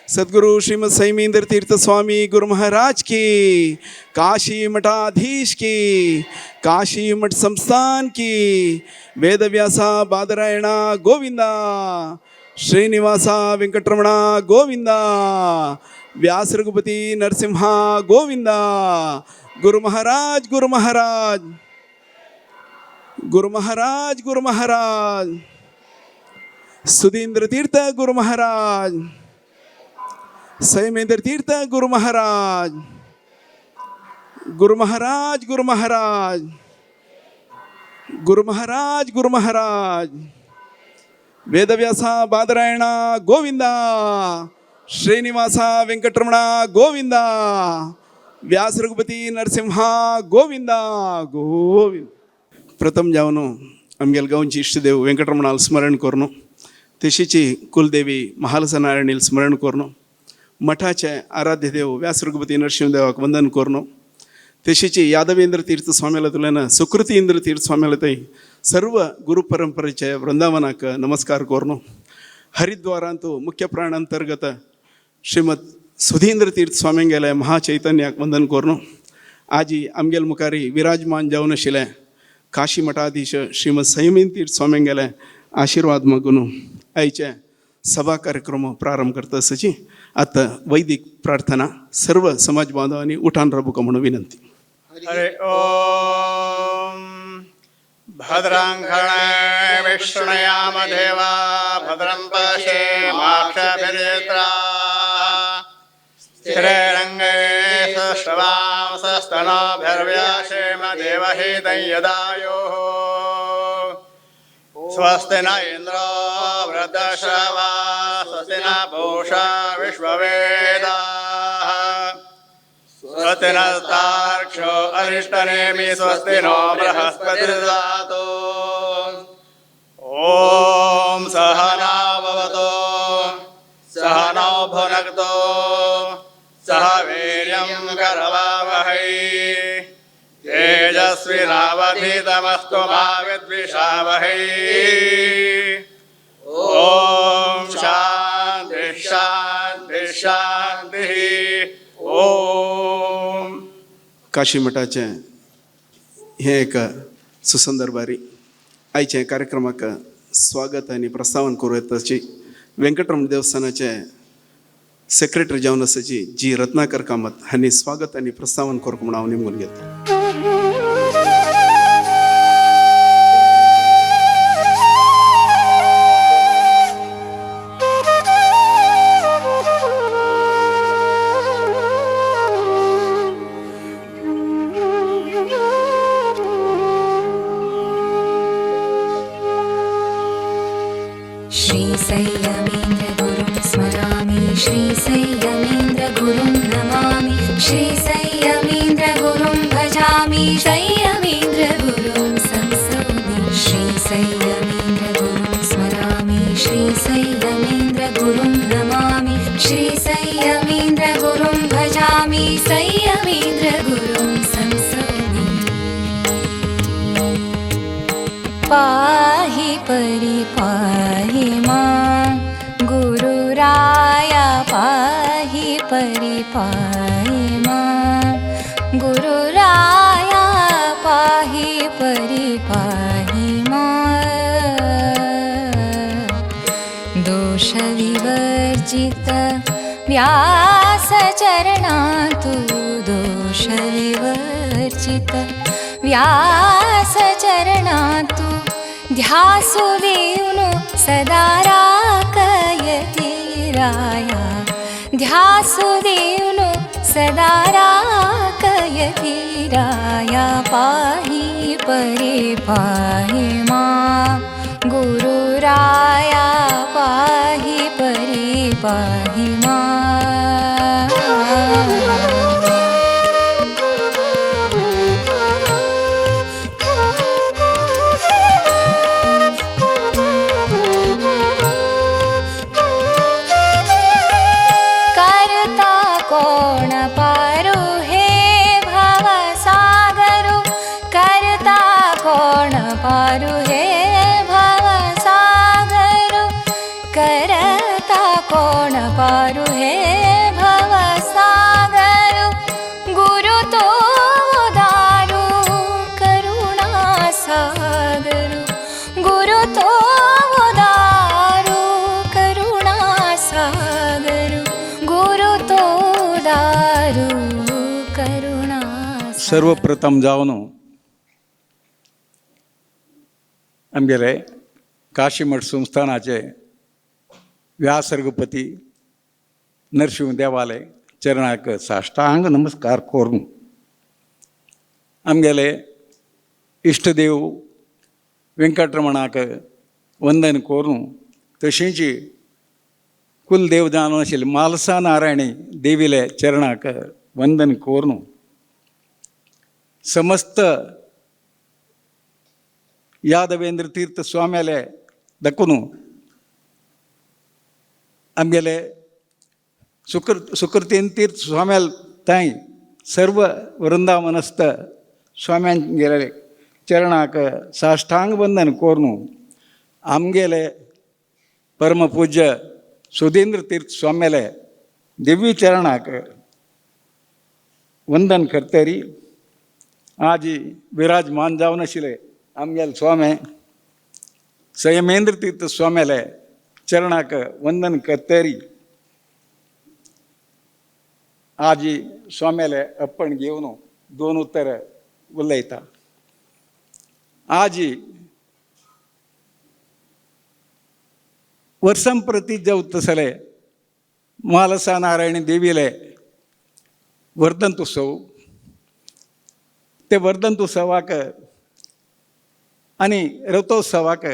सद्गुरु श्रीमद सैमेंद्र तीर्थ स्वामी गुरु महाराज की, काशी मठाधीश की, काशी मठ संस्थान की, वेदव्यास बादरायण गोविंदा, श्रीनिवास वेंकटरमण गोविंदा, व्यास रघुपति नरसिंह गोविंदा, गुरु महाराज गुरु महाराज गुरु महाराज गुरु महाराज, सुधींद्र तीर्थ गुरु महाराज, सैमेंद्र तीर्थ गुरु महाराज, गुरु महाराज गुरु महाराज गुरु महाराज गुरु महाराज, वेदव्यास बादरायण गोविंदा, श्रीनिवास वेंकटरमण गोविंदा, व्यास रघुपती नरसिंह गोविंदा गोविंद. प्रथम जावन आमगेले गांवची इश्टदेव वेंकटरमणाल स्मरण करून, तशीची कुलदेवी महालसा नारायणील स्मरण करून, मठाचे आराध्य देव व्यास रघुपती नरसिंहदेवाक वंदन करून, तशीची यादवेंद्र तीर्थ स्वाम्याला तुल्यान सुकृती इंद्र तीर्थ स्वाम्याला थंय सर्व गुरु परंपरेचे वृंदावनाक नमस्कार करून, हरिद्वारांतु मुख्य प्राण अंतर्गत श्रीमद सुधींद्र तीर्थ स्वाम्यांगेले महाचैतन्याक वंदन करून, आजी आमगेल मुखारी विराजमान जावन आशिल्लें काशी मठाधीश श्रीमद संयमीन तीर्थ स्वाम्यांगेले आशिर्वाद मागून आयचे सभा कार्यक्रम प्रारंभ करता आसची. आतां वैदिक प्रार्थना सर्व समाज बांधवांनी उठान राबूका म्हणून विनंती. हरि ॐ. भद्रं कर्णे विष्णुयाम देवा, भद्रं पश्येमाक्षभिर्यत्रा, स्थिरैरङ्गै सुष्ठुवांसस्तनूभिर्व्यशेम देवहितं यदायुः. स्वस्ति न इन्द्रो वृद्धश्रवा, स्वस्ति न पूषा विश्ववेदाः, स्वस्ति नस्तार्क्ष्यो अरिष्टनेमि, स्वस्ति नो बृहस्पतिर्दधातु. ॐ सहना भवतु, सहनौ भुनक्तु, सह वीर्यं करवावहै, तेजस्विनावधीतमस्तु मा विद्विषावहै. ॐ शान्ति शान्ति शान्तिः. ॐ. काशी मठाचें हें एक सुसंदर्भारी आयच्या कार्यक्रमाक स्वागत आनी प्रस्तावन करूं येता तशी वेंकटरमण देवस्थानाचे सेक्रेटरी जावन आसाची जी रत्नाकर कामत हांणी स्वागत आनी प्रस्तावन करूंक म्हूण हांव निमगून घेतां. श्रीसंयमेन्द्रगुरुं स्मरामि, श्रीसंयमेन्द्रगुरुं नमामि, श्रीसंयमेन्द्रगुरुं भजामि, संयमेन्द्रगुरुं संसौमि. श्रीसंयमेन्द्रगुरुं स्मरामि, श्रीसंयमेन्द्रगुरुं नमामि, श्रीसंयमेन्द्रगुरुं भजामि, संयमेन्द्रगुरुं संसौमि. पाहि परिपाहि मां गुरुराया, पाहि परिपाहि मां गुरुराया, पाहि परिपाहि मां. दोषविवर्जित व्यासचरणातु, दोषविवर्जित व्यासचरणातु, ध्यासु देवनु सदा राकयति राया, ध्यासु देवनु सदा राकयति राया. पाहि परे पाहि मां गुरुराया, पाहि परे पाहि मां. करता कोण पारू हे भवसागरु, करता कोण पारू हे भवसागरु, करता कोण पारू हे हे भवसागरु, गुरु तो दारू करुणा सागरु, गुरु तो दारू करुणा सागरु, गुरु तो दारू करुणा। सर्वप्रथम जावन आमगेले काशीमठ संस्थानाचे व्यास रघुपती नरशिंव देवाले चरणाक साष्टांग नमस्कार करून आमगेले इश्टदेव व्यंकटरमणाक वंदन करून तशेंच कुलदेव जावन आशिल्ले म्हालसा नारायणी देवीले चरणाक वंदन करून समस्त यादवेंद्र तीर्थ स्वाम्याले दखून आमगेले सुकृतीन तीर्थ स्वाम्याल ताई सर्व वृंदावनस्थ स्वाम्यांगेले चरणाक साष्टांग वंदन करून आमगेले परमपूज्य सुधींद्र तीर्थ स्वाम्याले दिव्य चरणाक वंदन करतरी आज विराजमान जावन आशिल्ले आमगेले स्वामी संयमेंद्र तीर्थ स्वाम्याले चरणाक वंदन करतरी आज स्वाम्याले अप्पण घेवन दोन उत्तर उलयता। आज वर्सां प्रती जावत तसले म्हालसा नारायण देवीले वर्धंत उत्सव, ते वर्धंत उत्सवाक आनी रथोत्सवाक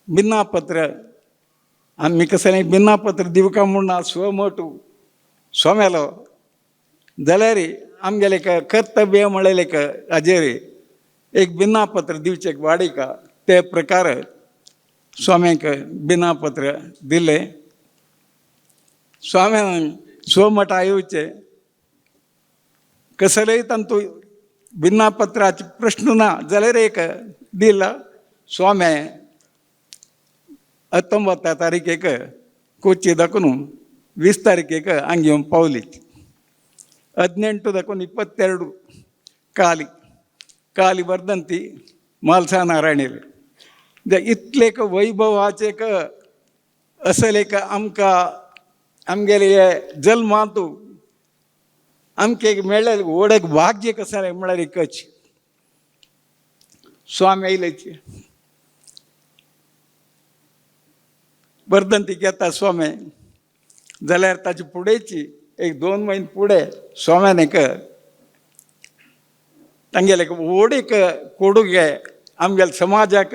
भिन्नापत्र आमी कसलें भिन्नापत्र दिवका म्हूण ना स्वमोटू स्वाम्यालो जाल्यार आमगेलें एक कर्तव्य म्हणलें एक हाजेर एक भिन्नापत्र दिवचें एक वाडिका ते प्रकार स्वाम्यांक भिन्नापत्र दिलें। स्वाम्यान स्वमठा येवचें कसलेय तांतू भिन्नापत्राचे प्रश्न ना जाल्यार एक दिला। स्वामे 19 तारखेक कोची दाखून 20 तारखेक हांगा येवन पावली। 18 दाखून 22 काली काली वर्धंती म्हालसा नारायणीले इतलें एक वैभवाचें एक असलें एक आमकां आमगेले हे जल्मांतू आमकां एक मेळ्ळें व्हड एक भाग्य कशें जालें म्हळ्यार एकच स्वामी आयलेची वर्धंतीक येता स्वामी जाल्यार ताचे फुडेंची एक 2 म्हयने फुडें स्वाम्यान एक तांगेलें एक व्हड एक कोडुगे आमगेल्या समाजाक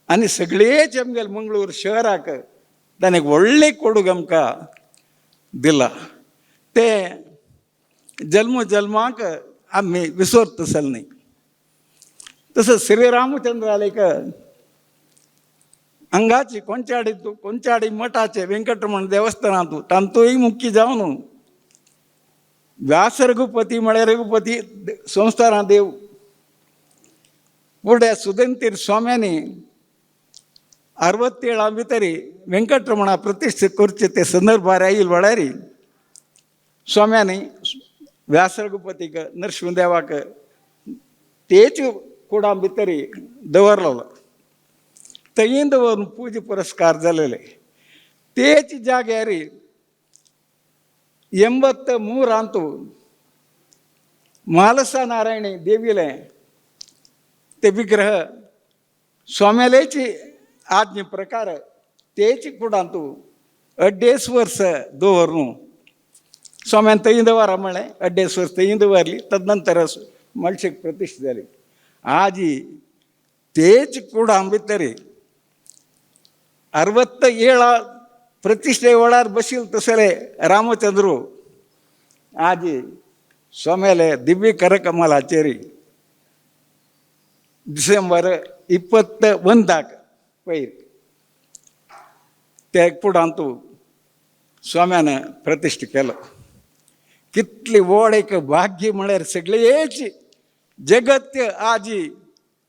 आनी सगळेच आमगेल्या मंगळूर शहराक ताणें एक व्हडलें कोडूग आमकां दिलां। तें जल्म जल्माक आमी विसरत तसलें न्हय। तसोच श्रीरामचंद्राले एक हांगाची कोंचाडी तूं कोंचाडी मठाचे वेंकटरमण देवस्थानांत तांतूय मुख्य जावन व्यास रघुपती म्हळ्यार रघुपती संस्थाना देव फुडें सुदंतीर स्वाम्यांनी 67 भितर वेंकटरमणा प्रतिश्ठा करचे ते संदर्भार आयल वेळार स्वाम्यांनी व्यास रघुपतीक नरशिंहदेवाक तेच कुडां भितर दवरलेलो। थंय दवरून पुजा पुरस्कार जालेले तेच जाग्यार 83 म्हालसा नारायणी देवीले ते विग्रह स्वाम्यालेची आज्ञे प्रकार तेच कुडांतू 2.5 वर्स दवरून स्वाम्यान थंय दवरा म्हळें 2.5 वर्स थंय दवरली। तदनंतर मळशेक प्रतिश्ठा जाली। आजी तेच कुडां भितर 67 प्रतिश्ठे वेळार बशील तसले रामचंद्रू आजी स्वाम्याले दिव्य करकमलाचेर डिसेंबर 21 पयर त्या कुडांतू स्वाम्यान प्रतिश्ठा केलो। कितली व्हड एक भाग्य म्हळ्यार सगळेच जगत आजी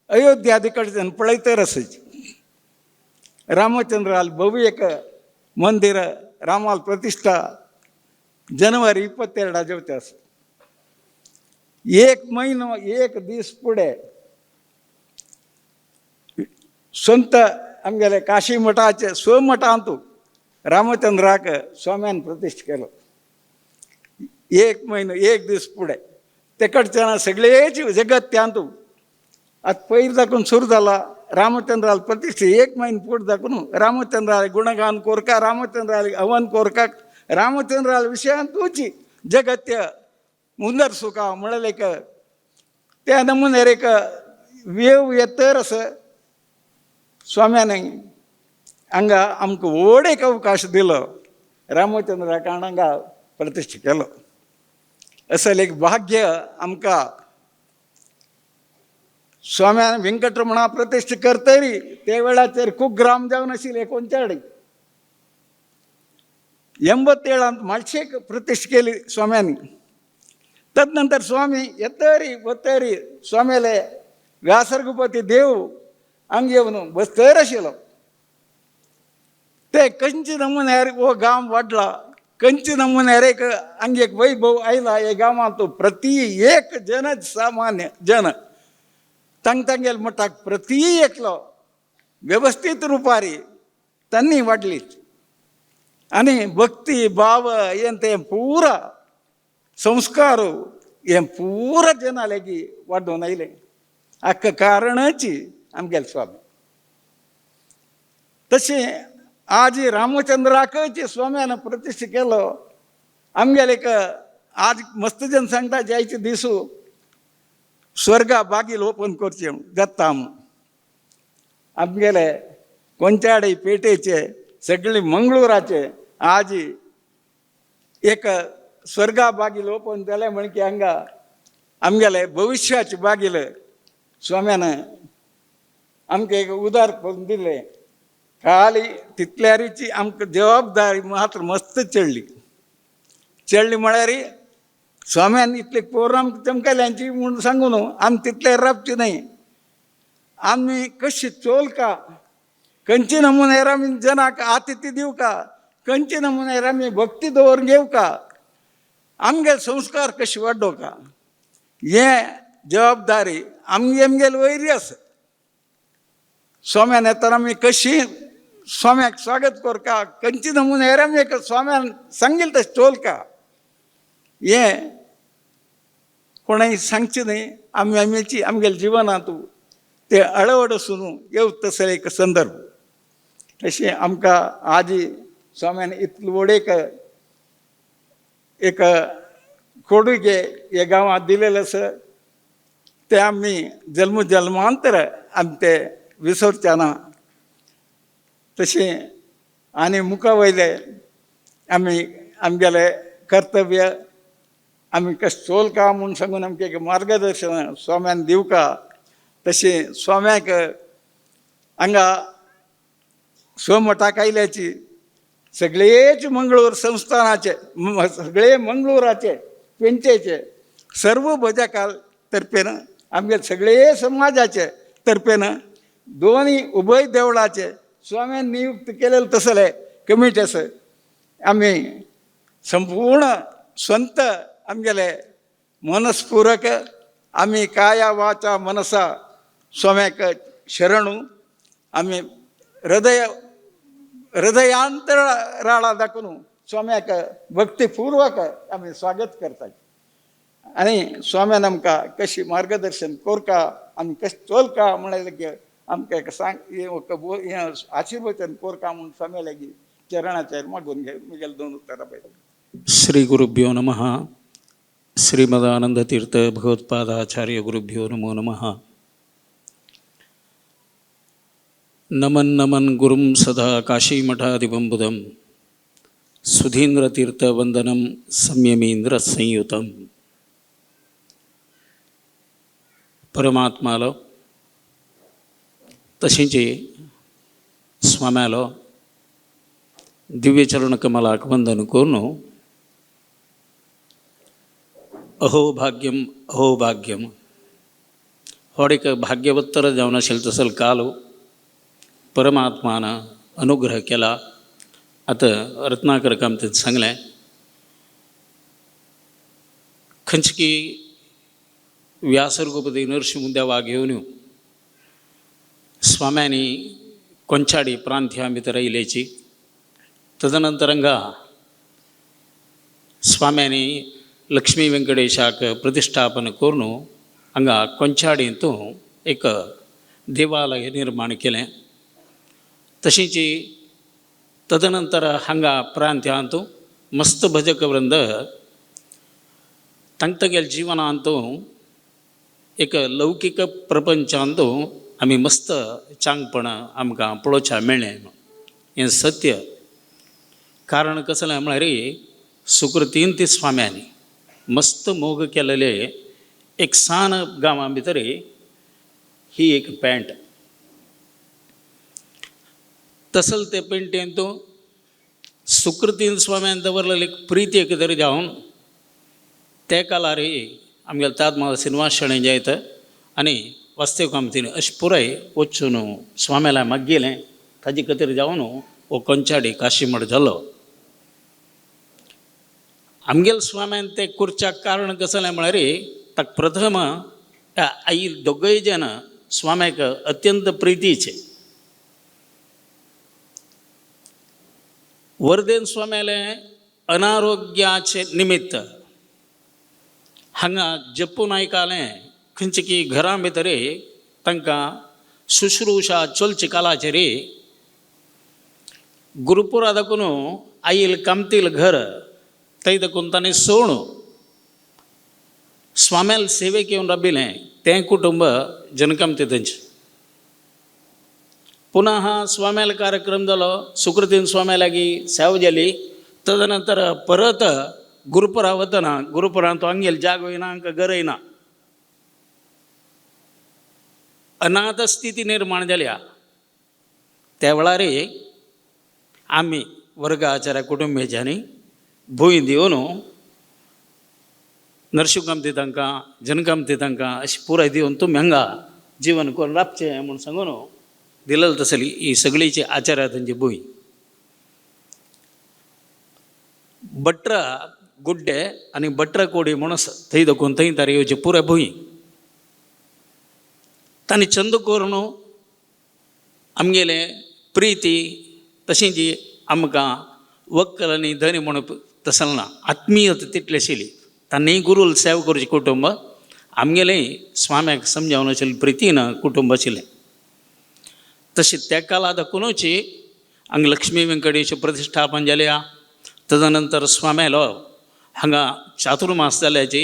अयोध्या कडच्यान पळयतर आसाची। रामचंद्राल भव्य एक मंदिर रामाल प्रतिष्ठा जनवरी 22 जेवते आसा. एक म्हयनो एक दीस फुडें संत आमगेले काशी मठाचे स्वमठांतू रामचंद्राक स्वाम्यान प्रतिश्ठा केलो. एक म्हयनो एक दीस फुडें ते कडच्यान सगळेच जगत्यांतू आतां पयर दाखून सुरू जाला रामचंद्राल प्रतिश्ठा. एक म्हयनो फुडें दाखून रामचंद्राले गुणगान कोरका, रामचंद्राले हवन कोरका, रामचंद्राले विशयांतूच जगत्य मुंदर सुखा म्हणलें एक त्या नमुन्यार एक वेव येतर असं स्वाम्याने हांगा आमकां व्हड एक अवकाश दिलो रामचंद्राक हांगा प्रतिश्ठा केलो. असलें एक भाग्य आमकां स्वाम्यान व्यंकटरमणा प्रतिश्ठा करतरी ते वेळाचेर कुग्राम जावन आशिल्ले 39 87 मालशेक प्रतिश्ठा केली स्वाम्यांनी. तदनंतर स्वामी येतरी वतरी स्वाम्याले व्यासरघुपती देव हांगा येवन बसतर आशिल्लो. ते कंची नमुन्यार हो गांव वाडला, कंची नमुन्यार एक हांगा एक वैभव आयला. हे गांवांत प्रति एक जन सामान्य जन तांग तांगेल मठाक प्रति एकलो वेवस्थीत रुपारी तांणी वाडली आनी भक्ती भाव हें तें पुरा संस्कार हें पुरा जना लेगी वाडोवन आयलें. हाका कारणच आमगेले स्वामी. तशें आज रामचंद्राकच स्वाम्यान प्रतिश्ठा केलो. आमगेले एक आज मस्त जन सांगता जायचे दिसू स्वर्गा बागील ओपन करचें जाता. आमगेले कोंचाडे पेटेचे सगळे मंगळुराचे आज एक स्वर्गा बागील ओपन जालें म्हण की हांगा आमगेले भविश्याचे बागील स्वाम्यान आमकां एक उदार करून दिलें. खाली तितल्यारीची आमकां जबाबदारी मात्र मस्त चडली. चडली म्हळ्यार स्वाम्यान इतले पोर आमकां चमकल्यांची म्हूण सांगू न्हू, आमी तितले रावची न्हय. आमी कशी चोलका खंयचे नमुन्यार आमी जनाक आतिथ्य दिवका, खंयचे नमुन्यार आमी भक्ती दवरून घेवका, आमगेले संस्कार कशे वाडोवका, हें जबाबदारी आमगे आमगेले वयरी आसा. स्वाम्यान येतना आमी कशी स्वाम्याक स्वागत करका, खंयचे नमुन्यार आमी एक स्वाम्यान सांगील तशें चोलका, हें कोणाय सांगचें न्हय. आमी आमीची आमगेले जिवनांत ते अळवड आसून येवं तसो एक संदर्भ. तशें आमकां आजी स्वाम्यान इतलो व्हड एक एक कोडुगे हे गांवांत दिलेलें आसा तें आमी जल्म जल्मांतर आमी ते विसरचे ना. तशें आनी मुखा वयले आमी आमगेलें कर्तव्य आमी कशें चोलका म्हूण सांगून आमकां एक मार्गदर्शन स्वाम्यान दिवका. तशें स्वाम्याक हांगा स्वमठाक आयल्याची सगळेच मंगळूर संस्थानाचे सगळे मंगळुराचे पेंचेचे सर्व भजकाल तर्फेन आमगे सगळे समाजाचे तर्फेन दोनी उभय देवळाचे स्वाम्यान नियुक्त केलेले तसले कमिटी आसा. आमी संपूर्ण संत आमगेले मनस्पूरक आमी काया वाचा मनसा स्वाम्याक शरणू आमी हृदय हृदयांतराळा दाखोवन स्वाम्याक भक्तीपूर्वक आमी स्वागत करतात. आनी स्वाम्यान आमकां कशी मार्गदर्शन कोरका, आमी कशें चोलका म्हणलें की आमकां एक सांग हें आशिर्वचन कोरका म्हूण स्वाम्या लागीं चरणाचेर मागून घे म्हगेले दोन उतरां पळय. श्री गुरुभ्यो नमः. श्रीमदानंदतीर्थ भगवत्पादाचार्य गुरुभ्यो नमो नमः. नमन नमन गुरुं सदा काशीमठाधिपं सुधींद्रतीर्थवंदनं संयमींद्र संयुतम. परमात्मालो तशेंच स्वाम्यालो दिव्यचरण कमलाक वंदन करून अहोभाग्यम अहोभाग्यम हो एक भाग्यवत्तर जावन आशिल्लो तसल काल परमात्मान अनुग्रह केला. आतां रत्नाकर कामतीन सांगलें खंयची की व्यास रघुपती नरशिंह देवा घेवन स्वाम्यांनी कोंचाडी प्रांत्या भितर आयिल्ल्याची. तदनंतर हांगा स्वाम्यांनी लक्ष्मी व्यंकटेशाक प्रतिश्ठापन करून हांगा कोंचाडींत एक देवालय निर्माण केलें. तशींच तदनंतर हांगा प्रांत्यांत मस्त भजक वृंद तांगेल्या जिवनांत एक लौकीक प्रपंचांत आमी मस्त चांगपण आमकां पळोवच्या मेळ्ळें. हें सत्य. कारण कसलें म्हळ्यार सुकृतीन ती स्वाम्यांनी मस्त मोग केलेले एक सान गांवां भितर ही एक पॅन्ट तसल ते पेंटेन तो सुकृतीन स्वाम्यान दवरलेली एक प्रिती एक तरी जावन ते कालार आमगेले ताजमहाल श्रीनिवास शणै जायत आनी वास्तव कामतीन अशें पुराय वचून स्वाम्याला मागयलें ताजे खातीर जावन हो कोंचाडी काशीमठ जालो. आमगेले स्वाम्यान तें करच्याक कारण कसलें म्हळ्यार ताका प्रथम आई दोगय जाण स्वाम्याक अत्यंत प्रितीचे. वर्धेन स्वाम्यालें अनारोग्याचे निमित्त हांगा जप्पू नायकालें खंयचे की घरां भितर तांकां शुश्रूषा चलचे कालाचेर गुरुपुरा दाखून आईल कामतील घर थंय दाखून ताणें सोण स्वाम्याल सेवेक येवन राबिल्लें तें कुटुंब जनकामती तेंचें. पुनः स्वाम्याल कार्यक्रम जालो सुकृतीन स्वाम्या लागीं सेवा जाली. तदनंतर परत गुरुपुरा वतना गुरुपुरांत हांगेल जागो येना हांकां घर येना अनाथ स्थिती निर्माण जाल्या. त्या वेळार आमी वर्गाचार्य कुटुंबेच्यांनी भूंय दिवन नरशिंव कामती तांकां जनकामती तांकां अशें पुराय दिवन तुमी हांगा जीवन करून राबचें म्हूण सांगून दिलेली तसली ही सगळीची आचार्या तांची भूंय. बट्रा गुड्डे आनी बट्रा कोडी म्हणून थंय दाखोवन थंय तार येवची पुराय भूंय तांणी चंद करून आमगेले प्रिती तशीं जी आमकां वक्कल आनी धनी म्हणून तसलें ना आत्मीयता तितली आशिल्ली. तांणी गुरूल सेवा करचें कुटुंब आमगेलें स्वाम्याक समजावन आशिल्लें प्रितीन कुटुंब आशिल्लें. तशें त्या काळार दाखोवनूच हांगा लक्ष्मी व्यंकटेश प्रतिश्ठापन जाल्या. तदनंतर स्वाम्यालो हांगा चातुर्मास जाल्याची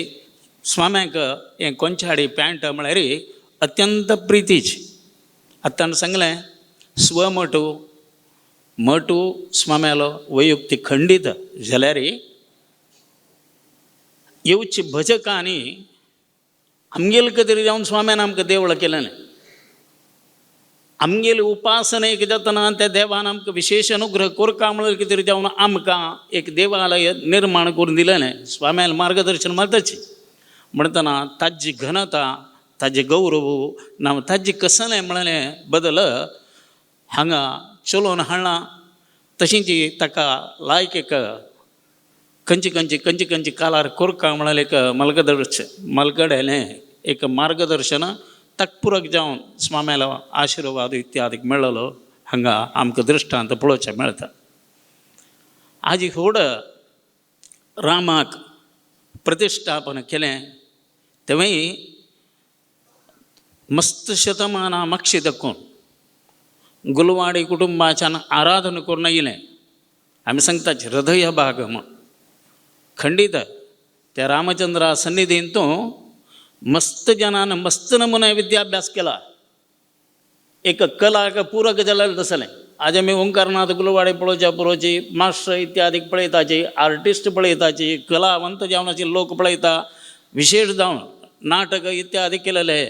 स्वाम्याक हें कोंचाडी पॅन्ट म्हळ्यार अत्यंत प्रितीची. आतां ताणें सांगलें स्वमटू मटू स्वाम्यालो वैयक्तीक खंडीत जाल्यार येवची भजकांनी आमगेले खातीर जावन स्वाम्यान आमकां देवळां केलें. आमगेले उपासनेक जातना त्या देवान आमकां विशेश अनुग्रह कोरका म्हणल्यार कितें जावन आमकां एक देवालय निर्माण करून दिलेलें स्वाम्यान मार्गदर्शन मारताची म्हणटना ताजी घनता ताजें गौरव ना ताजी कसलें म्हणलें बदल हांगा चलोवन हाडलां. तशींच ताका लायक एक खंयचे खंयचे खंयचे खंयचे कालार कोरका म्हळ्यार एक मलगदर्श मलगडेलें एक मार्गदर्शन ताक जावन स्वाम्यालो आशिर्वाद इत्यादी मेळ्ळो हांगा आमकां दृश्टांत पळोवचें मेळटा. आजी होड रामाक प्रतिश्ठापन केलें तेवूय मस्त शतमानां मागशी दाखोवन गुलवाडी कुटुंबाच्यान आराधन करून येयलें. आमी सांगतात हृदय भाग म्हूण खंडीत त्या रामचंद्रा सन्निधीन तूं मस्त जनान मस्त नमुने विद्याभ्यास केला. एक कलाक पूरक जालें तसलें. आज आमी ओंकारनाथ गुलवाडे पळोवच्या पळोवची मास्टर इत्यादी पळयताची आर्टिस्ट पळयताची कलावंत जावन अशे लोक पळयता विशेश जावन नाटक इत्यादी केलेले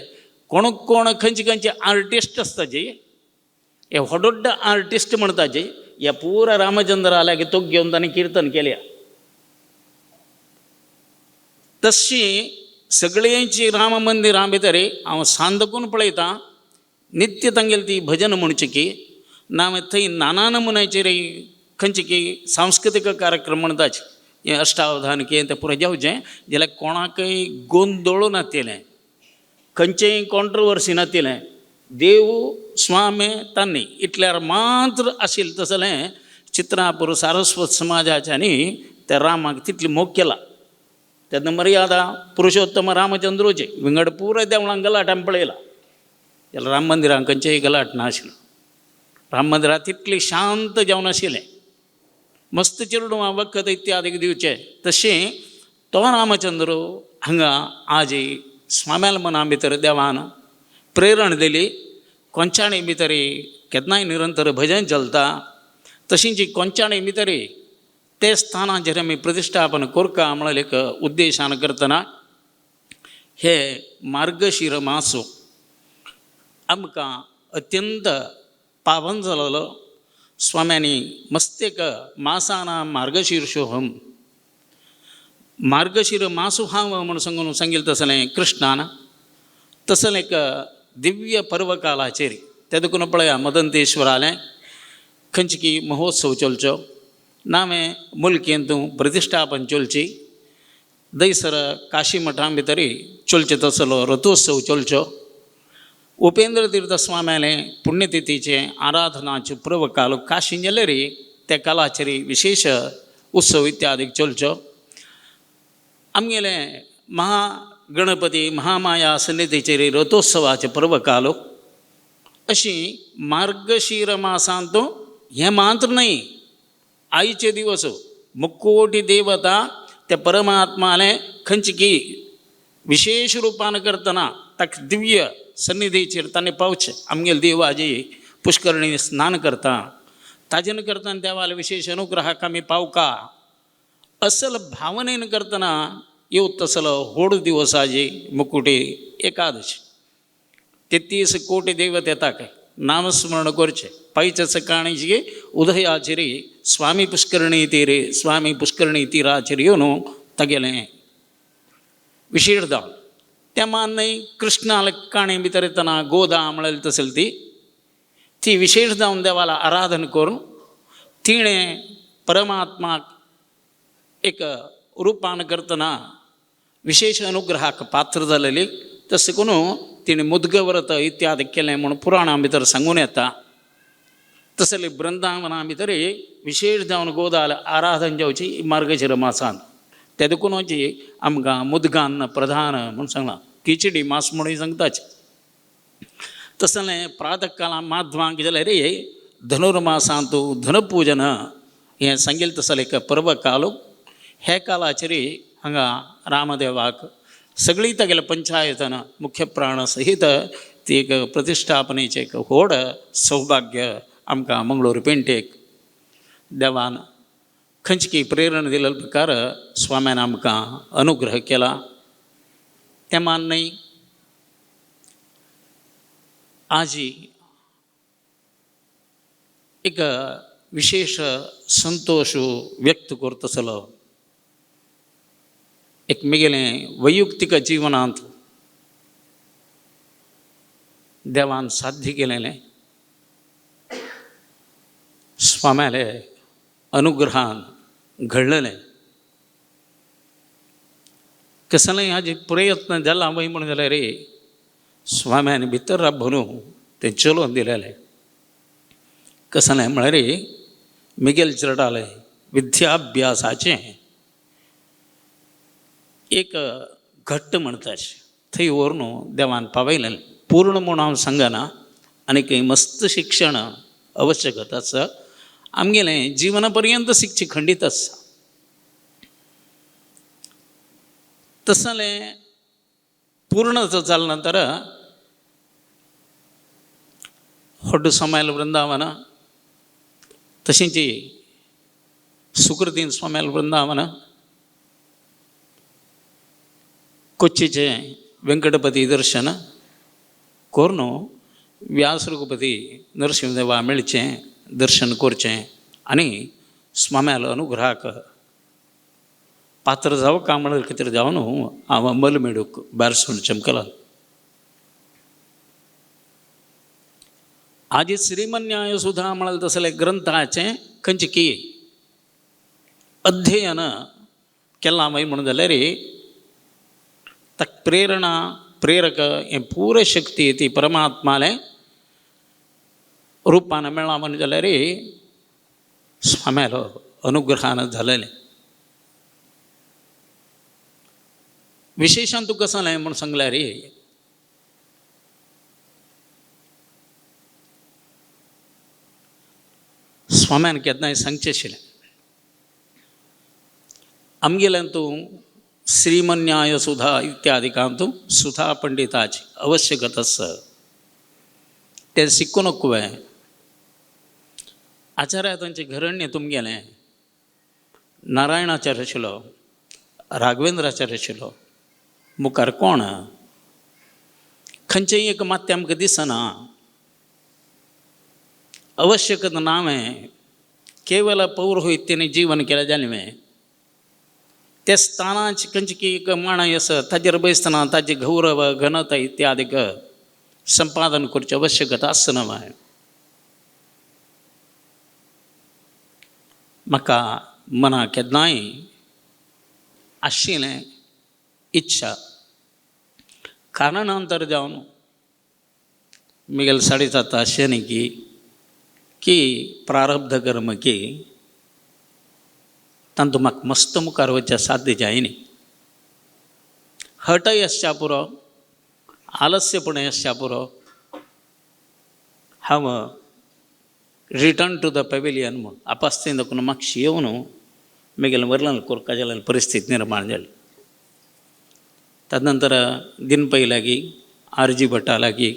कोण कोण खंयचे खंयचे आर्टिस्ट आसताची हे व्हड व्हड आर्टिस्ट म्हणटाची ह्या पुरा रामचंद्रा लागीं तो घेवन ताणें किर्तन केल्या. तशी सगळ्यांची राम मंदिरां भितर हांव सांदकून पळयतां नित्य तांगेली ती भजन म्हणचे की ना थंय नाना नमुन्याचेर खंयचे की सांस्कृतीक कार्यक्रम म्हणटाचे हें अष्टावधान कितें तें पुराय जावचें जाल्यार कोणाकय गोंदळून नातिलें, खंयचेय कॉन्ट्रवर्सी नातिलें, देव स्वामी तांणी इतल्यार मात्र आशिल्लें तसलें चित्रापूर सारस्वत समाजाच्यांनी त्या रामाक तितली मोग केला. तेन्ना मर्यादा पुरुषोत्तम रामचंद्रोचे विंगड पुराय देवळांक गलाट आमी पळयला, जाल्यार राम मंदिरांक खंयचेय गलाट नाशिल्लो. राम मंदिरां तितली शांत जावन आशिल्लें, मस्त चेरडुवां वखद इत्यादी दिवचें तशें तो रामचंद्र हांगा आज स्वाम्याल मना भितर देवान प्रेरण दिली. कोंचाणी भितर केन्नाय निरंतर भजन चलता, तशींच कोंचाणी भितर ते स्थानाचेर आमी प्रतिश्ठापन कोरका म्हळ्यार एक उद्देशान करतना हे मार्गशीर मास आमकां अत्यंत पावन जालोलो. स्वाम्यांनी मस्तेक मासाना मार्गशीर्षोहम मार्गशीर मासु हांव म्हूण सांगून सांगिल्लें तसलें कृष्णान तसलें एक दिव्य पर्वकालाचेर ते देखून पळया मदंतेश्वरालें खंयचे की महोत्सव चलचो नावें मुलकेंत प्रतिश्ठापन चलची, दयसर काशी मठां भितर चलचो तसलो रथोत्सव चलचो, उपेंद्र तीर्थ स्वाम्यालें पुण्यतिथीचें आराधनाचें पर्वकाल काशी जाल्यार त्या कालाचेर विशेष उत्सव इत्यादी चलचो. आमगेलें महागणपती महामाया सन्निधीचेर रथोत्सवाचें पर्वकाल. अशी मार्गशीर मासांत हें मात्र न्हय, आयचे दिवस मुक्कोटी देवता त्या परमात्मालें खंयचे की विशेष रुपान करतना ताका दिव्य सन्निधीचेर ताणें पावचें. आमगेले देवाजी पुष्करणी स्नान करता ताजेन करतना देवाले विशेष अनुग्रहाक आमी पावका असल भावनेन करतना येव तसलो होड दिवसाजी मुकुटी एकादशी 33 कोटी देवत येता काय नामस्मरण करचें. पायच्या सकाळी उदयाचेर स्वामी पुष्करणी तीरे स्वामी पुष्करणी तीराचेर येवन तागेलें विशेष जावन त्या मान न्हय कृष्णाले काणी भितर येतना गोदा म्हळ्यार तसली ती ती विशेष जावन देवाला आराधन करून तिणें परमात्माक एक रुपान करतना विशेष अनुग्रहाक पात्र जालेली. तशें करून तिणें मुदगव्रत इत्यादी केलें म्हूण पुराणां भितर सांगून येता. तसले वृंदावना भितर विशेष जावन गोदाल आराधन जावची मार्गशीर मासान ते देखून आमकां मुदगान प्रधान म्हूण सांगलां, खिचडी मास म्हणून सांगताच. तसलें प्रातः काळां माध्वांक जाल्यार रे धनुर्मासांत धनपूजन हें सांगील तसलें एक पर्व काल. हे कालाचेर हांगा रामदेवाक सगळीं तागेले पंचायतन मुख्य प्राण सहित ती एक प्रतिश्ठापनेचें एक व्हड सौभाग्य आमकां मंगळूर पेंटेक देवान खंयची की प्रेरणा दिल्ले प्रकार स्वाम्यान आमकां अनुग्रह केला. तें मान न्हय आजी एक विशेष संतोश व्यक्त करतसलो एक मिगेलें वैयुक्तीक जिवनांत देवान साध्य केलेलें स्वाम्याले अनुग्रहान घडलेलें. कसलेय हाजे प्रयत्न जाला वय म्हणून जाल्यार रे स्वाम्यान भितर राबोवन तें चलोवन दिलेलें. कसलें म्हळ्यार मिगेल चेरडालें विद्याभ्यासाचें एक घट्ट म्हणटा थंय व्हरून देवान पावयलें. पूर्ण म्हूण हांव सांगना, आनीक मस्त शिक्षण आवश्यकता आसा आमगेलें जिवना पर्यंत शिकचें खंडीत आसा. तसलें पूर्ण जालें नंतर होड्डो स्वाम्याल वृंदावन तशेंच सुकृतीन स्वाम्याल वृंदावन कोच्चीचें वेंकटपती दर्शन करून व्यास रघुपती नरसिंहदेवा मेळचें दर्शन करचें आनी स्वाम्यालो अनुग्रहाक पात्र जावं का म्हणून खातीर जावन हांव मलमेडूक बारसून चमकला. आजी श्रीमन्याय सुधा म्हळ्यार तसले ग्रंथाचें खंयची की अध्ययन केलां मागीर म्हणून जाल्यार ताका प्रेरणा प्रेरक हें पुरे शक्ती ती परमात्मालें रुपान मेळ्ळां म्हणून जाल्यार स्वाम्यालो अनुग्रहान जालेलें. विशेषान तुका सांगलें म्हूण सांगल्यार स्वाम्यान केन्नाय सांगचें आशिल्लें आमगेल्यान तूं श्रीमन्याय सुधा इत्यादिकांतू सुधा पंडिताची आवश्यकता आसा तें शिकूं नको आचार्य तांचें घरण्य तुमगेलें नारायणाचार्य आशिल्लो, राघवेंद्राचार्य आशिल्लो, मुखार कोण खंयचेंय एक मात्य आमकां दिसना. आवश्यकता नांवें केवल पौरोहित्याने जीवन केलें जालें त्या स्थानाची खंयची की एक माणाय आसा ताजेर बसतना ताजी गौरव घनता इत्यादीक संपादन करची आवश्यकता आसना. मागीर म्हाका मना केन्नाय आशिल्लें इच्छा कारणांतर जावन मिगेल 7.5 अशें न्ही की की प्रारब्ध कर्म की तांतूं म्हाका मस्त मुखार वचचें साध्य जायनी. हटय आसच्या पुरो, आलस्यपणय आसच्या पुरो, हांव रिटर्न टू the pavilion म्हूण आपास्तीन दाखोवन मातशी येवन मागीर वर्णन कोरका जाल्यार परिस्थिती निर्माण जाली. तदनंतर दिनपै लागीं आरजी भटा लागीं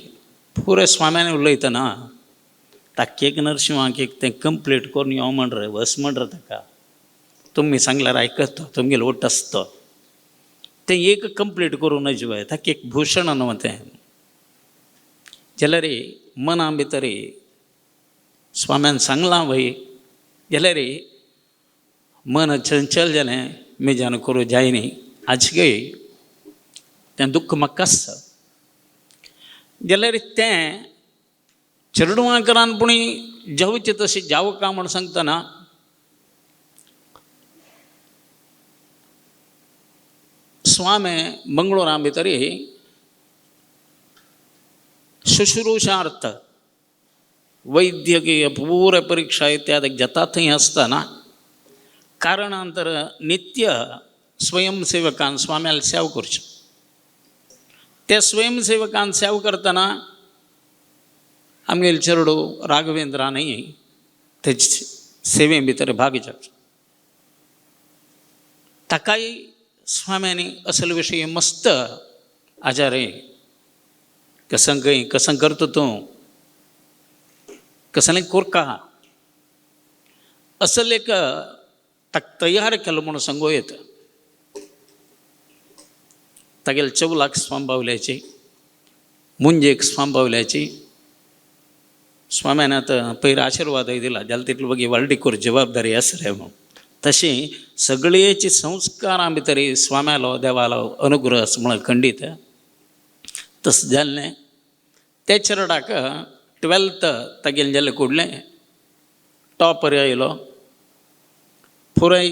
पुरे स्वाम्यान उलयतना ताका एक नरशिंवाक एक तें कंप्लीट करून यो म्हण रे वस म्हण रे ताका तुमी सांगल्यार आयकत तुमगेलो ओट आसतो तें एक कंप्लीट करूं नजवे ताका एक भूषण न्हू तें जाल्यार मना भितर स्वाम्यान सांगलां वय जाल्यार मन चंचल जालें मेजान करूं जायनी आजकय तें दुख्ख म्हाका आसता. जाल्यार तें चेडवांकरान पूण जावचें तशें जावका म्हूण सांगतना स्वामी मंगळूरा भितर शुश्रूषार्थ वैद्यकीय पूर परीक्षा इत्यादी जाता थंय आसतना कारणांतर नित्य स्वयंसेवकान स्वाम्याला सेवा करच्यो. त्या स्वयंसेवकान सेवा करतना आमगेले चेडो राघवेंद्रानय तेजे सेवे भितर भाग घेवचो. ताकाय स्वाम्यांनी असल विशयी मस्त आचार्य कसं खंय कसं करता तूं कसलें कोरका असल एक ताका तयार केलो म्हणून सांगू येता. तागेले चवलाक स्वाम बावल्याची मुंजेक स्वाम बावल्याची स्वाम्यान आतां पयर आशिर्वादय दिला जाल्यार तितलो बगी व्हडली कोर जबाबदारी आसा रे म्हणून. तशी सगळेची संस्कारां भितर स्वाम्यालो देवालो अनुग्रह म्हणून खंडीत तशें जाल्लें. त्या चेरडाक 12th तागेलें जालें कुडलें टॉपर आयलो पुराय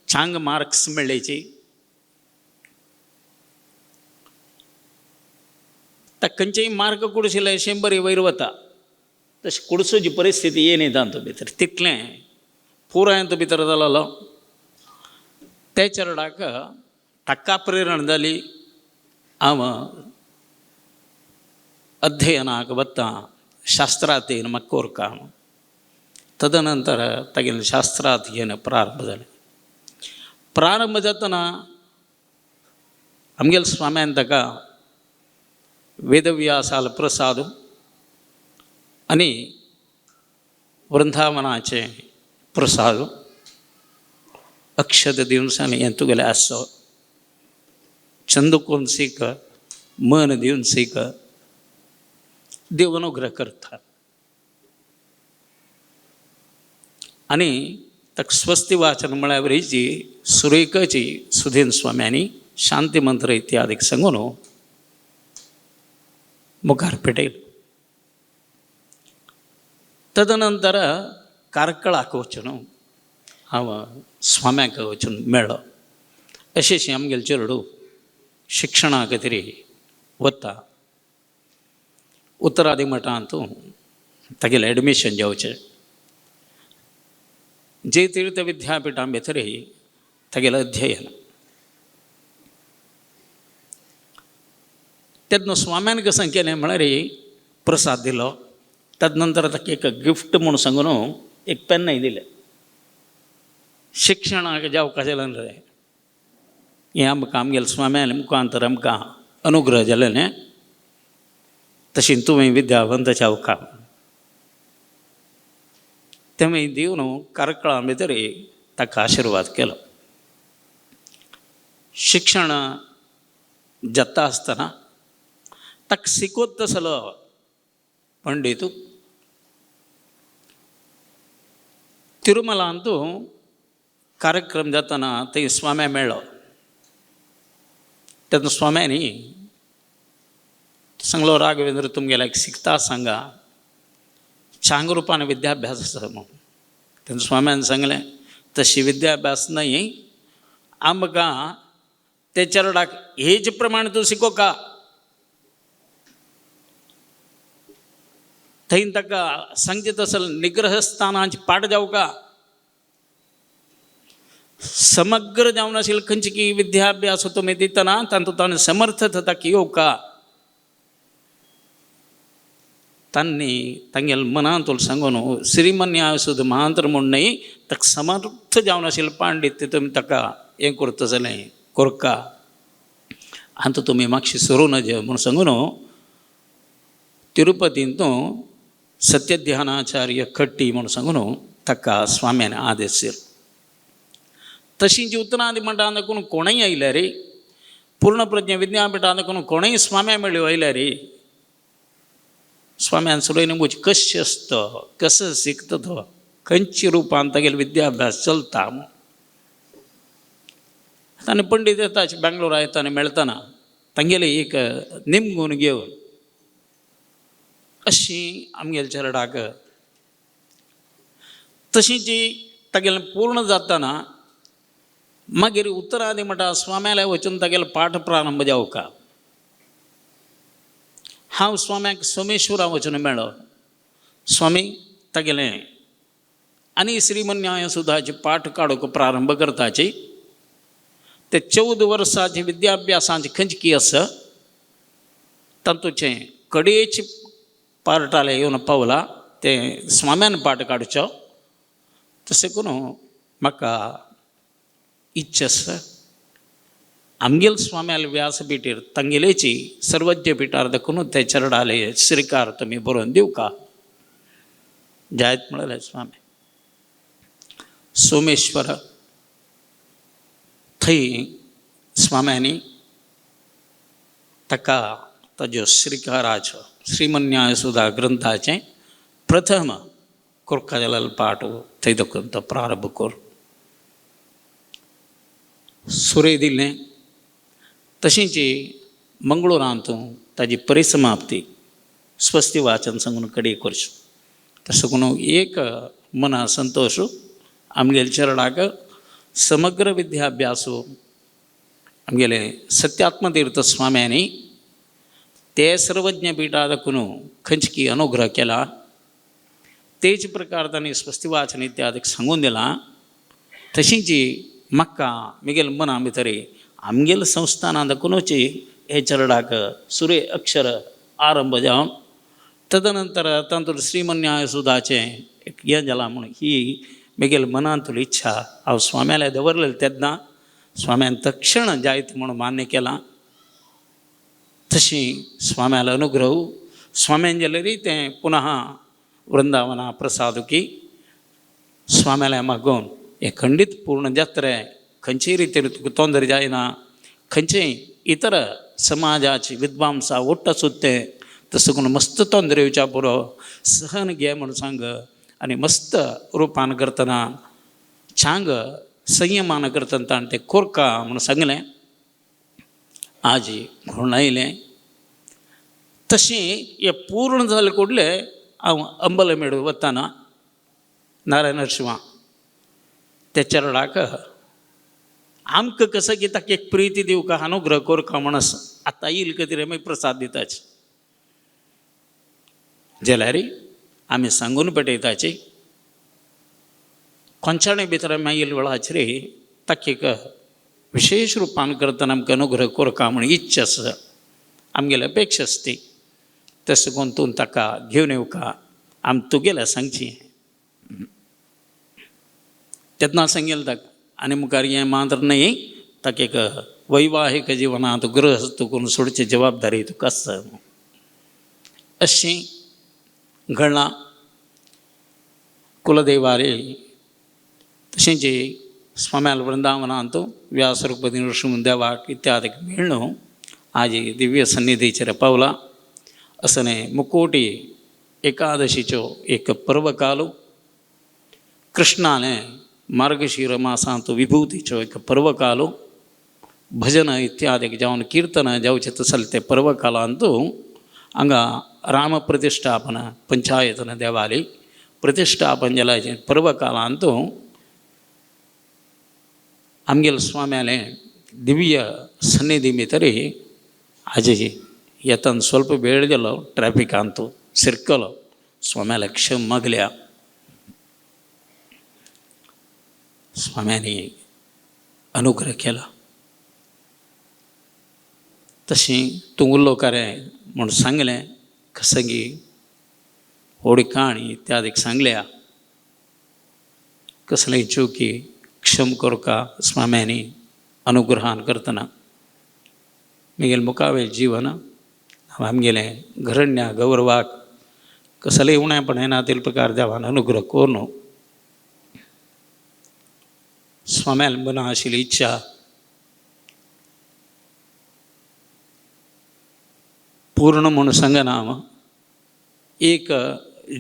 चांग मार्क्स मेळ्ळेची. ताका खंयचेय मार्क कुडशिल्ले 100 वयर वता तशें कुडसोची परिस्थिती येयनी तातूंत भितर तितलें पुराय भितर जालो. त्या चेरडाक ताका प्रेरणा जाली हांव अध्ययनाक वता शास्त्राध्ययन म्हाका कोरका. तदनंतर तागेलें शास्त्राध्ययन प्रारंभ जालें. प्रारंभ जातना आमगेल्या स्वाम्यान ताका वेदव्यासाल प्रसाद आनी वृंदावनाचे प्रसाद अक्षत दिवन सांगलें हें तुगेलें आसचो छंद कोन्न सीक मन दिवन सीक देव अनुग्रह करता. आनी ताका स्वस्ति वाचन म्हळ्यार वरीची सुरेखाची सुधीन स्वाम्यांनी शांती मंत्र इत्यादीक सांगून मुखार पेटयलो. तदनंतर कार्कळाक वचून हांव स्वाम्याक वचून मेळ्ळो. अशें आमगेलें चेडूं शिक्षणा खातीर वता उत्तरादी मठांत तागेलें एडमिशन जावचें. जयतीर्थ विद्यापिठां भितर तागेलें अध्ययन. तेन्ना स्वाम्यान कशें केलें म्हळ्यार प्रसाद दिलो. तदनंतर ताका एक गिफ्ट म्हूण सांगून एक पेन्नय दिलें. शिक्षणाक जावका जालें रे हें आमकां आमगेल्या स्वाम्याले मुखांतर आमकां अनुग्रह जाले न्ही, तशें तुवें विद्यावंत जावका. तेमी दिवन कार्कळा भितर ताका आशिर्वाद केलो. शिक्षण जाता आसतना ताका शिकवत तसलो पंडीत तिरुमलांतू कार्यक्रम जातना थंय स्वाम्या मेळ्ळो. तेन्ना स्वाम्यांनी सांगलो, राघवेंद्र तुमगेल्याक शिकता सांगा चांग रुपान विद्याभ्यास आसा म्हणून. तेन्ना स्वाम्यान सांगलें, तशी विद्याभ्यास न्हय, आमकां ते चरडाक हेज प्रमाणे तूं शिकोवका. थंय ताका सांगचे तसो निग्रहस्थानांची पाठ जावका. समग्र जावन आशिल्ले खंयची की विद्याभ्यास तुमी दितना तातूंत ताणें समर्थ ताका येवका. तांणी तांगेल्या मनांत सांगून श्रीमन्याय सुद्दां महांत्र म्हूण न्हय ताका समर्थ जावन आशिल्लें पांडित्य तुमी ताका हें करता जालें कोरका आतां तुमी मातशी सरू नज म्हूण सांगून तिरुपतींत सत्यध्यानाचार्य खट्टी म्हूण सांगून ताका स्वाम्यान आदेश दिलो. तशीं जी उतरां म्हणटा कोण कोणूय आयल्यार रे पूर्णप्रज्ञ विद्यापिठांत कोण कोणूय स्वाम्या मेळ्ळ्यो आयल्यार रे स्वाम्यान सुरयन बुज कशें आसता कसो शिकता तो खंयच्या रुपान तागेलो विद्याभ्यास चलता. आनी पंडीत येता बेंगलोरा येता आनी मेळतना तांगेले एक निमगून घेवन अशी आमगेल्या चरडाक तशी जी तागेलें पूर्ण जातना मागीर उत्तरादी म्हणटा स्वाम्याले वचून तागेलो पाठ प्रारंभ जावका. हांव स्वाम्याक सोमेश्वरा वचून मेळ्ळो. स्वामी तागेलें आनी श्रीमन्याय सुद्दाचे पाठ काडूंक प्रारंभ करताची ते 14 वर्सांचे विद्याभ्यासांची खंयची आसा तातूंचें कडेचे पार्टाले येवन पावला तें स्वाम्यान पाठ काडचो. तशें करून म्हाका इच्छा आसा आमगेल स्वाम्याले व्यासपीठेर तांगेलेची सर्वज्ञ पिठार दाखोवन ते चरडाले श्रीकार तुमी बरोवन दिवका जायत म्हणलें स्वामी. सोमेश्वर थंय स्वाम्यांनी ताका ताज्यो श्रीकाराचो श्रीमन्याय सुद्दा ग्रंथाचें प्रथम कोरका जालेलो पाठ थंय दाखोवन तो प्रारंभ कर सुरय दिलें. तशेंच मंगळुरांत ताजी परिसमाप्ती स्वस्ती वाचन सांगून कडे करचो. तशें करून एक मना संतोश आमगेल्या चरणाक समग्र विद्याभ्यास आमगेले सत्यात्मतीर्थ स्वाम्यांनी ते सर्वज्ञ पीठा दाखोवन खंयची अनुग्रह केला तेच प्रकार तांणी स्वस्ती वाचन इत्यादी सांगून दिलां. तशींच म्हाका म्हगेल्या मना भितर आमगेल्या संस्थानां दाखोवनूच हे चरडाक सुरे अक्षर आरंभ जावन तदनंतर तातूंत श्रीमन्याय सुदाचें एक हें जालां म्हूण ही म्हगेल्या मनांतली इच्छा हांव स्वाम्याले दवरलेली तेन्ना स्वाम्यान तक्षण जायत म्हूण मान्य केलां. तशी स्वाम्यालो अनुग्रह स्वाम्यान जाल्यार तें पुनः वृंदावना प्रसादुकी स्वाम्याले मागून हें खंडीत पूर्ण जात्रे खंयचेय रितीन तुका तोंदर जायना खंयचेय इतर समाजाची विद्वांसा ओट्टा सुद्दां तें तसो करून मस्त तोंदर येवच्या पुरो सहन घे म्हूण सांग आनी मस्त रुपान करतना चांग संयमान करतना ताणें तें कोरका म्हूण सांगलें. आजी घोणायलें तशें हें पूर्ण जालें कुडलें हांव अंबलमेड वतना नारायण नरसिंहा त्या चरणाक आमकां कसं की ताका एक प्रिती दिवका अनुग्रह करका म्हण आतां येईल कितें मागीर प्रसाद दिताची जाल्यार आमी सांगून पेटयताची कोंचाणे भितर मागीर वेळाचेर ताका एक विशेश रुपान करतना आमकां अनुग्रह करका म्हण इच्छा आसा आमगेली अपेक्षा आसती तशें करून तूं ताका घेवन येवका आम तुगेल्या सांगची तेन्ना सांगेल ताका आनी मुखार हें मात्र न्हय ताका एक वैवाहीक जिवनांत गृहस्थ करून सोडची जबाबदारी तुका आसा अशी घडलां कुलदेवारे तशेंच स्वाम्याल वृंदावनांत व्यास रुपदी नृसिंह देवाक इत्यादी मेळ्ळो आज दिव्य सन्निधीचेर पावला असने मुकोटी एकादशीचो एक पर्वकालो कृष्णाने मार्गशीर मासांत विभूतीचो एक पर्वकालो भजन इत्यादी जावन कीर्तन जावचें तसले ते पर्वकालांत हांगा राम प्रतिष्ठापन पंचायतन देवाली प्रतिष्ठापन जाल्याचें पर्वकालांत आमगेले स्वाम्याले दिव्य सन्निधी भितर आजी येतान ಸ್ವಲ್ಪ वेळ गेलो ट्रॅफिकांत सिरकलो स्वाम्याला क्षम मागल्या स्वाम्यांनी अनुग्रह केला तशें तूं उरलो कारे म्हूण सांगलें कसंगी होडी काणी इत्यादीक सांगल्या कसलेय चुकी क्षम करका स्वाम्यांनी अनुग्रहान करतना म्हगेलें मुखावें जीवन आमगेलें घरण्या गौरवाक कसलेय उणेपण येना ते प्रकार देवान अनुग्रह करून स्वाम्याल मना आशिल्ली इच्छा पूर्ण म्हूण सांगना हांव एक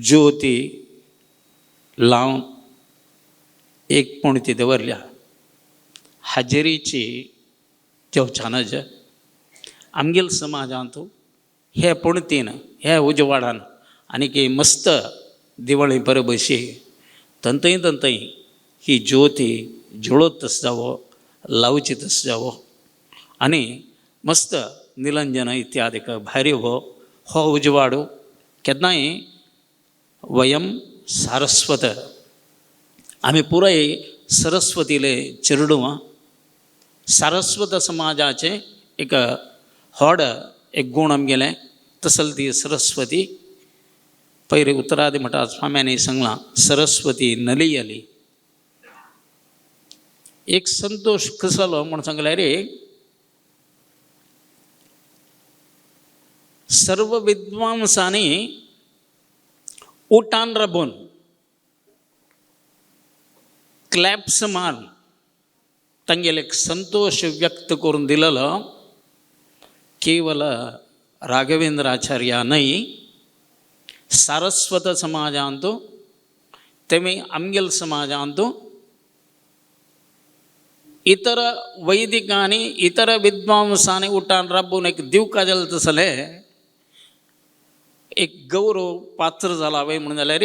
ज्योती लावन एक पणती दवरल्या हाजेरीची जेवच्या नज आमगेल समाजांत हे पणतीन हे उजवाडान आनीक मस्त दिवाळी परब अशी तंतय तंतय ही ज्योती जुळत तस जावो लावची तस जावो आनी मस्त निलंजन इत्यादिक भायर हो हो उजवाडो केन्नाय वयम सारस्वत आमी पुराय सरस्वतीले चेरडुवां सारस्वत समाजाचें एक व्हड एक गूण आमगेलें तसल ती सरस्वती पयलीं उत्तरादी म्हणटा स्वाम्यांनी सांगलां सरस्वती नली एक संतोश कसलो म्हूण सांगल्यार रे सर्व विद्वांसांनी उठान राबून क्लॅप्स मारून तांगेले एक संतोश व्यक्त करून दिलेलो केवल राघवेंद्राचार्य न्हय सारस्वत समाजांत तेमी आमगेल समाजांत इतर वैदिकांनी इतर विद्वांसांनी उठान राबून एक दिवका जालें तसलें एक गौरव पात्र जाला वय म्हणून जाल्यार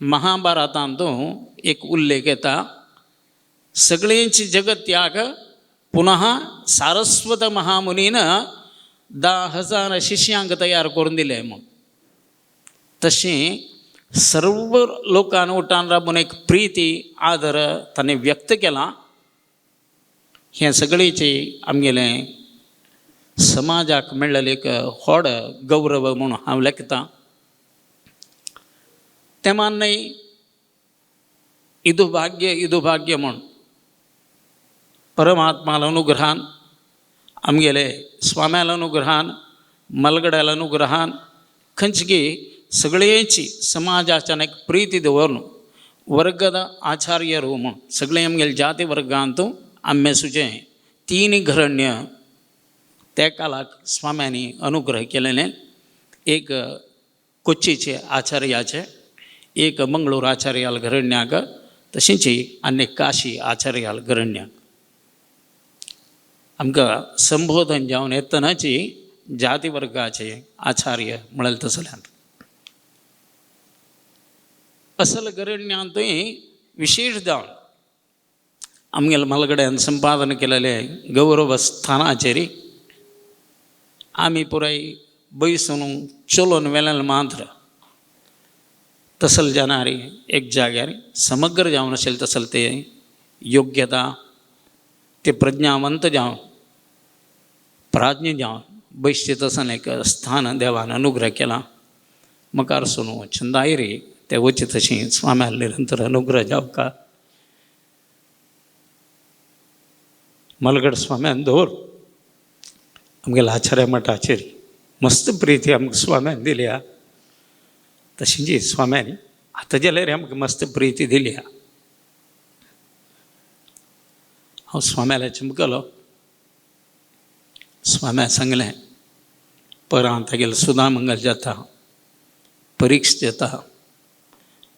महाभारतांत एक उल्लेख येता सगळ्यांची जगत्याग पुनः सारस्वत महामुनीन 10,000 शिष्यांक तयार करून दिले म्हूण तशें सर्व लोकान उठान राबून एक प्रिती आदर ताणें व्यक्त केला हें सगळेचें आमगेलें समाजाक मेळ्ळेलें एक व्हड गौरव म्हूण हांव लेखतां तें मान न्हय इदू भाग्य इदू भाग्य म्हूण परमात्माला अनुग्रहान आमगेले स्वाम्याला अनुग्रहान मलगड्याला अनुग्रहान खंयची सगळ्यांची समाजाच्यान एक प्रिती दवरून वर्गದ आचार्यರು म्हूण सगळे आमगेले जाती वर्गांत आम्मेसूचें तीन घरण्य त्या काळाक स्वाम्यांनी अनुग्रह केलेले एक कोच्चीचे आचार्याचे एक मंगळूर आचार्याल घरण्याक तशेंच आनी काशी आचार्याल घरण्याक आमकां संबोधन जावन येतनाची जाती वर्गाचे आचार्य म्हणलें तसल्यान असल गरण्यांतूय विशेष जावन आमगेल्या म्हालगड्यान संपादन केलेले गौरव स्थानाचेर आमी पुराय बैसून चलोवन वेल्यान मात्र तसल जाणारी एक जाग्यार समग्र जावन आशिल्ले तसल ते योग्यता ते प्रज्ञावंत जावन प्राज्ञ जावन बैसचे तसन एक स्थान देवान अनुग्रह केला. मुखार सुनू छंदाय रे ते वचे तशी स्वाम्यान निरंतर अनुग्रह जावका मलगड स्वाम्यान दवर आमगेल्या आचार्य मठाचेर मस्त प्रिती आमकां स्वाम्यान दिल्या. तशी स्वाम्यान आतां जाल्यार आमकां मस्त प्रिती दिल्या. हांव स्वाम्याला चमकलो. स्वाम्या सांगलें परां तागेलें सुदामंगल जाता, परीक्षा जाता,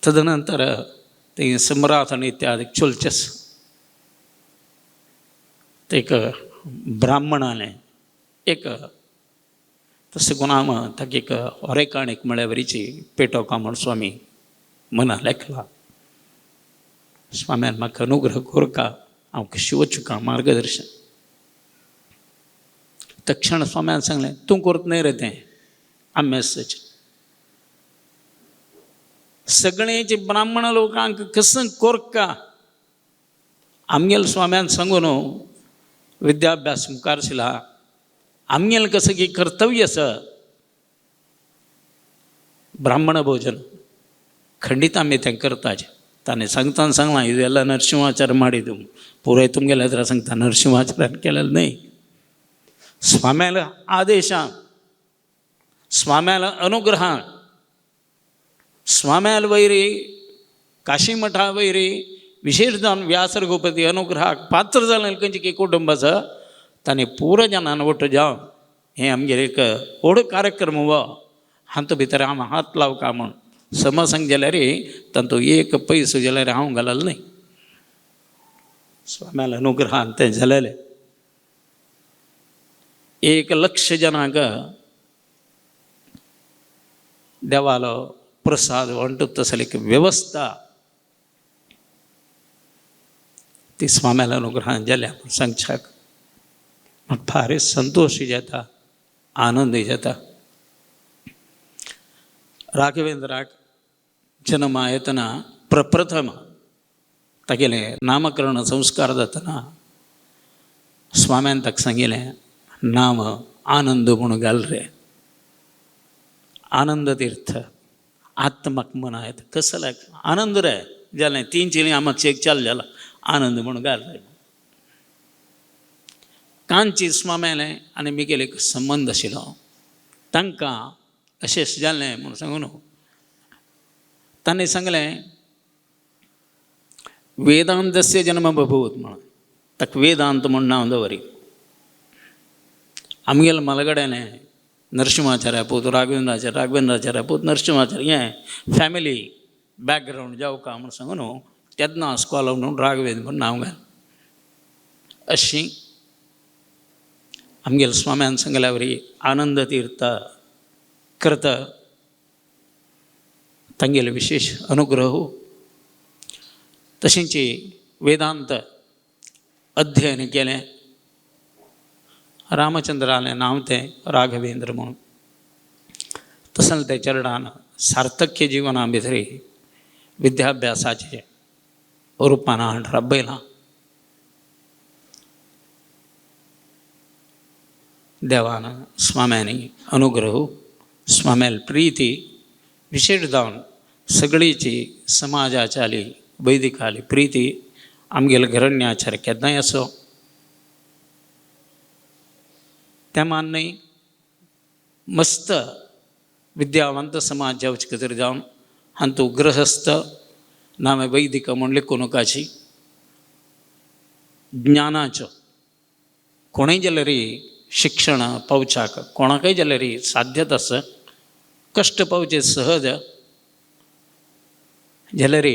तदनंतर ते सम्राट इत्यादी चलचेच. एक ब्राह्मणालें एक तशें कोण ताका एक होरेकाणीक म्हळ्या वरीची पेटोवका म्हूण स्वामी मना लेखला. स्वाम्यान म्हाका अनुग्रह कोरका हांव कशी वचूका मार्गदर्शन. तक्षण स्वाम्यान सांगलें तूं करत न्हय रे तें आम्यासच सगळें ब्राह्मण लोकांक कसं कोरका आमगेल स्वाम्यान सांगू न्हू विद्याभ्यास मुखार शिला आमगेल कसं की कर्तव्य आसा ब्राह्मण भोजन खंडीत आमी तें करताचे. ताणें सांगतना सांगलां ಇದೆಲ್ಲ ನರಸಿಂಹಾಚಾರ್ಯ ಮಾಡಿದ್ದು ಪೂರೈ तुमगेल्या हत्र सांगता नरसिंहाचार्यान केलेलं न्हय. स्वाम्याला आदेश, स्वाम्याला अनुग्रह, स्वाम्याल वैरी काशीमठा वैरी विशेष जावन व्यास रघुपती अनुग्रहाक पात्र जालें खंयचे की कुटुंबाचो ताणें पुरो जनान वट्ट जावन हें आमगेर एक व्हड कार्यक्रम हो हातूंत भितर हांव हात लावका म्हूण समज सांग जाल्यार तातूंत एक पयसो जाल्यार हांव घालल न्हय. स्वाम्याला अनुग्रहान तें जालेलें. 1 लक्ष जनांक देवालो प्रसाद वांटूत तसली एक वेवस्था ती स्वाम्याला अनुग्रहान जाल्या म्हूण सांगच्याक म्हाका भारी संतोश जाता, आनंद जाता. राघवेंद्राक जन्मा येतना प्रप्रथम तागेलें नामकरण संस्कार जातना स्वाम्यान ताका सांगिल्लें नाम आनंद म्हूण घाल रे, आनंद तीर्थ. आत्माक म्हाका मना येता कसलो आनंद रे जालें 3 चिली आमक एक चाल जाला आनंद म्हूण घाल रे. कांची स्वाम्यालें आनी मिगेले एक संबंद आशिल्लो तांकां अशें जालें म्हूण सांगू न्हू. ताणें सांगलें वेदांतस्य जन्म बभूत म्हणून ताका वेदांत म्हूण नांव दवरी. आमगेले मलगड्यालें नरसिंहाचार्य पूत राघवेंद्राचार्य, राघवेंद्राचार्य पूत नरसिंहाचार्य हें फॅमिली बॅकग्रावंड जावका म्हूण सांगू न्हू तेन्ना आस्कोला म्हणून राघवेंद्र म्हूण नांव घाल. अशी आमगेले स्वाम्यान सांगल्या वरी आनंद तीर्थ करता तांगेले विशेष अनुग्रह. तशेंच वेदांत अध्ययन केलें. रामचंद्रालें नांव तें राघवेंद्र म्हणून. तसलें तें चरणान सार्थक्य जिवना भितर विद्याभ्यासाचें रुपान हाड राबयलां. देवान स्वाम्यांनी अनुग्रह, स्वाम्याल प्रिती विशेष जावन सगळीची समाजाच्याली वैदिकाली प्रिती आमगेले घरण्याचार केन्नाय आसो त्या मान्य मस्त विद्यावंत समाज जावचे खातीर जावन हांतू गृहस्थ नामे वैदिक म्हूण लेखूं नकाची ज्ञानाचो कोणूय जाल्यार शिक्षण पावच्याक कोणाकय जाल्यार साध्यत आसा कश्ट पावचे सहज जाल्यार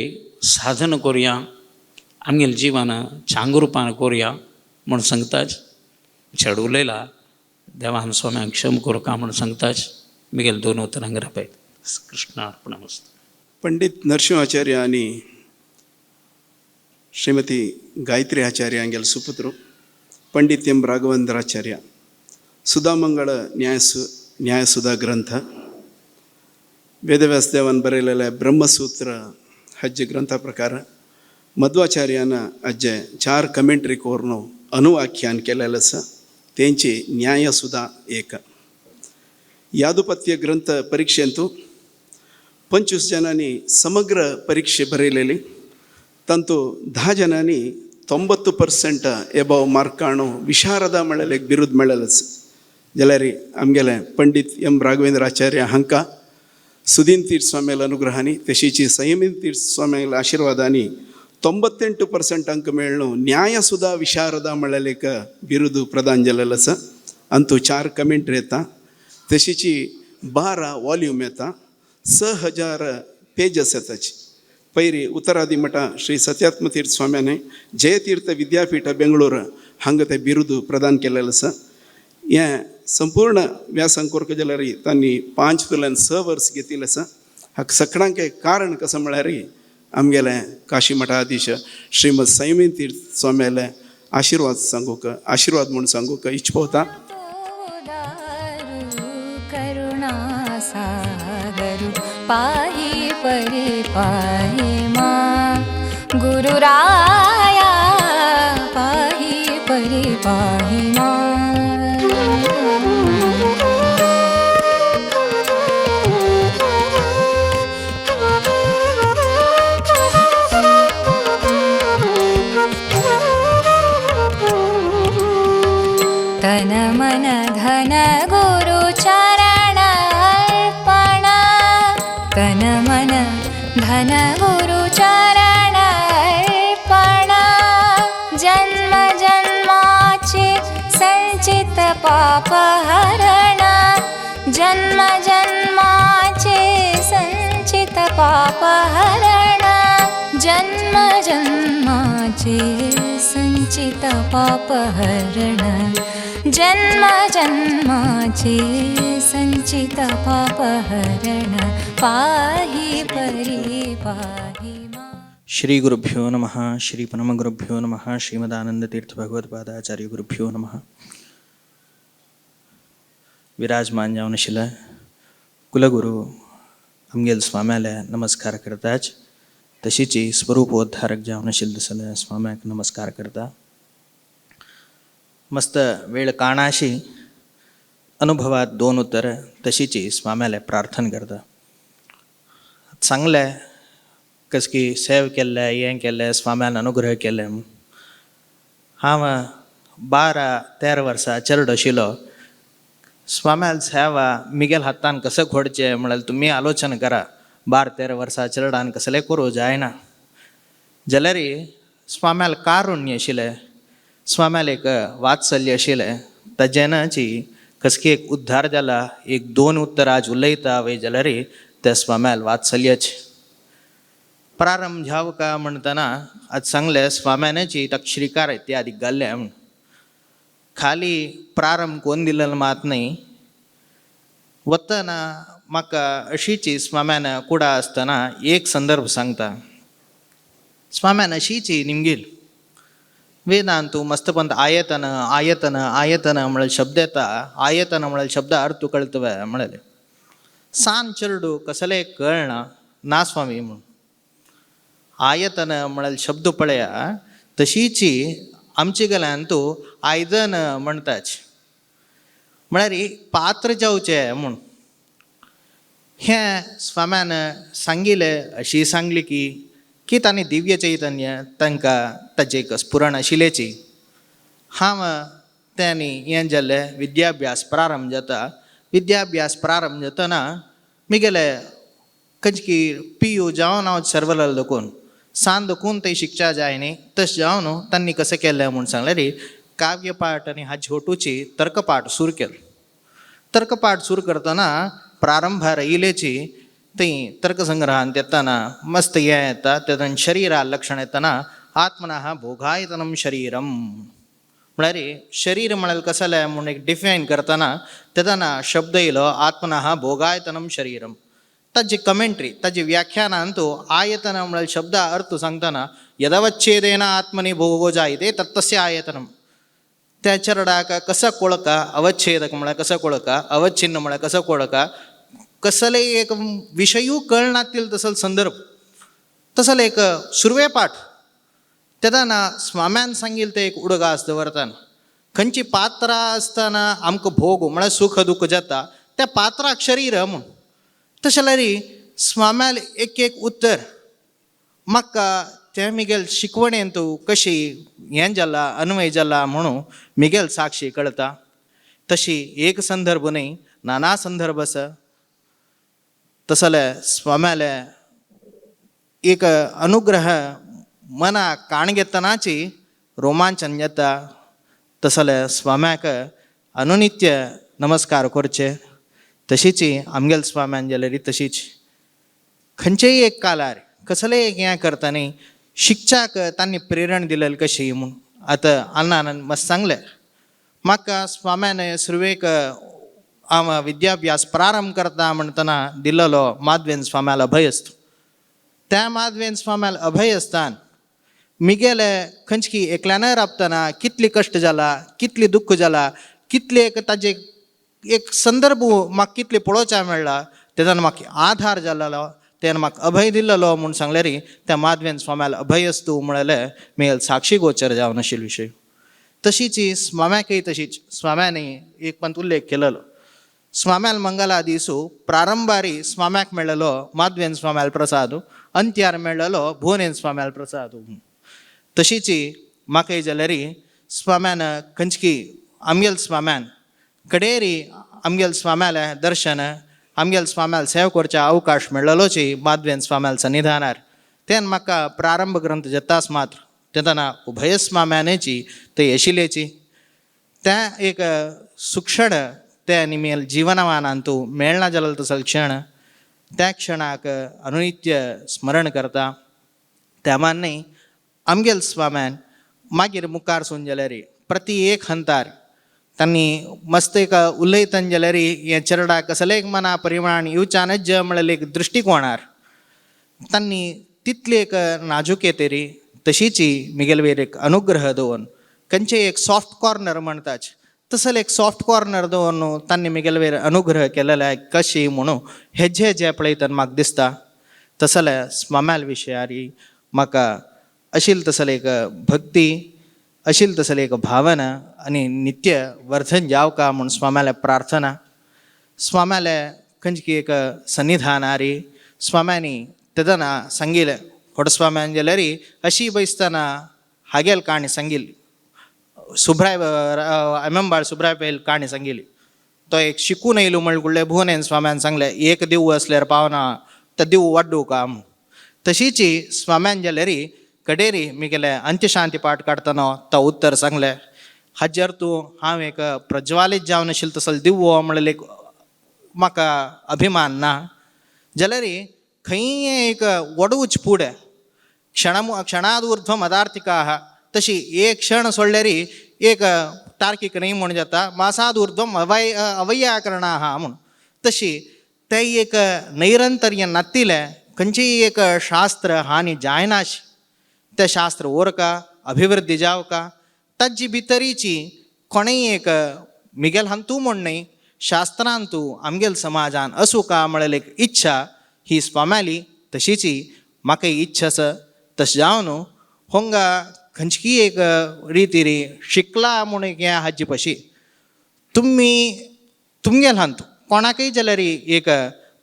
साधन करुया आमगेलें जिवन चांग रुपान करुया म्हूण सांगताच. चड उलयला देवान स्वाम्यांक क्षम करुका म्हूण सांगताच. मिगेल दोन उतरां राबयत. कृष्ण अर्पणमस्तु. पंडित नरसिंहाचार्य आनी श्रीमती गायत्री आचार्य हांगेले सुपुत्र पंडित एम राघवेंद्राचार्य सुधामंगळ न्यायसुधा ग्रंथ, ವೇದವ್ಯಾಸ ದೇವನ್ ಬರೆಯಲೆಲ್ಲ ಬ್ರಹ್ಮಸೂತ್ರ ಹಜ್ಜೆ ಗ್ರಂಥ ಪ್ರಕಾರ ಮಧ್ವಾಚಾರ್ಯನ ಅಜ್ಜೆ 4 ಕಮೆಂಟ್ರಿ ಕೋರ್ನು ಅನುವಾಖ್ಯಾನ केलेलें आसा तेंची न्यायसुधा एक. यादुपत्य ग्रंथ परीक्षेंतु 25 जनांनी समग्र परीक्षे बरयलेली, तांतू 10 जनांनी 90% एबव मार्काणू विशारदा म्हळ्यार एक बिरूद मेळ्ळेलें. जाल्यार आमगेले पंडित एम राघवेंद्र आचार्य हांकां सुदीन तीर्थ स्वाम्याला अनुग्रहानी तशीची संयमीन तीर्थ स्वाम्याला आशीर्वादानी 98% अंक मेळ्ळो न्यायसुधा विशारदा म्हळ्यार एक बिरुद प्रदान जालेलें आसा. अंतू 4 कमेंट्री येता, तशीची 12 वॉल्यूम येता, 6000 पेजस येताची. पयरी उत्तरादी मठ श्री सत्यात्म तीर्थ स्वाम्याने जयतीर्थ विद्यापीठ बेंगळूर हांगा ते बिरुद प्रदान केलेलें आसा. हें संपूर्ण व्यासंग करता जाल्यार तांणी 5 तुल्यान 6 वर्स घेतिल्लें आसा. हाका सगळ्यांक एक कारण कसो म्हळ्यार आमगेलें काशी मठाधीश श्रीमद संयमी तीर्थ स्वाम्याले आशिर्वाद सांगूंक, आशिर्वाद म्हूण सांगूंक इच्छा पवता. करुणा सागरु पाही परी पाही मा गुरुराया पाही परी पाही मा. तन मन धन गुरु चरण अर्पण, तन मन धन गुरु चरण अर्पण, जन्म जन्माचे संचित पाप हरण, जन्म जन्माचे संचित पाप हरण, जन्म जन्माचे संचित पाप हरण, जन्म जन्माचे संचित पाप हरण, पाही परी पाही मा. श्री गुरुभ्यो नमः. श्री परमगुरुभ्यो नमः. श्रीमदानंदतीर्थ भगवत्पादाचार्य गुरुभ्यो नमः. विराजमान जावन आशिल्ले कुलगुरू आमगेल स्वाम्याले नमस्कार करताच, तशीची स्वरूपोद्धारक जावन आशिल्ले तसले स्वाम्याक नमस्कार करता. मस्त वेळ काणाशी अनुभवात 2 उतर तशीची स्वाम्याले प्रार्थना करता. सांगले कस की सेव केल्ले, हें केल्लें, स्वाम्यान अनुग्रह केल्ले. हांव 12-13 वर्सां चेरडो आशिल्लो. स्वाम्याल सेवा मिगेल हातान कसं घडचें म्हळ्यार तुमी आलोचन करा. 12-13 वर्सां चेरडान कसलें करूं जायना. जाल्यार स्वाम्याल कारुण्य आशिल्लें, स्वाम्याल एक वात्सल्य आशिल्लें. ताजेनाची कसकी एक उद्धार जाला. एक 2 उत्तर आज उलयता वय जाल्यार त्या स्वाम्याल वात्सल्याचे प्रारंभ जावं का म्हणटना आज सांगलें स्वाम्यानाची ताका श्रीकार इत्यादी घाल्लें म्हूण. खाली प्रारंभ कोण दिलेलो मात न्हय. वतना म्हाका अशीची स्वाम्यान कुडा आसतना एक संदर्भ सांगता. स्वाम्यान अशीची निमगील वेदांतू मस्तपंत आयतन आयतन आयतन म्हळ्यार शब्द येता. आयतन म्हळ्यार शब्द अर्थ कळतवे म्हळ्यार सान चेरडू कसलें कळना ना स्वामी म्हूण. आयतन म्हळ्यार शब्द पळया तशीची आमचे गेल्यान तूं आयदन म्हणटाच म्हळ्यार पात्र जावचें म्हूण. हें स्वाम्यान सांगिल्लें अशी सांगली की की तांणी दिव्य चैतन्य तांकां ताजें एक स्फुरण आशिल्ल्याची. हांव तांणी हें जालें विद्याभ्यास प्रारंभ जाता. विद्याभ्यास प्रारंभ जातना मिगेले खंयची पी यू जावन हांव सर्वलाल दखून सान दखून थंय शिकच्या जाय न्ही तशें जावन तांणी कशें केलें म्हूण सांगलें रे काव्यपाठ आनी हाजी होटूची तर्कपाठ सुरू केलो. तर्कपाठ सुरू करतना प्रारंभार येयलेची थंय तर्कसंग्रहान येतना मस्त हें येता तेतून शरीरा लक्षण येतना आत्मनः भोगायतनं शरीरम म्हळ्यार शरीर म्हळ्यार कसलें म्हूण एक डिफायन करतना तेन्ना शब्द येयलो आत्मनः भोगायतनं शरीरम. ताजी कमेंट्री ताजी व्याख्यानान तूं आयतन म्हळ्यार शब्द अर्थ सांगतना यदवच्छेदेन आत्मनि भोगो जायते तत्तस्य आयतनम. त्या चरडाक कसो कोळका अवच्छेदक म्हळ्यार कसो कोळका अवच्छिन्न म्हळ्यार कसो कोळका कसले एक विशयू कळनातील तसल संदर्भ तसल एक सुरवे पाठ तेन्ना स्वाम्यान सांगील ते एक उडगास दवरताना खंयची पात्रां आसतना आमकां भोग म्हळ्यार सुख दुख्ख जाता त्या पात्राक शरीर म्हूण. तशें जाल्यार स्वाम्याल एक एक उत्तर म्हाका तें मिगेल शिकवणेन तूं कशी हें जाला अन्वय जाला म्हणून मिगेल साक्षी कळटा. तशी एक संदर्भ न्हय नाना संदर्भ आसा. तसले स्वाम्याले एक अनुग्रह मनाक काण घेतनाची रोमांचन येता. तसले स्वाम्याक अनुनित्य नमस्कार करचे. तशीच आमगेल स्वाम्यान जाल्यार तशीच खंयचेय एक कालार कसलेय एक हें करता न्ही शिकच्याक तांणी प्रेरण दिलेलें कशी म्हूण आतां अण्णान मस्त सांगलें. म्हाका स्वाम्यान सुरवेक हांव विद्याभ्यास प्रारंभ करता म्हणटना दिल्लो माधवेन स्वाम्याल अभयस्त. त्या माधवेन स्वाम्याल अभयस्थान मिगेले खंयची एकल्यानय राबतना कितली कश्ट जाला कितली दुख्ख जाला कितले एक ताजे एक संदर्भ म्हाका कितले पळोवच्या मेळ्ळा तेन्ना म्हाका आधार जालेलो तेन्ना म्हाका अभय दिल्लो म्हूण सांगल्यार त्या माधवेन स्वाम्याल अभयस्तू म्हळ्यार मेल साक्षी गोचर जावन आशिल्लो विशय. तशीच स्वाम्याकय तशीच स्वाम्यानी एक पंत उल्लेख केलेलो स्वाम्याल मंगला दिसू प्रारंभारी स्वाम्याक मेळ्ळलो माधवेन स्वाम्याल प्रसाद अंत्यार मेळ्ळलो भुवनेन स्वाम्याल प्रसाद. तशीच म्हाकाय जाल्यार स्वाम्यान खंयची आमगेल स्वाम्यान कडेरी आमगेल स्वाम्यालें दर्शन आमगेल स्वाम्याल सेवा करच्या अवकाश मेळ्ळलोची माधवेन स्वाम्याल सन्निधानार. तेन्ना म्हाका प्रारंभ ग्रंथ जाताच मात्र तेन्ना उभय स्वाम्यानेची ते येशिलेची त्या एक सुक्षण ते निमेल जीवनमानान तूं मेळना जालो तसो क्षण त्या क्षणाक अनुनित्य स्मरण करता. त्या मान आमगेल स्वाम्यान मागीर मुखार सून जाल्यार प्रति एक हंतार तांणी मस्त एक उलयतन जाल्यार हें चरडाक कसलें एक मना परिमाण येवच्यानच जे म्हळ्यार एक दृश्टिकोणार तांणी तितली एक नाजुकेतेरी तशीच मिगेल वयर एक अनुग्रह दवरून खंयचे एक सॉफ्ट कॉर्नर म्हणटाच तसले एक सॉफ्ट कॉर्नर दवरून तांणी मिगेल वयर अनुग्रह केलेले कशी म्हणून हेजे जे पळयतना म्हाका दिसता. तसले स्वाम्याल विशयारी म्हाका अशील तसले एक भक्ती अशील तसले एक भावना आनी नित्य वर्धन जावका म्हूण स्वाम्याले प्रार्थना. स्वाम्याले खंयची एक सन्निधानारी स्वाम्यानी तेदना सांगिलें व्हड स्वाम्यान जाल्यार अशी बैसतना हागेल काणी सांगिल्ली सुब्राय एमएमबाळ सुब्राय पैल काणी सांगिल्ली. तो एक शिकून येयलो म्हणले भुवनेन स्वाम्यान सांगलें एक देव असल्यार पावना तर देव वाड्डू का म्हूण. तशीच स्वाम्यान जाल्यार कडेरी मिगेले अंत्यशांती पाठ काडटना तो उत्तर सांगलें हाजेर तूं हांव एक प्रज्वालीत जावन आशिल्लो तसो दिवो म्हणलें एक म्हाका अभिमान ना जाल्यार खंय एक वडूच फुडें क्षणाद ऊर्ध्वम अदार्थिकाः तशी एक क्षण सोडल्यार एक तार्कीक न्हय म्हूण जाता मासाद ऊर्ध्वम अवैयाकरणाः म्हूण. तशी ते एक नैरंतर्य नातिलें खंयचीय एक शास्त्र हानी जायनाशी तें शास्त्र ओरका अभिवृद्धी जावका ताजी भितरीची कोणेय एक मिगेल हांतू म्हूण न्हय शास्त्रान तूं आमगेल समाजान असूं का म्हळ्यार एक इच्छा ही स्वाम्याली तशीच म्हाका इच्छा आसा. तशें जावन होंगा खंयची एक रितीरी शिकला म्हूण एक हें हाजी पशी तुमी तुमगेल हांतू कोणाकय जाल्यार एक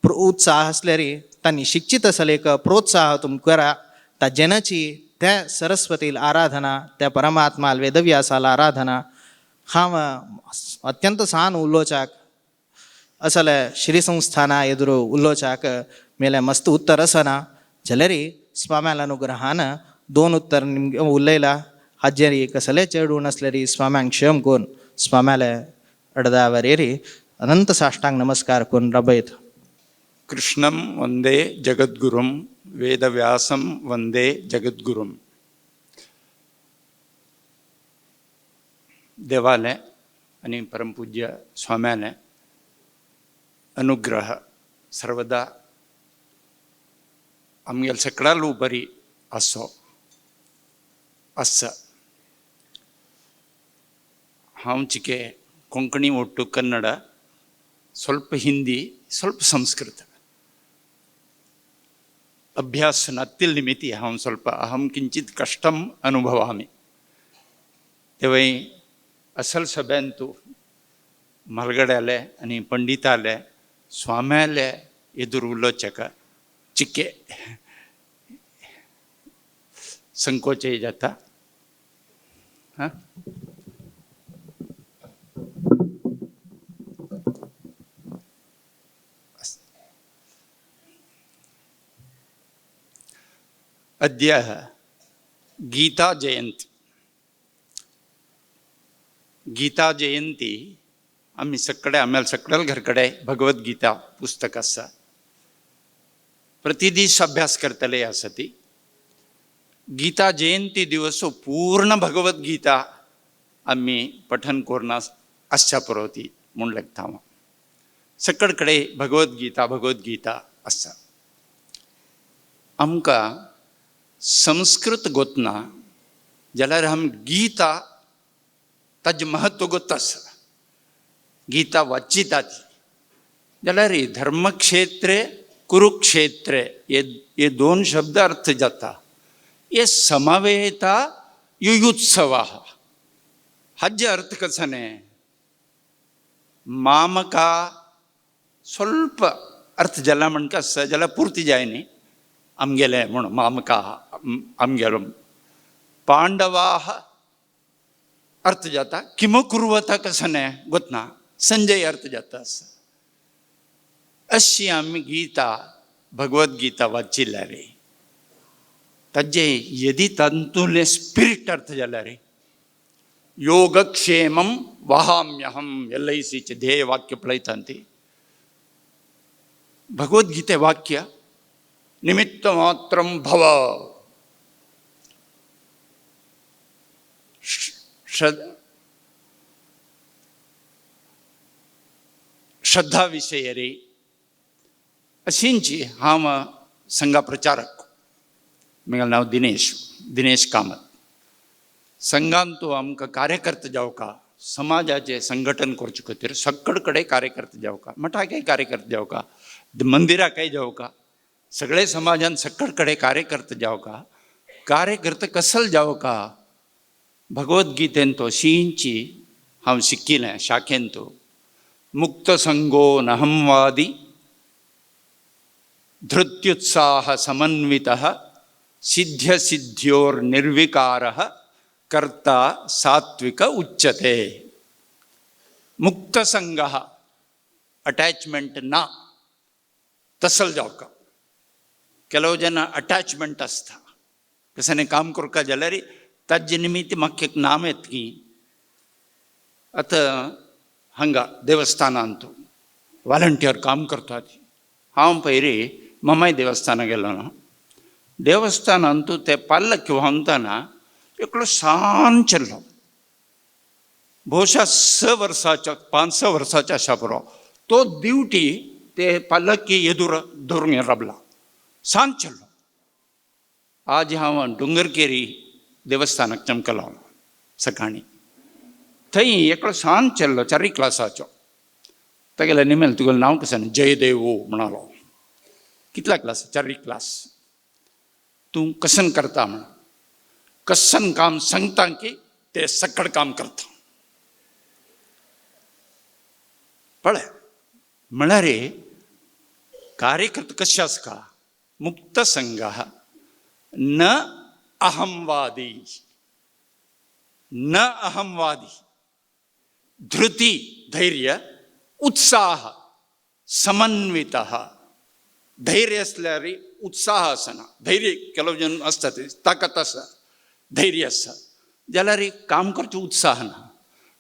उत्साह आसल्यार तांणी शिकची तसले एक प्रोत्साह तुमकां करा. ताजेनाची त्या सरस्वतील आराधना त्या परमात्मा वेदव्यासाला आराधना हांव अत्यंत सान उलोवच्याक असले श्री संस्थाना एదురు उलोवच्याक मेले मस्त उत्तर आसना जाल्यार स्वाम्याल अनुग्रहान दोन उत्तर निमगे उलयला हाजेर कसले चेडूं नासल्यार स्वाम्यांक क्षम करून स्वाम्याले अर्दावरेरी अनंत साष्टांग नमस्कार करून रबयत. कृष्णं वंदे जगद्गुरुं वेदव्यासं वंदे जगद्गुरुं. देवालें आनी परमपूज्य स्वाम्यालें अनुग्रह सर्वदा आमगेले सकडालू बरी आसो आसा. हांव चिके कोंकणी ಒಟ್ಟು ಕನ್ನಡ, ಸ್ವಲ್ಪ ಹಿಂದಿ, ಸ್ವಲ್ಪ ಸಂಸ್ಕೃತ अभ्यास नात्तील निमित्ती हांव ಸ್ವಲ್ಪ अहं किंचित कष्टम अनुभवामि. तेवय असल सभेन तूं म्हालगड्याले आनी पंडिताले स्वाम्याले एदूर उलोवचेका चिके संकोचय जाता. हां, अद्य गीता जयंती. गीता जयंती आमी सगळे आम्हाला सगळ्या घरकडे भगवद्गीता पुस्तक आसा. प्रतिदीस अभ्यास करतले आसा ती. गीता जयंती दिवस पूर्ण भगवद्गीता आमी पठन करून आसच्या पुरो ती म्हूण लेखता हांव. सगळे कडेन भगवद्गीता भगवद्गीता आसा. आमकां संस्कृत गोतना जाल्यार आम गीता ताजें महत्व गोत आसा. गीता वाचिता ती जाल्यार धर्मक्षेत्रे कुरुक्षेत्रे हे हे दोन शब्द अर्थ जाता. हे समवेता युयुत्सव हाजे अर्थ कसने मामका ಸ್ವಲ್ಪ अर्थ जाला म्हणका आसा जाल्यार पुर्ती जायनी आमगेले म्हूण मामका आमगेलो पांडवाः अर्थ जाता किम कुर्वता कसने गोतना संजय अर्थ जाता आसा. अशी आमी गीता भगवद्गीता वाचिल्ल्या रे ताजे यदि तातूंतलें स्पिरीट अर्थ जाल्यार रे योगक्षेमं वहाम्यहम एलआयसीचें ध्येय वाक्य पळयता ती भगवद्गीते वाक्य निमित्त मात्रं भव. श्रद्धा विशय रे अशींची हांव संघा प्रचारक. म्हगेलें नांव दिनेश, दिनेश कामत. संघान तूं आमकां कार्यकर्ते जावका समाजाचें संघटन करचे खातीर सगळे कडेन कार्यकर्ते जावका, मठाकय कार्यकर्ते जावका, मंदिराकय जावका, सगळे समाजान सगळे कडेन कार्यकर्ते जावका. कार्यकर्ते कसल जावका भगवद्गीतेन तो शींची हांव शिकिलें शाखेन तो मुक्तसंगो नहंवादी धृत्युत्साह समन्वितः सिद्ध्यसिद्ध्योर्निर्विकारः कर्ता सात्विक उच्यते. मुक्तसंगः अटॅचमेंट ना तसल जावका. ಕೆಲವು ಜನ अटॅचमेंट आसता कशें काम करता जाल्यार ताजे निमित्त म्हाका एक नाम येत की आतां हांगा देवस्थानांत वॉलंटियर काम करता ती. हांव पयली ममाय देवस्थाना गेलो ना देवस्थानांत ते पालक व्हांवतना एकलो सान चेडो बहुशा 6 वर्साच्या 5-6 वर्साच्या आसा पुरो तो दिवटी ते पालकी येदूर धरून राबला सान चेडो. आज हांव डोंगरकेरी देवस्थानाक चमकलो सकाळीं थंय एकलो सान चेडलो चारी क्लासाचो तागेलें निमेल तुगेलें नांव कशें जयदेवो म्हणालो. कितल्या क्लास? चारी क्लास. तूं कसन करता म्हण कसन काम सांगता की ते सकळ काम करता पळय. म्हळ्यार कार्यकर्ते कशें आसता मुक्त संघ न अहंवादी न अहंवादी धृती धैर्य उत्साह समन्वित. धैर्य आसल्यार उत्साह आसना. धैर्य ಕೆಲವು जन आसता ते ताकत आसा धैर्य आसा जाल्यार काम करचो उत्साह ना.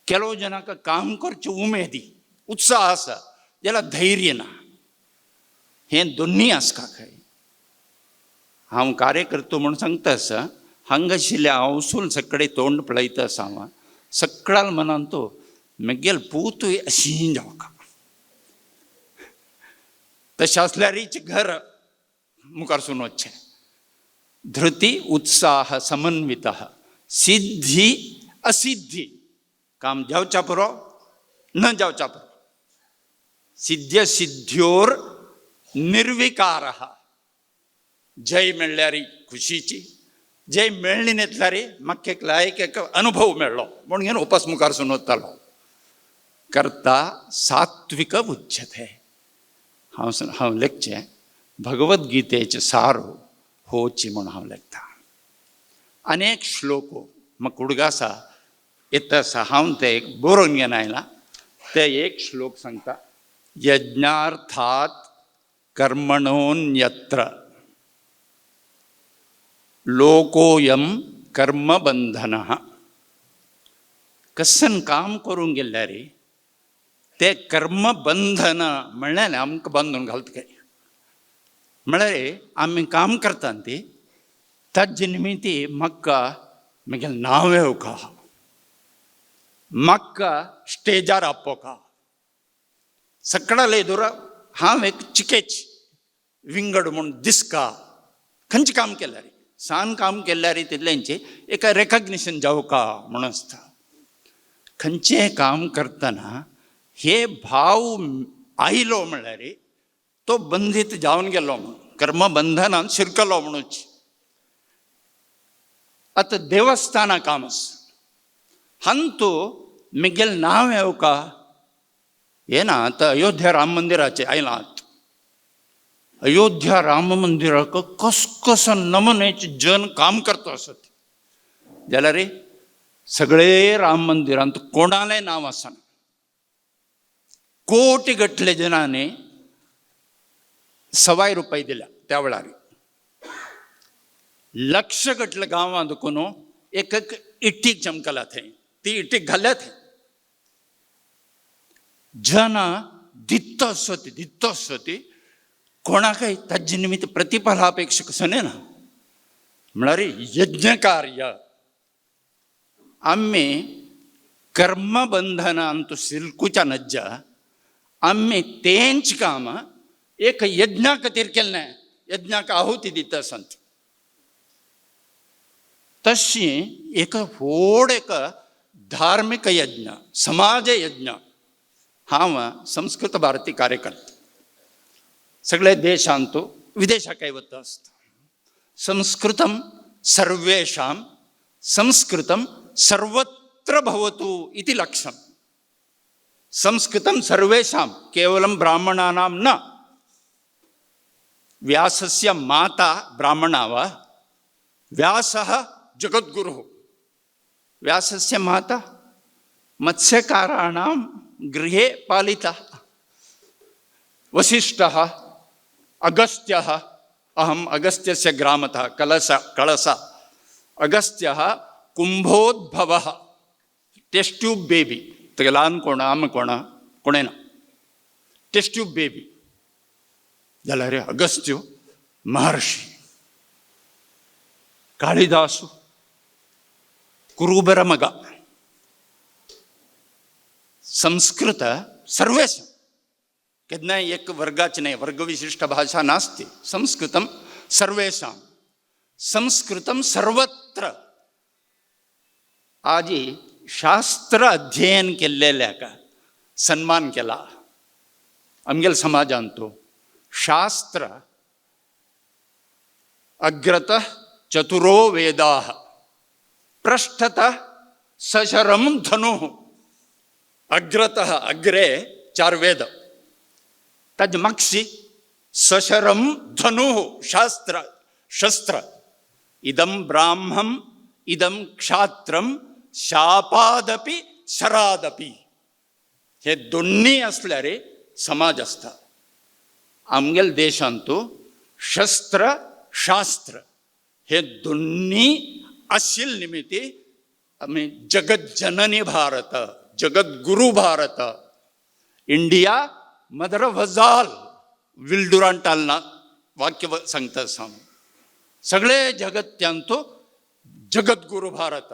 ಕೆಲವು जनाक काम करचे उमेदी उत्साह आसा जाल्यार धैर्य ना. हें दोन्ही आसका खंय. हांव कार्यकर्तो म्हूण सांगता आसा हांगा आशिल्ल्या हांवसून सगळे तोंड पळयता आसा हांव सगळ्या मनान तो म्हगेल पूतूय अशी जावका तशें आसल्यारीच घर मुखार वचचें. धृती उत्साह समन्वित, सिद्धी असिद्धी, काम जावच्या पुरो न जावच्या पुरो, सिद्ध सिद्ध्योर निर्विकार. जय मेळ्ळ्यार खुशीची, जय मेळ्ळी नेतल्यार म्हाका एक लायक एक अनुभव मेळ्ळो म्हूण घेवन उपास मुखार वतालो. कर्ता सात्विक उच्यते. हांव हांव लेखचें भगवद्गीतेचें सारो होची म्हूण हांव लेखता. अनेक श्लोको म्हाका उडगासा येता आसा, हांव ते बरोवन घेवन आयलां. ते एक श्लोक सांगता, यज्ञार्थात कर्मणोन्यत्र लोकोयम कर्मबंधन. कसन काम करूंक गेल्यार ते कर्मबंधन म्हणल्यार आमकां बांदून घालता काय. म्हळ्यार आमी काम करता ती ताजे निमित्ती म्हाका म्हगेलें नांव येवका, म्हाका स्टेजार आपोवका, सकडाले एदुर हांव एक चिकेच विंगड म्हूण दिसका. खंयचें काम केल्यार, सान काम केल्यार तितलेंचें एका रेकग्निशन जावका म्हूण आसता. खंयचें काम करतना हे भाव आयलो म्हणल्यार तो बंधीत जावन गेलो म्हणून, कर्मबंधनान शिरकलो म्हणूच. आतां देवस्थाना काम आसा, हांतू म्हगेलें नांव येवका येना. आतां अयोध्या राम मंदिराचें आयलां. अयोध्या राम मंदिराक कसकस नमुनेचे जन काम करता आसत जाल्यार सगळे राम मंदिरांत कोणालें नांव आसना. कोटी गटले जनांनी सवाय रुपये दिल्या त्या वेळार. लक्ष गटले गांवांत कोण एक एक इट्टीक चमकला थंय, ती इट्टीक घाल्या थंय. जन दित्त आसती दित्त आसती, कोणाकय ताजे निमित्त प्रतिफलापेक्षा कसो ना. म्हळ्यार यज्ञ कार्य आमी कर्मबंधनांत सिलकुच्या नज्ज, आमी तेंच काम एक यज्ञा खातीर केल्लें, यज्ञाक आहुती दिता संत. तशी एक व्हड एक धार्मिक यज्ञ, समाज यज्ञ. हांव संस्कृत भारती कार्यकर्ता, सगळे देशांत विदेशाकय वता आसता. संस्कृतं सर्वेषां, संस्कृतं सर्वत्र भवतु इति लक्ष्यं. संस्कृतं सर्वेषां, केवलं ब्राह्मणानां न. व्यासस्य माता ब्राह्मणा वा? व्यासः जगद्गुरुः. व्यासस्य माता मत्स्यकाराणां गृहे पालिता. वसिष्ठः, अगस्त्यः, अहम् अगस्त्यस्य ग्रामतः कलस कळस. अगस्त्यः कुंभोद्भवः, टेस्ट ट्यूब बेबी. तुगे ल्हान कोण आमी कोण कोणें ना, टेस्ट ट्यूब बेबी जाल्यार अगस्त्यो महर्षी. काಳಿದಾसु कुरुबರ ಮಗ. संस्कृत सर्वेषां, केन्नाय एक वर्गाची न्हय, वर्गविशिष्ट भाषा नास्ति. संस्कृतं सर्वेषां, संस्कृतं सर्वत्र. आजी शास्त्र अध्ययन केल्लेल्याक सन्मान केला आमगेल्या समाजांत. शास्त्र अग्रत चतुरो वेदाः, पृष्ठतः सशरं धनुः. अग्रतः अग्रे चार वेद, तज मक्षि सशरं धनुः शास्त्र शस्त्र. इदं ब्राह्मम् इदं क्षात्रं शापादपि शरादपि. हे दोन्ही असल्यार समाज आसता. आमगेल्या देशांत शस्त्र शास्त्र हे दोन्ही आशिल्ले निमित्ती आमी जगज्जननी भारत, जगद्गुरु भारत, इंडिया मदर वजाल. विल्डुरांटालना वाक्य सांगता आसा. सगळे जगत्यांत जगद्गुरु भारत.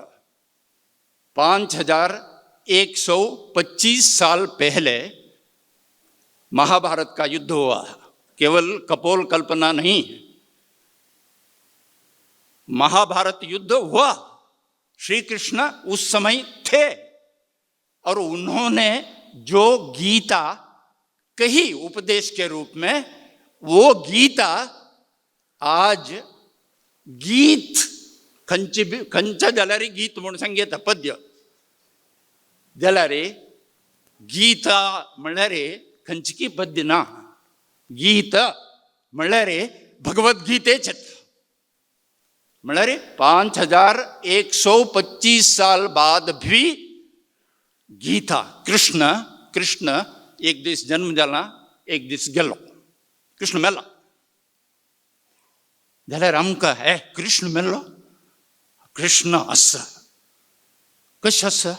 5125 साल पहले महाभारत का युद्ध हुआ, केवल कपोल कल्पना नहीं. महाभारत युद्ध हुआ, श्री कृष्ण उस समय थे और उन्होंने जो गीता कही उपदेश के रूप में, वो गीता आज गीत खंयची खंयच्या जाल्यार गीत म्हूण सांगता पद्य जाल्यार गीता म्हणल्यार खंयची पद्य ना, गीत म्हणल्यार भगवद्गीतेच म्हणल्यार 5125 साल बाद भी गीता. कृष्ण कृष्ण एक दीस जन्म जाला, एक दीस गेलो, कृष्ण मेला जाल्यार आमकां हे कृष्ण मेल्लो, कृष्ण आसा, कशें आसा,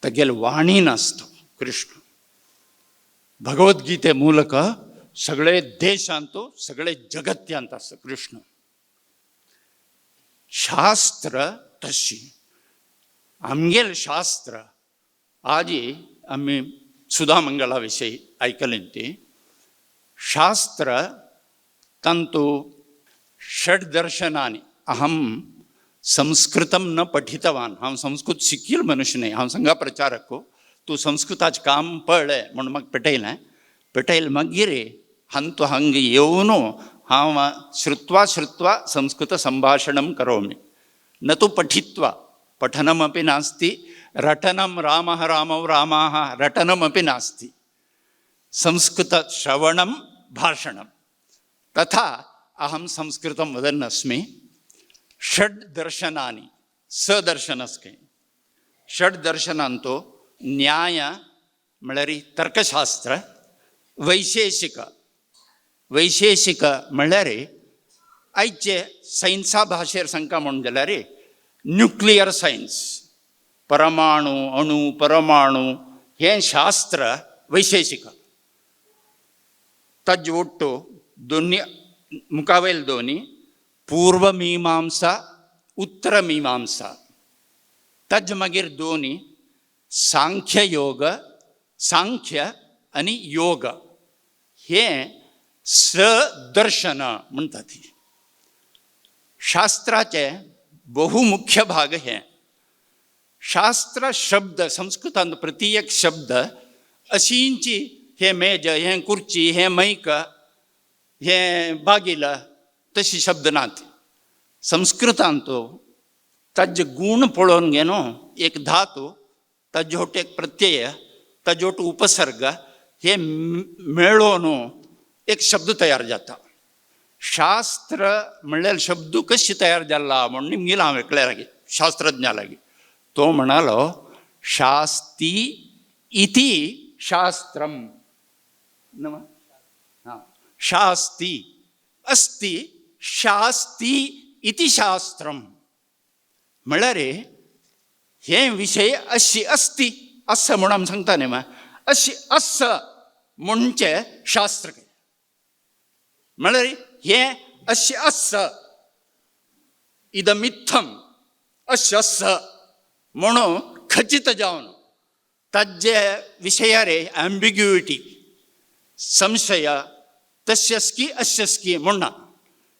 तागेले वाणीन आसता कृष्ण. भगवद्गीते ಮೂಲಕ सगळे देशांत, सगळे जगत्यांत आसा कृष्ण. शास्त्र तशी आमगेलें शास्त्र. आजी आमी सुधामंगला विशयी आयकलें ती शास्त्र. तांतू षड् दर्शनानि. अहं संस्कृतं न पठितवान, हांव संस्कृत शिकील मनुष्य न्हय, हांव संघा प्रचारक. तूं संस्कृताचें काम पळय म्हूण म्हाका पेटयलें. पेटयलें मागीर हांतू हांगा येवन हांव श्रुत्वा श्रुत्वा संस्कृतसम्भाषणं करोमि, न तु पठित्वा. पठनमपि नास्ति, रटनं रामः रामौ रामाः रटनमपि नास्ति. संस्कृतश्रवणं भाषणं तथा अहं संस्कृतं वदन् अस्मि. षड् दर्शनानि, सदर्शनस्के षड् दर्शनांतो न्याय म्हळ्यार तर्कशास्त्र, वैशेषिक. वैशेषिक म्हळ्यार आयचे सायन्सा भाशेर सांगता म्हूण जाल्यार न्युक्लियर सायन्स, परमाणु, अणु परमाणु हें शास्त्र वैशेषिक. तज्ज ಒಟ್ಟು दोन्ही मुखावयल दोन्ही पूर्वमीमांसा, उत्तरमीमांसा. तज मागीर दोनी सांख्य योग, सांख्य आनी योग, हें सदर्शन म्हणटात. शास्त्राचे बहुमुख्य भाग हे शास्त्र शब्द. संस्कृतांत प्रति एक शब्द अशींची हे मेज, हें खुर्ची, हें मैक, हें बागील, तशी शब्द नात संस्कृतांत. ताजे गूण पळोवन घेनो एक धातू, ताजे वट एक प्रत्यय, ताजे वट उपसर्ग, हे मेळोवन एक शब्द तयार जाता. शास्त्र म्हणल्यार शब्द कशें तयार जाला म्हूण निमगीला हांव एकल्या लागीं, शास्त्रज्ञा लागीं. तो म्हणालो, शास्ती इति शास्त्रम. शास्ती अस्ति, शास्ती इति शास्त्रम म्हळ्यार हे विशय अशी अस्ति, आसा म्हूण आमी सांगता न्ही, अशी आसा म्हणचे शास्त्र. म्हळ्यार हें अशें आसा, इदमित्थम अशें आसा म्हणून खचित जावन ताजे विशयार ॲम्बिग्युइटी, संशय, तश्यस्की अश्यस्की म्हणना.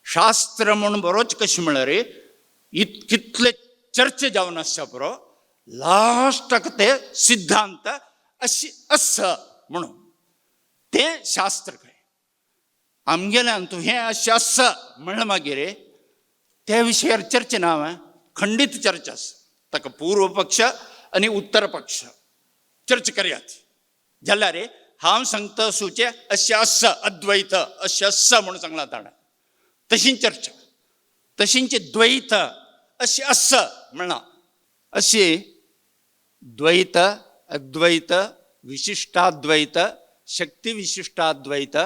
शास्त्र म्हूण बरोच कशें म्हळ्यार कितले चर्चे जावन आसच्या पुरो, लास्टाक ते सिद्धांत अशी आसा म्हणून तें शास्त्र. खंय आमगेल्यान तूं हें अशें आसा म्हणलें मागीर त्या विशयार चर्चा ना, खंडीत चर्चा आसा. ताका पूर्व पक्ष आनी उत्तर पक्ष चर्चा करयात जाल्यार हांव सांगता सुचें अशें आसा, अद्वैत अशें आसा म्हणून सांगलां ताणें, तशी चर्चा. तशींच द्वैत अशें आसा म्हणलां. अशी द्वैत, अद्वैत, विशिश्टाद्वैत, शक्ती विशिश्टाद्वैत,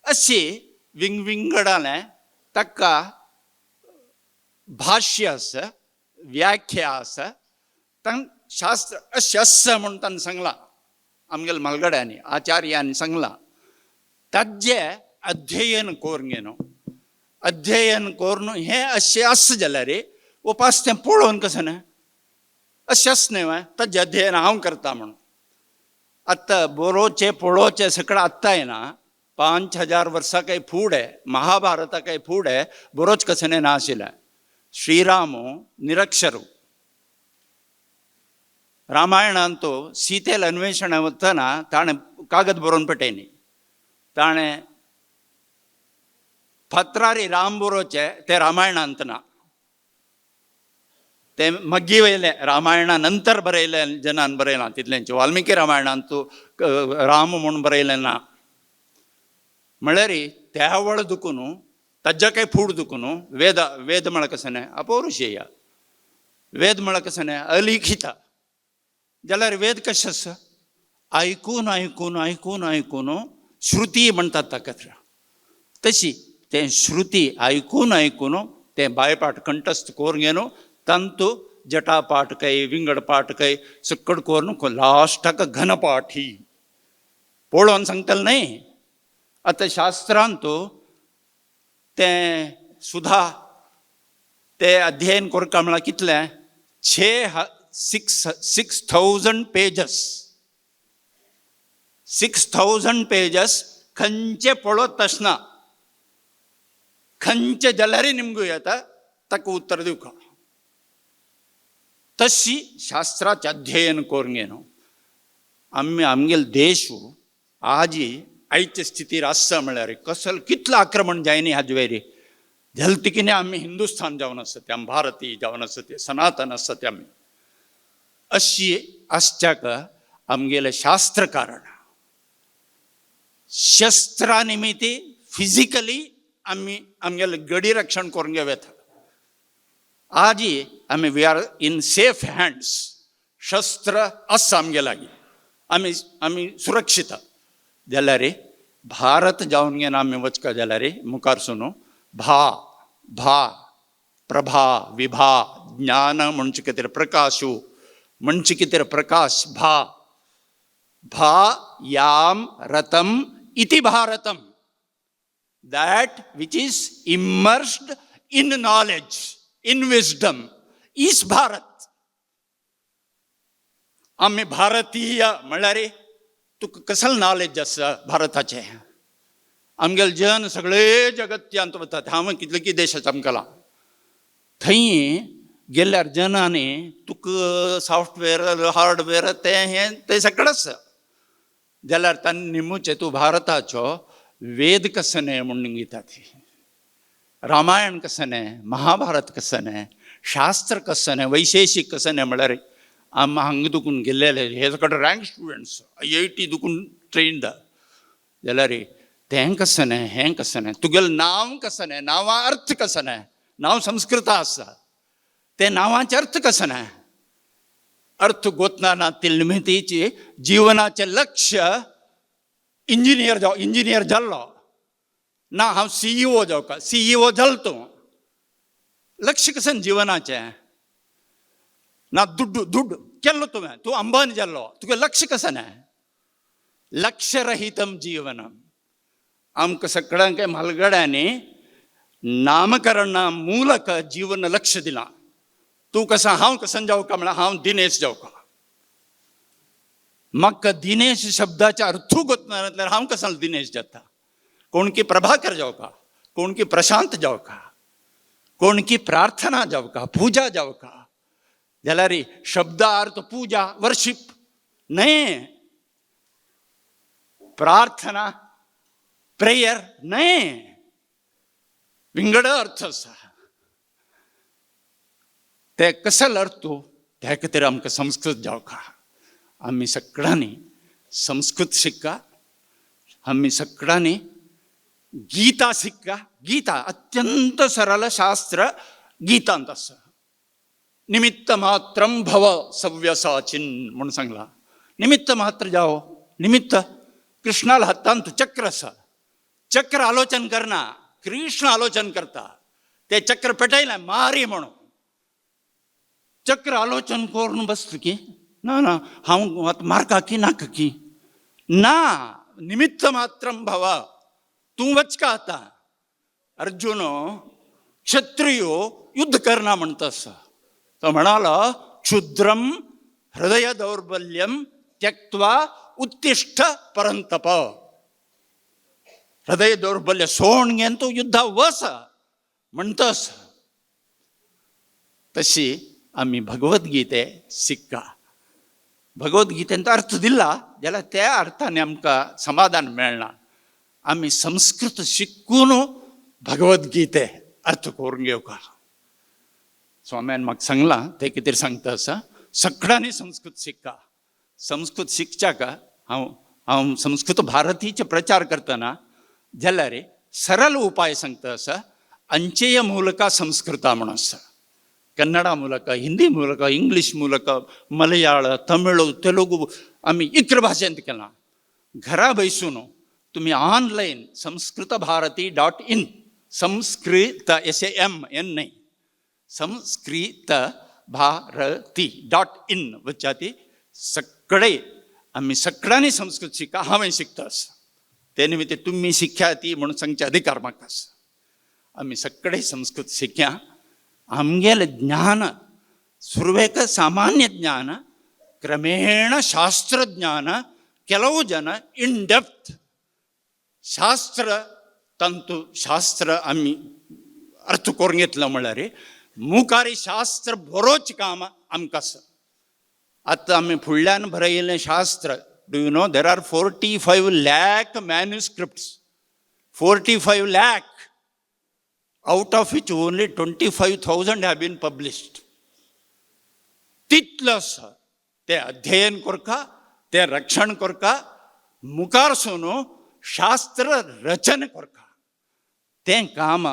अशी विंगविंगडालें ताका भाश्य आसा, व्याख्या आसा. तांकां शास्त्र अशें आसा म्हूण ताणें सांगलां, आमगेल्या म्हालगड्यांनी, आचार्यांनी सांगलां. ताजें अध्ययन करून न्हू, अध्ययन करून हें अशें आसा जाल्यार उपास तें पळोवन कशें न्हय अशें आसा न्हय, ताजें अध्ययन हांव करता म्हणून. आतां बरोवचें पळोवचें सगळें आत्तां येना. 5000 वर्सां काय फुडें महाभारता काय फुडें बरोच कसने ना आशिल्लें. श्रीराम निरक्षरू. रामायणांत सीतेल अन्वेषण वतना ताणें कागद बरोवन पेटयली. ताणें फातरारी राम बरोवचें तें रामायणांत ना, तें मागीर वयलें रामायणा नंतर बरयलें जनान बरयलां तितलेंच. वाल्मिकी रामायणांत राम म्हूण बरयलें ना. म्हळ्यार त्या वळ दुखून ताज्या काय फूड दुखून वेद वेद म्हळ्यार कशें न्हय अपौरुषेय वेद म्हळ्यार कशें न्हय अलिखित. जाल्यार वेद कशें आसा आयकून आयकून आयकून आयकून श्रुती म्हणटात ताका. तशी तें श्रुती आयकून आयकून तें बायपाठ कंठस्थ करून घेवन तांतू जटापाठ काय विंगड पाठ काय सकड करून लास्टाक घनपाठी पळोवन सांगतलें न्हय. आतां शास्त्रांत तें सुधा तें अध्ययन करता म्हळ्यार कितलें 6,000 पेजस 6,000 पेजस खंयचे पळोवत आसना खंयचे जाल्यारय निमगू येता ताका उत्तर दिवका. तशी शास्त्राचें अध्ययन करून घेवन आमी आमगेलो देश आजी आयचे स्थितीर आसा म्हळ्यार कसल कितलें आक्रमण जायनी हाजे वयर झलतिकीने आमी हिंदुस्थान जावन आसा ते, आमी भारतीय जावन आसा ते, सनातन आसा ते आमी. अशी आसच्याक आमगेलें शास्त्र कारण शस्त्रा निमित्ती फिजिकली आमी आमगेलें गडी रक्षण करून घेवं येता. आजी आमी we are in safe hands. शस्त्र आसा आमगे लागीं, आमी आमी सुरक्षीत. जाल्यार भारत जावन घेवन आमी वचका जाल्यार मुखार सुनू भा भा प्रभा विभा ज्ञान म्हणचे कितें प्रकाशू म्हणचे कितें प्रकाश भा भा याम रतम इति Bharatam, that which is immersed in knowledge, in wisdom, is Bharat. आमी भारतीय म्हळ्यार तुका कसलें नॉलेज आसा भारताचें? आमगेले जन सगळे जगत्यांत वतात. हांव कितले की देशाच आमकां थंय गेल्यार जनांनी तुका सॉफ्टवेअर हार्डवेअर तें हें तें सगळें आसा. जाल्यार तांणी निमूचें तूं भारताचो वेद कसो न्हय म्हूण घेतात, रामायण कसो न्हय, महाभारत कसो न्हय, शास्त्र कसो न्हय, वैशेशीक कसो न्हय. म्हळ्यार आमी हांगा दुखून गेल्लेले हे सगळे रँक स्टुडंट्स IIT दुखून ट्रेन्ड. जाल्यार तें कसो न्हय, हें कसो न्हय, तुगेलें नांव कसो न्हय, नांवा अर्थ कसो न्हय, नांव संस्कृत आसा तें नांवाचें अर्थ कसो न्हय. अर्थ गोतना ना तिलमितीची जिवनाचें लक्ष्य इंजिनियर जाव, इंजिनियर जाल्लो ना हांव CEO जावका, CEO जाल तूं. लक्ष्य कशें जिवनाचें ना दुड्डू दुड्ड केल्लो तुवें, तूं अंबानी जाल्लो, तुगे लक्ष्य कशें न्हय. लक्ष्यरहितम जीवनम. आमकां सगळ्यांक म्हालगड्यांनी नामकरणा मूलक जीवन लक्ष्य दिलां. तूं कसो हांव कसो जावका म्हळ्यार हांव दिनेश जावका. म्हाका दिनेश शब्दाचे अर्थू गोतना जाल्यार हांव कसो दिनेश जाता. कोण की प्रभाकर जावका, कोण की प्रशांत जावका, कोण की प्रार्थना जावका, पूजा जावका. जाल्यार शब्दार्थ पूजा वर्शिप न्हय, प्रार्थना प्रेयर न्हय, विंगड अर्थ आसा. ते कसल अर्थ त्या खातीर आमकां संस्कृत जावका. आमी सगळ्यांनी संस्कृत शिक्का, आमी सगळ्यांनी गीता शिक्का. गीता अत्यंत सरळ शास्त्र गीतांत आसा. निमित्त मात्रम भव सव्यसाचिन म्हूण सांगलां. निमित्त मात्र जावो. निमित्त कृष्णाल हातांत चक्र आसा. चक्र आलोचन करना, कृष्ण आलोचन करता. ते चक्र पेटयलें मारी म्हणून चक्र आलोचन करून बसता की ना ना हांव आतां मारका की नाका की ना. निमित्त मात्रम भव. तूं वचका आतां. अर्जुन क्षत्रियो युद्ध करना म्हणटा आसा. तो म्हणालो क्षुद्रम हृदय दौर्बल्यम त्यक्त्वा उत्तिष्ठ परंतप. हृदय दौर्बल्य सोणगेन तो युद्ध वस म्हणतस. तशी आमी भगवद्गीते शिक्का. भगवद्गीतेंत अर्थ दिला जाल्यार त्या अर्थान आमकां समाधान मेळना. आमी संस्कृत शिकून भगवद्गीते अर्थ करून घेवका. स्वाम्यान म्हाका सांगलां तें कितें सांगता आसा, सगळ्यांनी संस्कृत शिक्का. संस्कृत शिकच्याक हांव हांव संस्कृत भारतीचे प्रचार करतना जाल्यार सरळ उपाय सांगता आसा, अंचेय ಮೂಲಕ संस्कृತ म्हणून आसा. कन्नडा ಮೂಲಕ, हिंदी ಮೂಲಕ, इंग्लीश ಮೂಲಕ, मलयाळ, तमिळ, तेलुगू आमी इतर भाशेंत केलां. घरा बैसून तुमी online Sanskrit Bharati dot in, Sanskrit S M N न्हय, संस्कृत भारती डॉट इन वच्चा ती सगळे आमी सगळ्यांनी संस्कृत शिका. हांवें शिकता आसा ते निमित्त तुमी शिक्या ती म्हणून सांगचे अधिकार म्हाका आसा. आमी सगळे संस्कृत शिक्या. आमगेलें ज्ञान सुरवेक सामान्य ज्ञान, क्रमेण शास्त्रज्ञान, ಕೆಲವು ಜನ ಇನ್ ಡೆಪ್ತ್ शास्त्र तंतु शास्त्र आमी अर्थ करून घेतलो म्हळ्यार मुखार शास्त्र बरोच काम आमकां आसा. आतां आमी फुडल्यान बरयिल्लें शास्त्र, do you know there are 45 lakh manuscripts, 45 lakh, out of which only 25,000 have been published. तितलो आसा तें अध्ययन करका, तें रक्षण करका, मुखार सून शास्त्र रचन करका. तें काम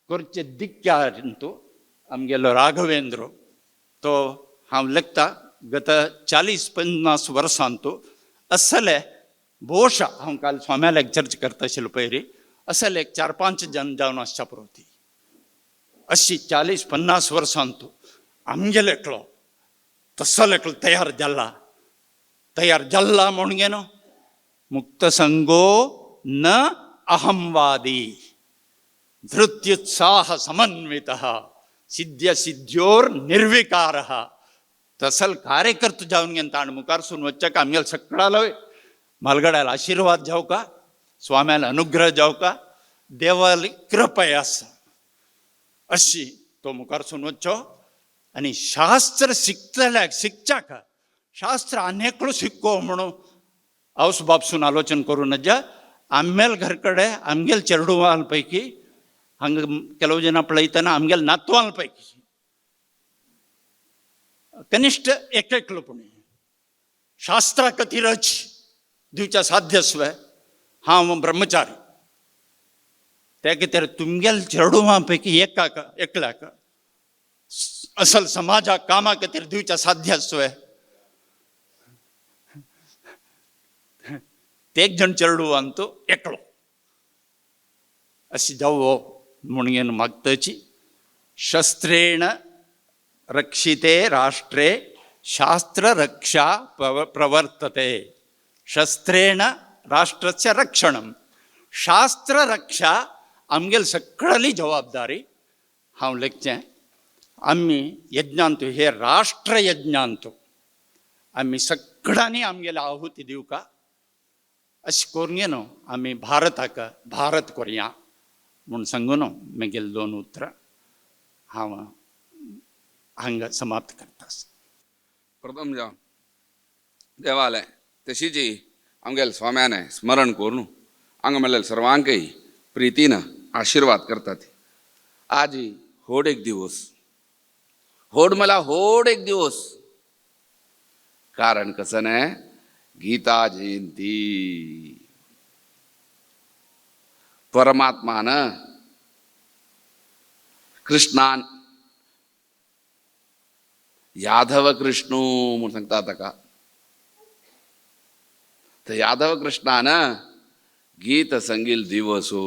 करचें दिक्क्यांतू आमगेलो राघवेंद्र तो हांव लेखता गत 40-50 वर्सांतू असले भोवशा हांव काल स्वाम्याला चर्च करता आशिल्लो पयरी, असले एक 4-5 जन जावन आसच्या पुरो. अशी 40-50 वर्सांतू आमगेलो एकलो तसलो एकलो तयार जाला, तयार जाला म्हणून न्हू मुक्तसंगो न अहंवादी धृत्युत्साह समन्वित सिद्ध सिद्ध्योर निर्विकार तसल कार्यकर्त जावन घेवन ताण मुखार सून वच्चाक आमगेले सगळ्याला मालगड्याला आशीर्वाद जावका, स्वाम्याला अनुग्रह जावका, देवाली कृपय आसा अशी तो मुखार सून वच्चो. आनी शास्त्र शिकतल्याक शिकच्याक शास्त्र आनी एकलो शिक्को म्हणून आवस बापसून आलोचन करूं नजा. आमगेल घर कಡೆ आमगेल चेरडुवां पैकी हांगा ಕೆಲವು ಜನ पळयतना आमगेल नातवां पैकी कनिष्ठ एकएकलो पुणी शास्त्रा कतिरच दिवच्या साध्य आसवे. हांव ब्रह्मचारी त्या कितें तुमगेल चेरडुवां पैकी एकाक एकल्याक असल समाजा कामा खातीर दिवच्या साध्य आसवे. एक जण चेरडुवान तो एकलो अशी जावो म्हणून मागतची. शस्त्रेण रक्षिते राष्ट्रे शास्त्र रक्षा प्रवर्तते. शस्त्रेण राष्ट्रस्य रक्षणं, शास्त्र रक्षा आमगेल सगळी जबाबदारी. हांव लेखचें आमी यज्ञांतू हे राष्ट्र यज्ञांतू आमी सगळ्यांनी आमगेले आहुती दिवका. अशें करून न्हू आमी भारताक भारत करया म्हूण सांगून म्हगेले दोन उतरां हांव हांगा समाप्त करता. प्रथम जावन देवालय तशीची आमगेले स्वाम्याने स्मरण करून हांगा मेळ्ळे सर्वांकय प्रितीन आशीर्वाद करतात. आज होड एक दिवस, होड मला होड एक दिवस, कारण कसं नाही गीता जयंती. परमात्मान कृष्णान यादव कृष्णू म्हणून सांगता ताका, तर यादव कृष्णान गीत संगील दिवसो.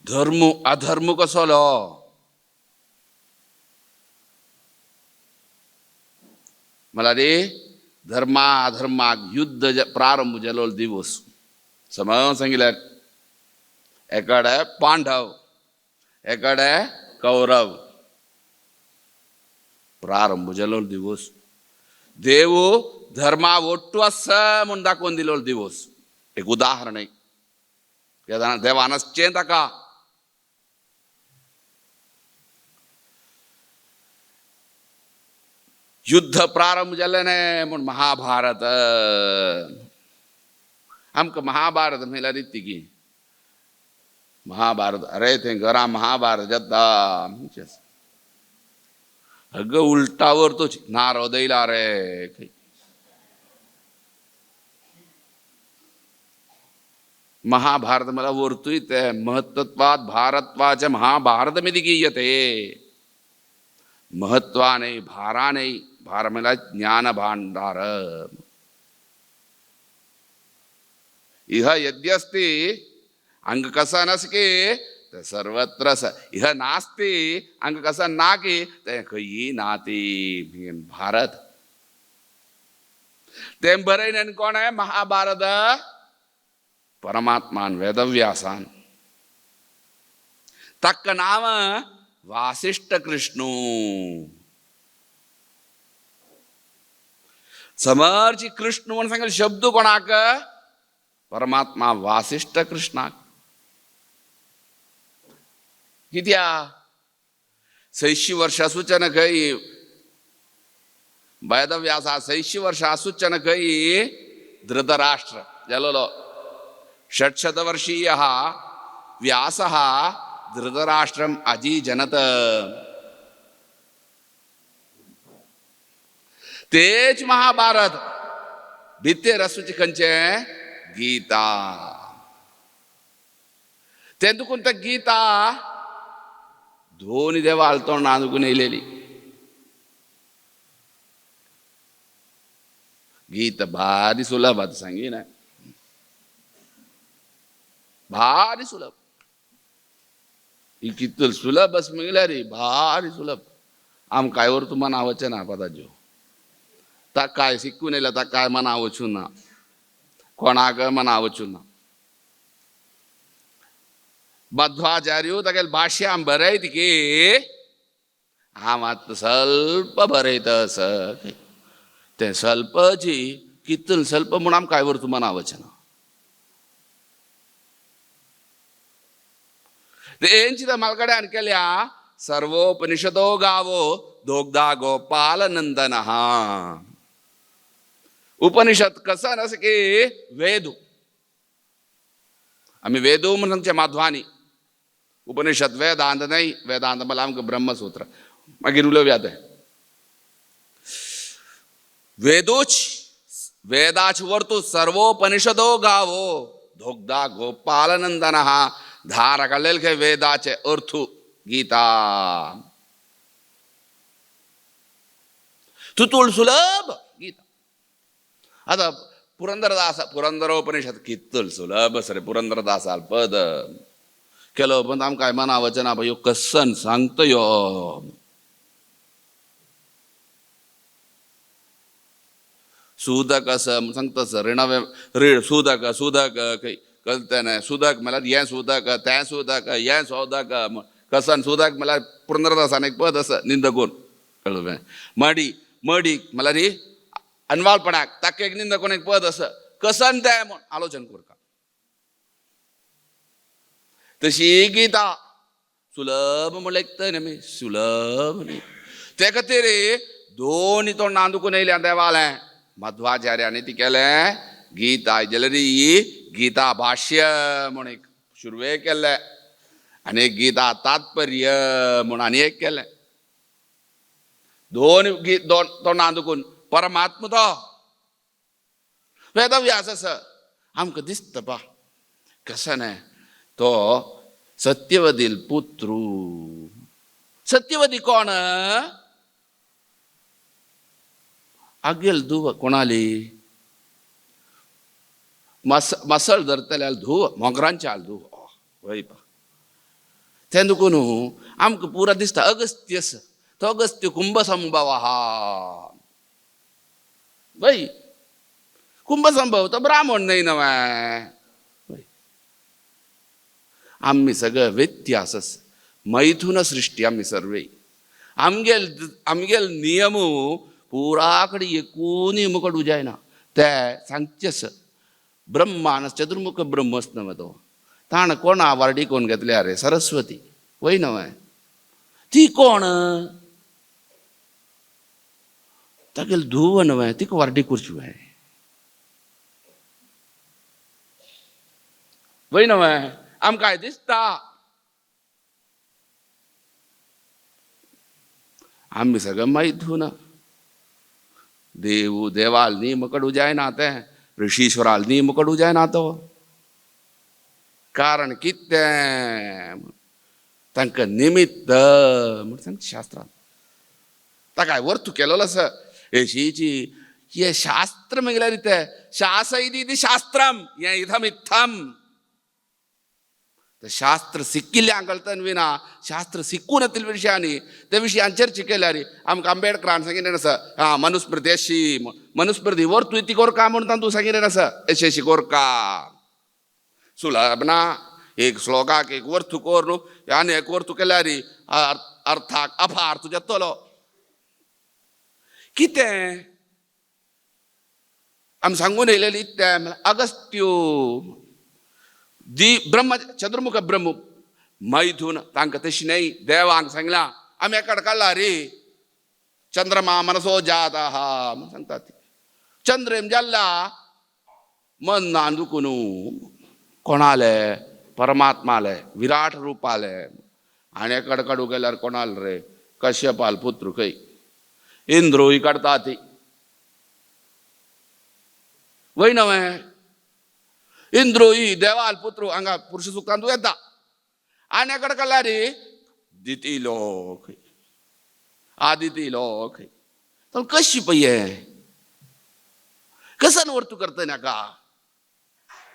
धर्म अधर्म कसो लो मला रे, धर्मा अधर्माक युद्ध प्रारंभ जालो दिवस. समज सांगितलं एकडे पांडव एकडे कौरव, प्रारंभ जालो दिवस. देव धर्मा ಒಟ್ಟು आसा म्हूण दाखोवन दिलो दिवस एक उदाहरण एक देवान आसचें ताका. युद्ध प्रारंभ जालें न्ही म्हूण महाभारत. आमकां महाभारत म्हणल्यार रिती की महाभारत, अरे थंय घरा महाभारत जाता अगं उलटावर तो नारद येयला रे. महाभारत मला वरतूय ते महत्त्वात भारत्वाचे महाभारत मिति गीयते. महत्वाने भाराने, भार म्हणल्यार ज्ञान भांडार. इह यद्यस्ति अंग कसा नसके ते सर्वत्र स, इह नास्ति अंग कसा ना की ते खंयी नाती. भारत तें बरयलें कोण आहे महाभारत? परमात्मान वेदव्यासान. तक्क नाम वासिष्ठ कृष्णू. समर्ची कृष्ण म्हणून सांगेल शब्द कोणाक? परमात्मा वासिष्ठ कृष्णाक. कित्या 600 वर्षां सूचन खंय वेदव्यासा 600 वर्षां सूचन खंय धृतराष्ट्र जालोलो. 600 वर्षीयः व्यासः धृतराष्ट्रम् अजीजनत. तेच महाभारत भित्तेर आसूची खंयचें गीता. तें दुखून त्या गीता दोन देवाल तोंडां दुखून येयलेली. गीता भारी सुलभ आतां सांगिना, भारी सुलभ. ही कितल सुलभ आसा म्हणल्यार भारी सुलभ. आमकां काय वर तूं मना वचना पदाच्यो ताका काय शिकून येयला, ताका काय मना वचूं ना, कोणाक मना वचूं ना. मध्वाचार्य तागेले भाश्यां बरयत की हांव आतां स्वल्प बरयता आसा, तें स्वल्पची कितल स्वल्प म्हूण आमकां काय वर तूं मना वचना. तेंची मालकड्यान केल्या सर्वोपनिषदो गावो दोग्धा गोपाल नंदन. उपनिषद कसं नस की वेदू, आम्ही वेदू म्हणून सांगचे माध्वानी. उपनिषद वेदांत नाही, वेदांत मला आमकां ब्रह्मसूत्र मागीर उलोवया. तें वेदूच वेदाच वर्तू सर्वोपनिषदो गावो दोग्धा गोपाल नंदन. धार काडलेले खंय वेदाचे अर्थू गीता. तुतुल सुलभ गीता. आतां पुरंदरदास पुरंदरोपनिषद कितल सुलभ आसा रे पुरंदरदासाल पद केलो पण आमकां काय मना वचना ह्यो कसन सांगता यो. सुदक आसा सांगता सर ऋण ऋण सुदक सुदक खंय कळटा न्हय. सुदक म्हणल्यार हें सुदक तें सुदक हें सोदक कसन सुदक म्हणल्यार पुरंदरदासान एक पद आसा निंदकून कळ्ळें. मडी मडी म्हणल्यार ही अनवाळपणाक ताका एक निंदकून एक पद आसा कसन तें म्हूण आलोचन करता. तशी गीता सुलभ म्हणल्यार एक तर न्ही सुलभ न्ही. ते खातीर दोन तोंडां दुखून येयल्या देवालें मध्वाचार्यानी ती केलें गीता जाल्यार ही गीता भाश्य म्हूण एक सुरवेक केल्लें आनी एक गीता तात्पर्य म्हूण आनी एक केलें. दोन दोन तोंडां दुखून परमात्मा तो वेदव्यास आसा. आमकां दिसता पा कसं न्हय तो सत्यवदील पुत्रू. सत्यवती कोण? आगेल धुव कोणाली मसल धरतले धुव मोगरांच्या धुव वय पा. तें दुखून आमकां पुरा दिसता अगस्त्य तो अगस्त्य कुंभसंभव आहा. वय कुंभसंभव तो ब्राह्मण न्हय नवें. आम्ही सगळं व्यत्यास मैथुन सृष्टी आम्ही सर्वे. आमगेल आमगेल नियम पुरा कडेन एकूनय मुकड उजायना ते सांगचेस ब्रह्मान चतुर्मुख ब्रह्मस न्हय तो ताणें कोणा वार्डी कोण घेतल्या रे सरस्वती वय न्हय ती कोण तागेली धुव न्हय तिका वार्डी करची वय वय न्हय आमकां दिसता आमी सगळें मैथून देव देवाल न्ही मुकडू जायना तें ऋषीश्वराल न्ही मुकडू जायना तो कारण कितें तांकां निमित्त म्हण सांगता शास्त्रान ताका वर्तू केलोलो आसा येशीची हें शास्त्र म्हळ्यार तें शासयती इति शास्त्रम हें इदम इत्थम शास्त्र सिक्किल्ल्या कळतन विना शास्त्र सिक्कून येतील विशयांनी त्या विशयान चर्चा केल्यार आमकां आंबेडकरान सांगिल्लें आसा आं मनुस्मृती अशी मनुस्मृती वर्तू ती कोरका म्हणून तूं सांगिल्लें आसा अशी अशी कोरका सुलभ ना एक श्लोकाक एक वर्थू कोर न्हू आनी एक वर्थू केल्यार अर्थाक अपार्थ जातलो कितें आमी सांगून येयलेली तें अगस्त्यो दी ब्रह्म चतुर्मुख ब्रह्म मैथून तांकां तशें न्हय देवांक सांगलां आमी एकाड काडला रे चंद्रमा मनसो जात आहा म्हूण सांगता ती चंद्रेम जाल्ला मन ना दुखून कोणाले परमात्माले विराट रुपाले आनी एकाड काडू गेल्यार कोणाल रे कश्यपाल पुत्र खंय इंद्रूय काडता ती वय न्हय इंद्रोई देवाल पुत्र हांगा पुरुष सुक्तांत येता आनी एकाड काडला रे दिती लोक आदिती लोक तर कशी पळय कसन वर्तू करता नाका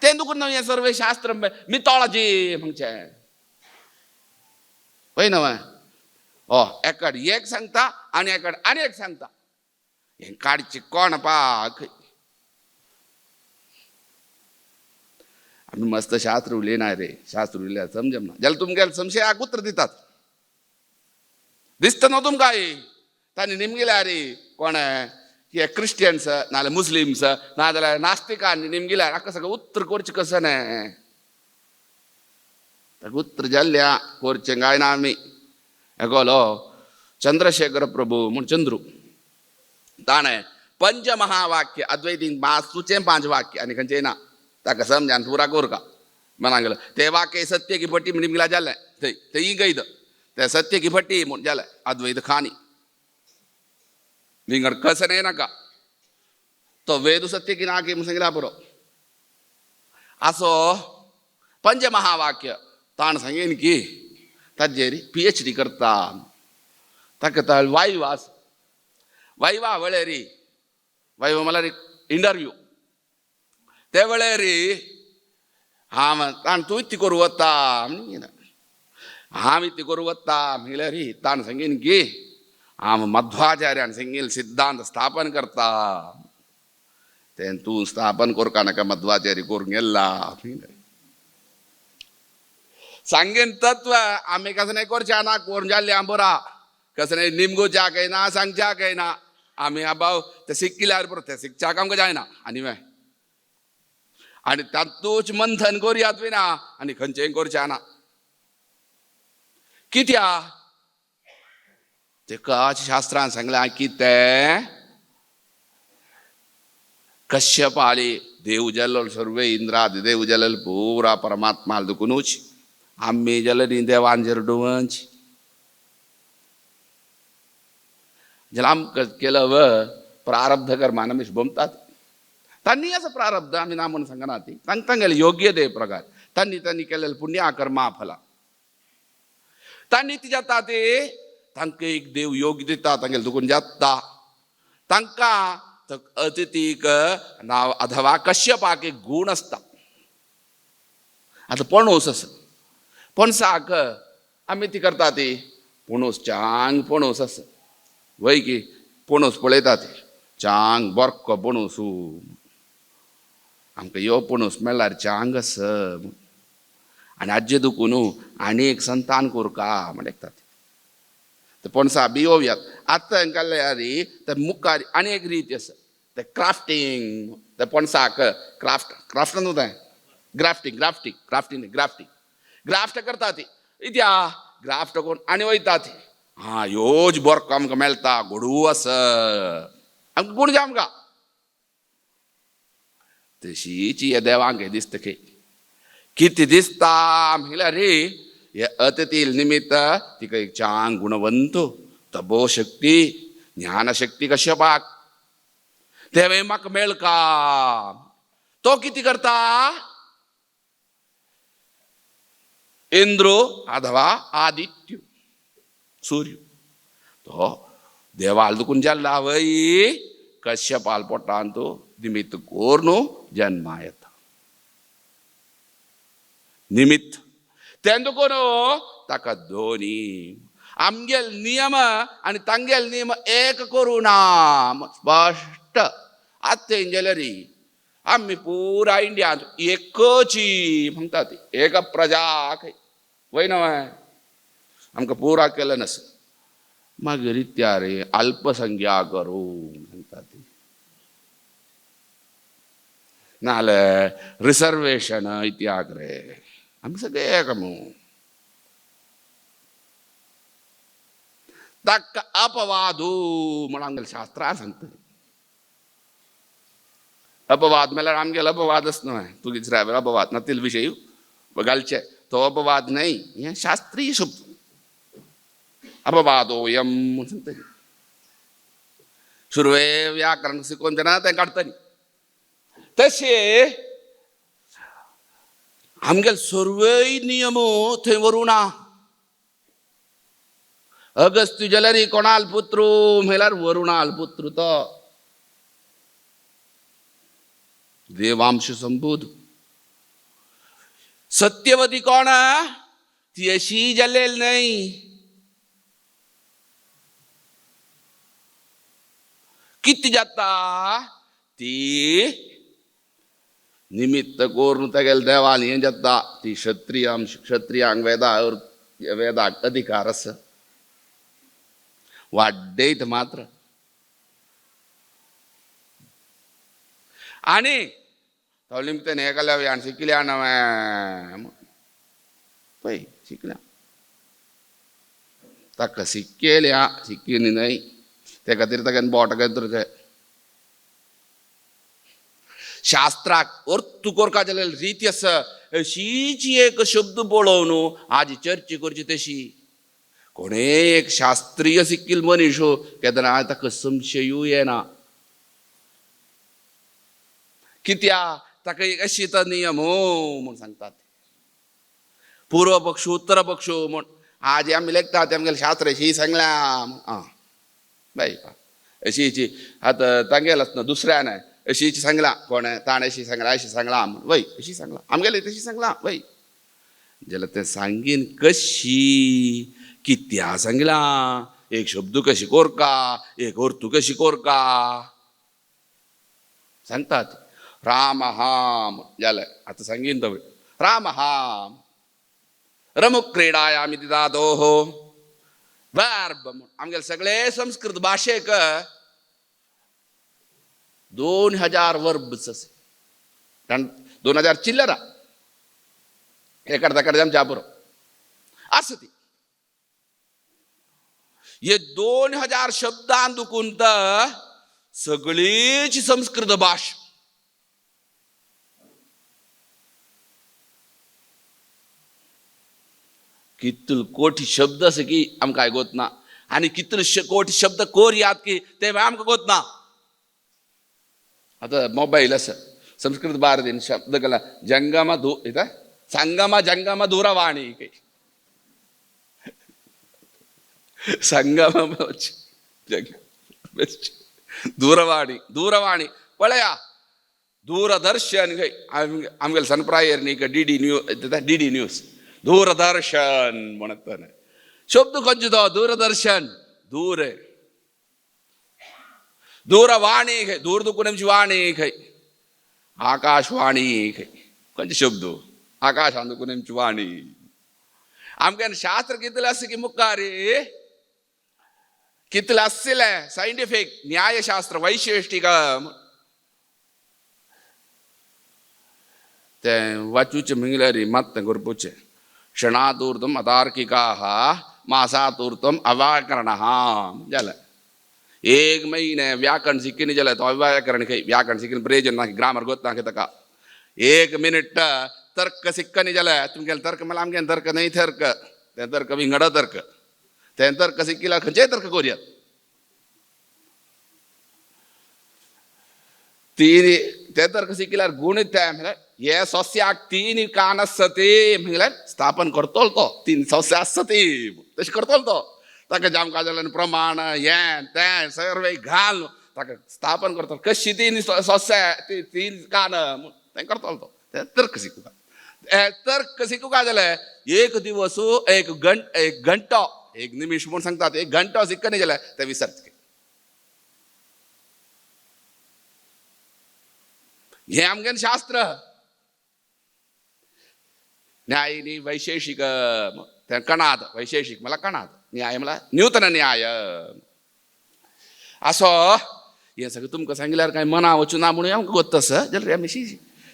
तें दुखून न्हय हें सर्वे शास्त्र मितोळाची म्हणचें पळय न्हय ओ एकाड एक सांगता आनी एकाड आनी एक सांगता हें काडचें कोण पाक आमी मस्त शास्त्र उलयना रे शास्त्र उलयल्यार समजना जाल्यार तुमगेले संशयाक उतर दितात दिसता न्हू तुमकां तांणी निमगिल्या रे कोण हे क्रिस्टियन्स नाजाल्यार मुस्लिम्स नाजाल्यार नास्तिकांनी निमगिल्यार हाका सगळें उत्तर करचें कसं न्हय ताका उत्तर जाल्ल्या करचें काय ना आमी एकलो चंद्रशेखर प्रभू म्हूण चंद्रू ताणें पंचमहावाक्य अद्वैतींक मास्तूचें 5 वाक्य आनी खंयचें ना ताका समजान पुरा कोरका म्हणांगेलो ते वाक्य सत्य की फटी म्हण निमगिला जालें थंय थंय गयद ते सत्य की फटी म्हूण जालें अद्वैत खानी विंगड कसं न्हय नाका तो वेद सत्य की ना की म्हूण सांगिला पुरो असो पंचमहावाक्य ताण सांगेन की ताजेर PhD करता ताका ताळ वायवा वायवा वळेरी वायवा म्हळ्यार इंटरव्यू ते वेळेरी हांव ताण तूं इतली करूं वता हांव इतली करूं वता म्हणल्यार ताण सांगीन की हांव मध्वाचार्यान सांगील सिद्धांत स्थापन करता तें तूं स्थापन करका नाका मध्वाचार्य करूंक गेल्ला सांगेन तत्व आमी कसं नाही करच्या ना करून जाल्ली आम बरा कसं नाही निमगोच्या काय ना सांगच्या काय ना आमी आबाव ते शिकल्यार बरो ते शिकच्याक आमकां जायना आनी मागीर आनी तातूंच मंथन करुयात ना आनी खंयचेंय करचें ना कित्या तेकाच शास्त्रान सांगलां कितें कश्यपाली देव जाल्लो सर्वे इंद्रादि देव जाल्लो पुरा परमात्मा दुकुनूच आमी जाल्यार देवान जेरडुवंच जाल्यार आमकां केलं व प्रारब्ध कर्मान आमी भोमतात तांणी असं प्रारब्ध आमी ना म्हणून सांगना ती तांकां योग्य ते प्रकार तांणी तांणी केलेलं पुण्य कर्मा फला तांणी ती जाता ते तांकां एक देव योग्य दिता तांगेले दुखून जाता तांकां अतिथीक नांव अथवा कश्यपाक एक गूण आसता. आतां पणोस आसा पणसाक आमी ती करता ती पणोस चांग पणोस आसा वय की पणोस पळयता ती चांग बरको पणोस आमकां यो पणोस मेळ्ळ्यार चांग आसा आनी आज्जे दुखून आनी एक संतान कोरका म्हणटा. ते पणसा बियोवयात आतां हांकां ते मुखार आनी एक रीत आसा ते क्राफ्टींग ते पणसाक क्राफ्ट क्राफ्ट न्हू तें ग्राफ्टींग ग्राफ्टींग क्राफ्टींग न्ही ग्राफ्टींग ग्राफ्ट करता ती इत्या ग्राफ्ट करून आनी वयता ती आं ह्योच बरो आमकां मेळटा गोडू आसा आमकां गुण जाय आमकां तशीच हे देवांक हें दिसता खंय कितें दिसता म्हणल्यार रे हे अतिथी निमित्त तिका एक चांग गुणवंत तपोशक्ती ज्ञानशक्ती कश्यपाक तें म्हाका मेळ का तो कितें करता इंद्रो अथवा आदित्य सूर्य तो देवाल दुकून जाल्ला वय कश्यपाल पोटांत निमित्त कोर्नु जन्मा येता निमित्त तें कोण ताका दोनी आमगेल नियम आनी तांगेल नियम एक करूं ना स्पश्ट आतां जाल्यार आमी पुरा इंडियांत एकची म्हणटा ती एक प्रजा खंय वय न्हय आमकां पुरा केलें नास मागीर इत्या रे अल्पसंख्या करूं म्हणटा ती नाल्यार रिसर्वेशन इत्याक रे आमी सगळे एक मू ताका अपवादू म्हण आमगेलें शास्त्रां सांगता अपवाद म्हणल्यार आमगेलो अपवादच न्हय तुगे ड्रायव्हर अपवाद ना तील विशय घालचे तो अपवाद न्हय हें शास्त्रीय शब्द अपवादोयम म्हूण सांगता सुरवे व्याकरण शिकोवन जेन्ना तें काडटली तशें आमगेले सर्वय नियम थंय व्हरूं ना अगस्त्य जाल्यार कोणाल पुत्र म्हणल्यार वरुणाल पुत्र तो देवांश संबूद सत्यवती कोण ती अशी जाल्लेली न्हय कितें जाता ती निमित्त करून तेगेले देवान हें जाता ती क्षत्रियांश क्षत्रियांक वेदा वेदाक अधिकार आसा वाड्यत मात्र आनी तो निमतान हें केल्या शिकल्या नवें पळय शिकल्या ताका शिकयल्या शिकली न्हय ते खातीर ताका बोट काय शास्त्राक अर्थ करपा जाल्यार रीत आसा अशीच एक शब्द पळोवन आज चर्चा करची तशी कोणें एक शास्त्रीय शिकील मनीस केन्ना ताका संशयूय येना कित्या ताका एक अशी तो नियम हो म्हूण सांगतात पूर्व पक्ष उत्तर पक्ष म्हूण आज आमी लेखतात ते आमगेलें शास्त्र अशी सांगलां आं बाय अशी आतां तांगेलें आसना दुसऱ्यान अशी सांगलां कोणें ताणें अशी सांगलां अशें सांगलां म्हूण वय अशी सांगलां आमगेलें तशी सांगलां वय जाल्यार तें सांगीन कशी कित्या सांगलां एक शब्द कशी कोरका एक अर्थ कशी कोरका सांगतात राम हाम जालें आतां सांगीन तो राम हाम रमुक्रीडायाम इति धातोः वर्ब आमगेले सगळे संस्कृत भाशेक 2000 वर्ब्स आसा 2000 चिल्लरा एकाडता कडे आमच्या पुरो आसा ती हे 2000 शब्दां दुकून तर सगळीच संस्कृत भाश कितले कोटी शब्द आसा की आमकां आयकोत ना आनी कितले कोटी शब्द कोर याद की ते आमकां गोत ना. आतां मोबायल आसा संस्कृत भारतीन शब्द कला जंगम दू इता संगम जंगम दूरवाणी संगम दूरवाणी दूरवाणी पळया दूरदर्शन आमगेले सनप्रायर न्ही D D news D D news Doordarshan म्हणत शब्द खंयचो तो दूरदर्शन दूर दूरवाणी खंय दूर दुकून आमची वाणी खंय आकाशवाणी खंय खंयचो शब्द आकाशान दुकून आमची वाणी आमकां शास्त्र कितलें आसा की मुखार कितलें आसलें सायंटिफीक न्यायशास्त्र वैशेष्टिक तें वाचूचें म्हणल्यार मात तें करपूचें क्षणातूर्तम अतार्किकाः मासातूर्तम अव्याकरणः जालें. एक महिने व्याकरण शिकिनी जाल्यार तो अव्याकरण खंय व्याकरण शिकिन प्रयोजन ना, ग्रामर गोत ना ताका. एक मिनिट तर्क सिक्कनी जाल्यार तुमगेलें तर्क म्हणल्यार आमगेलें तर्क न्हय तर्क, तें तर्क विंगड तर्क, तें तर्क सिक्किल्यार खंयचेय तर्क करुया. तीन तें तर्क सिक्किल्यार गुण तें म्हणल्यार हे सोस्याक तीन कान आसती म्हणल्यार स्थापन करतलो तो, तीन सोस्या आसती तशें करतलो तो. ताका जामकां जाल्यार प्रमाण हें तें सर्वे घाल ताका स्थापन करतलो कशी तीन सोस्या तीन कान तें करतलो तो. तें तर्क शिकूंक तर्क शिकूंक जाल्यार एक दिवस एक घंट एक घंटो एक निमिश म्हूण सांगतात, एक घंटो शिकनी जाल्यार तें विसरत. हें आमगेलें शास्त्र न्याय न्ही वैशेषिक तें कणाद वैशेषिक म्हणल्यार कणाद, न्याय म्हणल्यार न्यूतन न्याय. असो हें सगळें तुमकां सांगल्यार कांय मना वचूं ना म्हणून आमकां गोत्त आसा जाल्यार आमी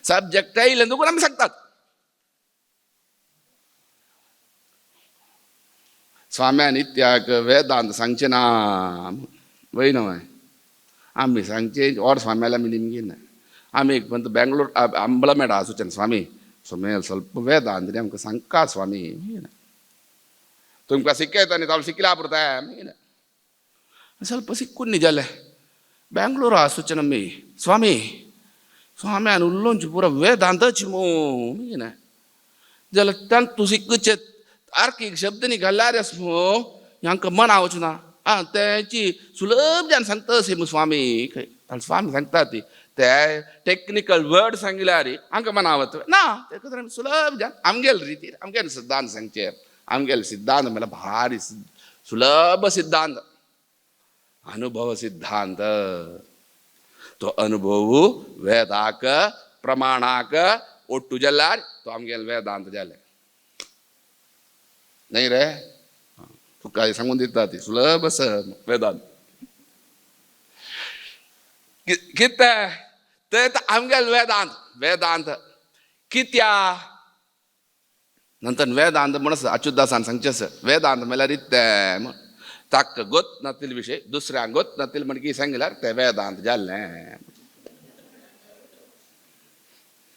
सब्जॅक्ट येयलें देखून आमी सांगतात. स्वाम्यान इत्याक वेदांत सांगचें ना वय न्हय आमी सांगचें और स्वाम्याला आमी निमगी ना. आमी एक पंत बेंगलोर अंबळमेडा आसूचें स्वामी स्वामी ಸ್ವಲ್ಪ ವೇದಾಂತ आमकां सांगका स्वामी तुमकां शिकयता न्ही तांकां शिकल्या पुरता ಸ್ವಲ್ಪ ಸಿಕ್ಕುನ್ನಿ जालें. बेंगलोर आसूचें आमी स्वामी स्वाम्यान उलोवचें पुरो वेदांतच मू जाल्यार तांकां तूं शिकचें तार्कीक शब्द न्ही घाल्यार मू हांकां मना वचूं ना. आं तेंची सुलभ जावन सांगता अशें मू स्वामी खंय स्वामी सांगता ती ते टेक्निकल वर्ड सांगल्यार हांकां मना वता ना ते खातीर आमी सुलभ जावन आमगेले रितीर आमगेले सिद्धांत सांगचे. आमगेले सिद्धांत म्हणल्यार भारी सुलभ सिद्धांत, अनुभव सिद्धांत. तो अनुभव वेदाक प्रमाणाक ओट्टू जाल्यार तो आमगेले वेदांत जालें न्हय रे. तुका सांगून दिता ती सुलभ आसा वेदांत कितें तें आमगेले वेदांत. वेदांत कित्या नंतर वेदांत म्हण आसा अच्युतदासान सांगचें आसा वेदांत म्हणल्यार इत्तें ताका गोत नातील विशय दुसऱ्यांक गोत नातील म्हण की सांगल्यार तें वेदांत जालें.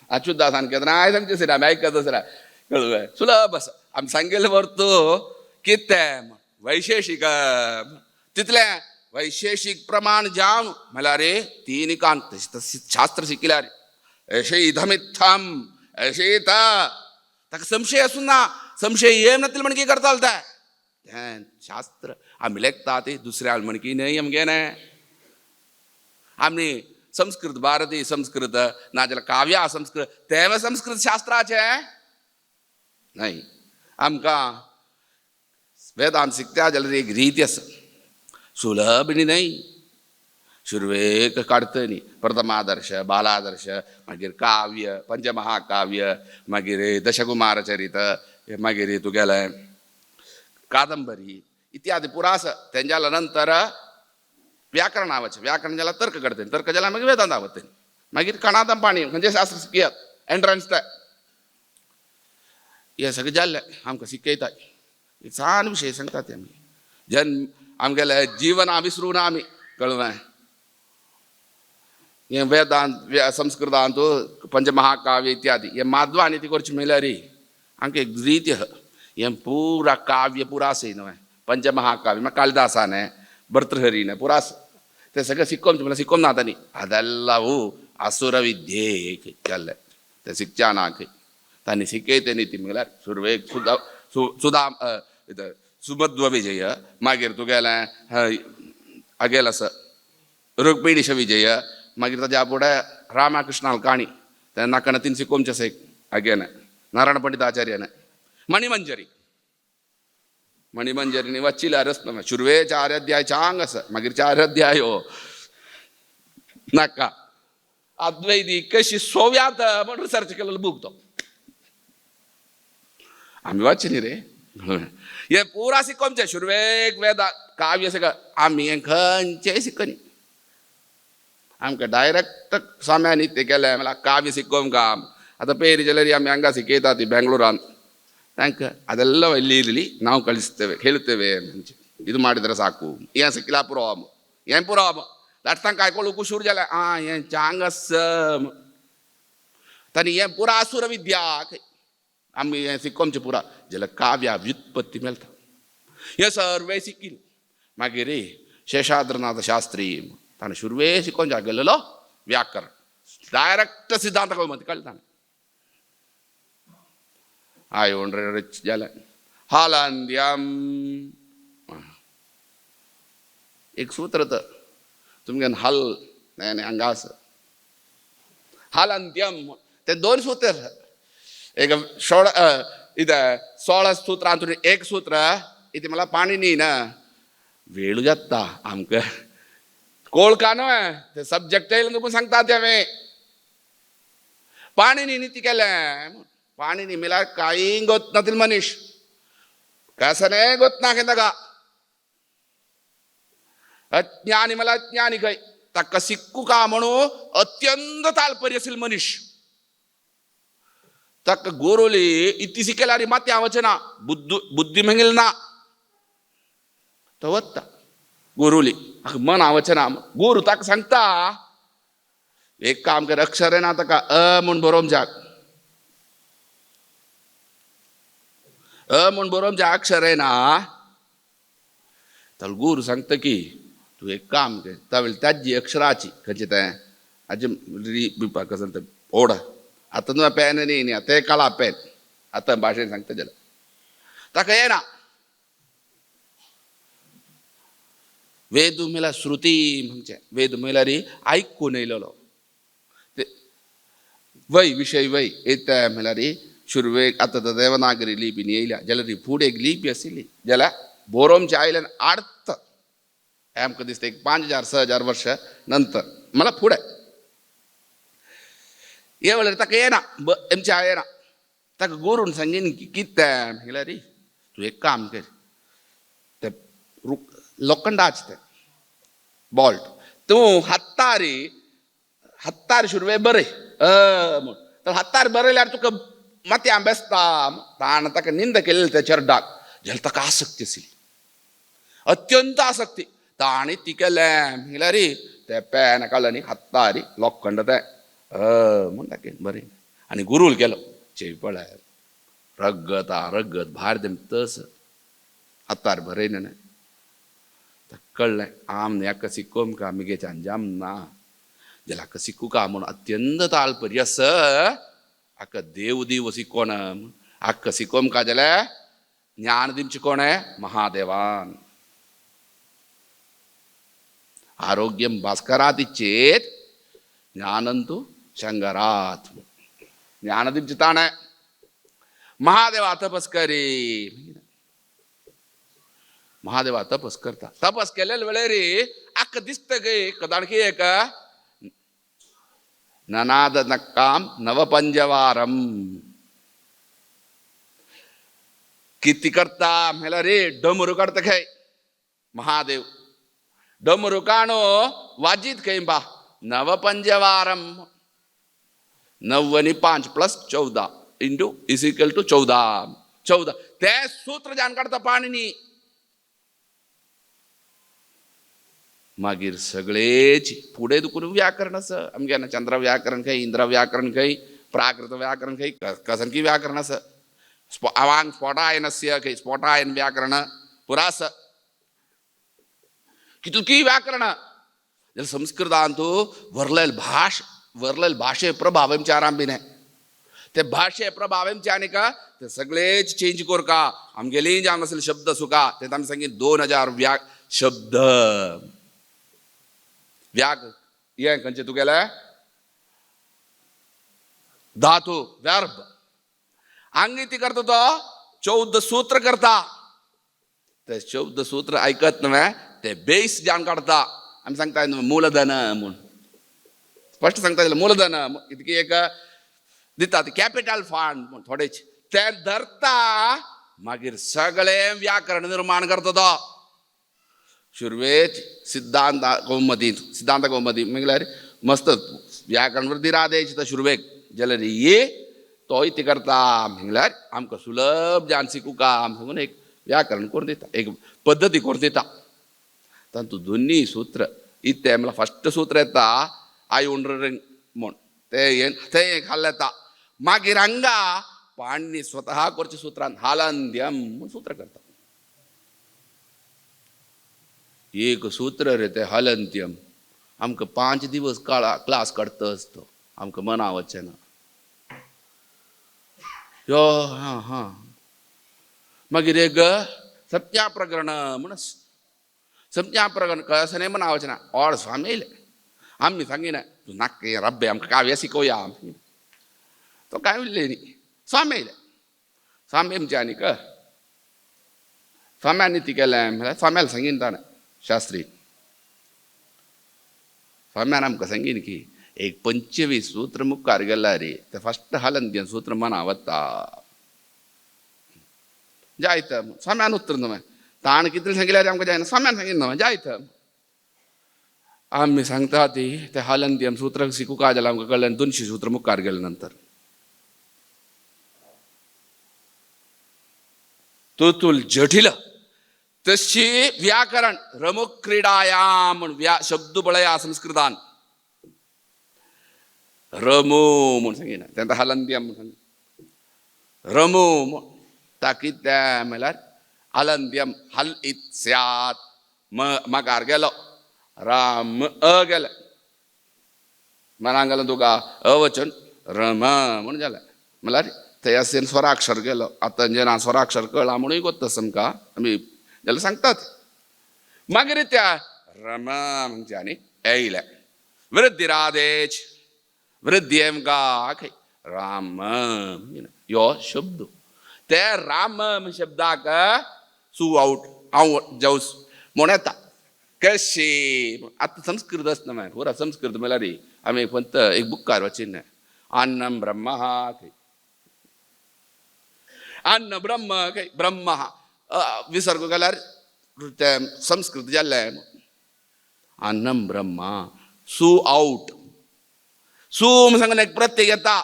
अच्युतदासान केन्ना सांगचें आसा आमी आयकत आसरा कळ्ळें सुलभ आसा आमी सांगेलें व्हरतो कितें वैशेषिक तितलें वैशेषिक प्रमाण जावन म्हणल्यार रे तीन कान तशें शास्त्र शिकल्यार अशें इदमित्थम अशें ताका संशय आसूं ना, संशय येम नातील म्हण की करतालो तें तें शास्त्र आमी लेखता ती दुसऱ्या म्हण की न्हय आमगेलें. आमी संस्कृत भारती संस्कृत नाजाल्यार काव्या संस्कृत तें संस्कृत शास्त्राचें न्हय. आमकां वेदांत शिकता जाल्यार एक रीत आसा सुलभ न्ही न्हय. सुरवेक काडटा न्ही प्रथमादर्श बालादर्श मागीर काव्य पंचमहाकाव्य मागीर दशकुमारचरित मागीर तुगेलें कादंबरी इत्यादी पुरा आसा. तेंच्या नंतर व्याकरण वचें व्याकरण जाल्यार तर्क काडटा, तर्क जाल्यार मागीर वेदांत वता, मागीर कणादम पाणी खंयचें शास्त्र शिकयात एंट्रन्स तें हें सगळें जाल्लें आमकां शिकयता. सान विशय सांगता ते आमी जन आमगेलें जिवना विसरूं ना आमी कळ्ळें. हें वेदांत संस्कृतांत पंचमहाकाव्य इत्यादी हें माधवानी ती करचें म्हणल्यार आमकां एक रीत आहा. हें पुरा काव्य पुरा आसा न्हय पंचमहाकाव्य मागीर कालिदासाने भर्तृहरीने पुरा आसा तें सगळें शिकोवचें म्हणल्यार शिकोवंक ना तांणी अदेल्लावू असुरविद्ये जाल्लें तें शिकच्या ना खंय तांणी शिकयते न्ही ती म्हणल्यार सुरवेक सुदा सुदाम सुमध्व विजय मागीर तुगेलें अगेल आसा रुक्मिणीश विजय मागीर ताज्या फुडें रामाकृष्णाल काणी तें नाका तीन शिकोवचें आसा एक अगेन नारायण पंडित आचार्यान मणिमंजरी मणिमंजरी वाचिल्यार आसना सुरवे चार अध्याय चांग आसा मागीर चार अध्याय हो नाका अद्वैती कशी सोव्यात म्हण रिसर्च केलेलो बूक तो आमी वाची न्ही रे. हे पुरा शिकोमचें शुर्वेक वेदा काव्य सगळं आमी हें खंयचेंय शिकनी. आमकां डायरेक्ट स्वाम्यांनी तें केलें म्हणल्यार काव्य शिकोवंक काम. आतां पेरी जाल्यार आमी हांगा शिकयता ती ಬೆಂಗಳೂರಾನ್ ತಾಂಕ ಅದೆಲ್ಲ ಇಲ್ಲಿ ಇರಲಿ ನಾವು ಕಳಿಸ್ತೇವೆ ಹೇಳುತ್ತೇವೆ ಇದು ಮಾಡಿದರೆ ಸಾಕು ಏನು ಸಿಕ್ಕಿಲ್ಲ ಪುರಾಮ ಏನು ಪುರಾಮ ಲಟ್ತಂಕ ಕಾಯ್ಕೊಳ್ಳೋಕು ಶುರು ಜಲ ಆ ಏನು ಚಾಂಗಸ್ ತನಿ ಏನು ಪೂರಾ ಅಸುರ ವಿದ್ಯಾ आमी हें शिकोमचें पुरा जाल्यार काव्या व्युत्पत्ती मेळटा. हे सर्वे शिकील. मागीर शेषाद्रनाथ शास्त्री ताणें सुरवे शिकोवन गेलेलो व्याकरण डायरेक्ट सिद्धांत कळटा कळटा. आयोन रिच जालें हालांद्यम एक सूत्र तर तुमगे हल न्हय हांगा आसा हालांद्यम ते दोन सूत्र एक 16 इतें 16 सूत्रांतून एक सूत्र इतें म्हणल्यार पाणी न्ही ना वेळू जाता आमकां कोळका न्हय ते सब्जेक्ट येयले तुमकां सांगता ते हांवें. पाणी न्ही ती केलें पाणी न्ही म्हणल्यार कांय गोत नातील मनीस कसने गोत ना ताका अज्ञानी मला अज्ञानी खंय ताका शिकू का म्हणून अत्यंत ताल्पर्य असेल मनीस. ताका गोरोली इती शिकल्यार मात्या वचना बुद्धी मेंगेल ना तो वता गोरोली मन आवचना गुरु ताका सांगता एक काम कर अक्षर ना ताका अ म्हूण बरोवंक जाग अ म्हूण बरोवंक जाग अक्षर ना तर गुरु सांगता की तूं एक काम कर तावेळ ताजी अक्षराची खंयचें तें हाजे बिपाक कसं तें ओड आतां तुवें पेन न्ही न्ही आतां काळा पेन आतां भाशेन सांगता जाल्यार ताका येना. वेद म्हणल्यार श्रुती म्हणचें वेद म्हणल्यार आयकून येयलेलो ते वय विशय वय येता म्हणल्यार सुरवेक आतां देवनागरी लिपी येयल्या जाल्यार फुडें एक लिपी आशिल्ली जाल्यार बरोवचे आयल्यान अर्थ आमकां दिसता एक 5000 6000 वर्ष नंतर मला फुडें हे वेळार ताका येना एमच्या येना ताका गुरून सांगीन की कितें म्हणल्यार तूं एक काम कर ते लोखंडाचें तें बॉल्ट तूं हातारी हातार सुरवे बरय म्हूण तर हातार बरयल्यार तुका मातयें बेसता. ताणें ताका निंदा केलेली त्या चेरडाक जाल्यार ताका आसक्ती आशिल्ली अत्यंत आसक्ती. ताणें ती केलें म्हणल्यार तें पेन काडलें आनी हातारी लोखंड तें म्हूण ताका बरें आनी गुरूल गेलो चेय पळय रगत आ रगत भायर देम तस हातार बरयलें न्हय ताका कळ्ळें आम हेका शिकोवंक का मिगेच्यान जाम ना जाल्यार हाका शिकूं का म्हूण अत्यंत ताल्पर्य आसा हाका देव देव शिकोण हाका शिकोवंक का जाल्यार ज्ञान दिवचें कोण महादेवान. आरोग्यम भास्करात इच्छेत ज्ञानंतु शंकरात ज्ञान दिवचें ताणें महादेवा तपस करी महादेवा तपस करता तपस केलेले वेळेर आक्का दिसता गे कदाणकी एक ननाद नक्काम नवपंजवारम किती करता म्हणल्यार रे डमरू काडता खंय महादेव डमरू काणो वाजीत खंय बा नवपंजवारम 9 आणि 5 plus 14 into is equal to 14 14 ते सूत्र जाण काडता पाणिनी. मागीर सगळेच फुडें दुखून व्याकरण आसा आमगे ना चंद्र व्याकरण खंय इंद्र व्याकरण खंय प्राकृत व्याकरण खंय कसनकी व्याकरण आसा अवांग स्फोटायनस्य खंय स्फोटायन व्याकरण पुरा आसा कितकी व्याकरण जाल्यार संस्कृतांतू वरलेल भाश वरलेल भाशे प्रभाव आमचे आरांबीन ते भाशे प्रभाव आमचे आनी का ते सगळेच चेंज करका आमगेली जावन आसले शब्द सुका ते आमी सांगी 2000 शब्द व्याग हें खंयचें तुगेलें धातू वर्ब आंगी ती करता तो 14 सूत्र करता ते 14 सूत्र आयकत न्हय ते बेस जावन काडता. आमी सांगता मूलधन म्हूण स्पश्ट सांगता मूलधन इतकी एक दिता कॅपिटल फंड म्हूण थोडेच ते धरता मागीर सगळें व्याकरण निर्माण करता तो. सुरवेक सिद्धांत कौमदींत, सिद्धांत कौमदी म्हळ्यार मस्त व्याकरण वृद्धी राधेच तो सुरवेक जाल्यार ये तो इतें करता म्हळ्यार आमकां सुलभ जावन शिकूका आम सांगून एक व्याकरण करून दिता, एक पद्दती करून दिता. तातूंत दोनी सूत्र इतें म्हळ्यार फस्ट सूत्र येता I उंड्र म्हूण तें तें खाल्लें येता. मागीर हांगा पाणिनी स्वतः करच्या सुत्रान हालंद्यम म्हूण सूत्र करता. एक सूत्र रे तें हलंत्यम आमकां 5 दिवस क्लास काडटा आसतो, आमकां मना वचना. यो हां हां मागीर एक संज्ञा प्रकरण म्हूण, संज्ञा प्रकरण कळसने मना वचना. और स्वामी येयले आमी सांगिना तूं नाका रब्बे आमकां काव्य शिकोवया. तो काय उरले न्ही. स्वामी येयले, स्वामी आमचे आनीक स्वाम्यान ती केलें म्हळ्यार स्वाम्याला सांगीन ताणें शास्त्री स्वाम्यान आमकां सांगीन की एक 25 सूत्र मुखार गेल्यार रे ते फस्ट हलंद्य सूत्र मना वता जायत. स्वाम्यान उत्तर न्हय ताण कितलें सांगिल्यार आमकां जायना, स्वाम्यान सांगीन न्हय जायत. आमी सांगता ती ते हलंद्यम सूत्र शिकूका जाल्यार आमकां कळ्ळें 200 सूत्र मुखार गेले नंतर तुतुल जटिल तशी व्याकरण रमुक्रीडायाम म्हूण शब्द पळया संस्कृतान रमो म्हूण सांगिना तेंका हलंद्यम म्हूण सांगिना. रमो म्हूण ताकी तें म्हळ्यार हलंद्यम हल इत स्यात मकार गेलो राम अ गेलें मनांक गेलें तुका अवचन रम म्हूण जालें म्हळ्यार थंय आसेन स्वराक्षर गेलो. आतां जेन्ना स्वराक्षर कळ्ळा म्हणूय गोत्ता आमकां आमी जाल्यार सांगतात. मागीर त्या रमा म्हणजे आनी येयलें वृद्धिरादेच वृद्धी आमकां राम यो शब्द ते राम शब्दाक सू आवट हांव जावस म्हूण येता कशी. आतां संस्कृत आसना मागीर पुरा संस्कृत म्हळ्यार आमी फक्त एक बुकार वचिन अन्नम ब्रह्म अन्न ब्रह्म खंय ब्रह्म विसर्ग केल्यार तें संस्कृत जालें अन्नम ब्रह्म सू आवट सू म्हूण सांगून एक प्रत्यय येता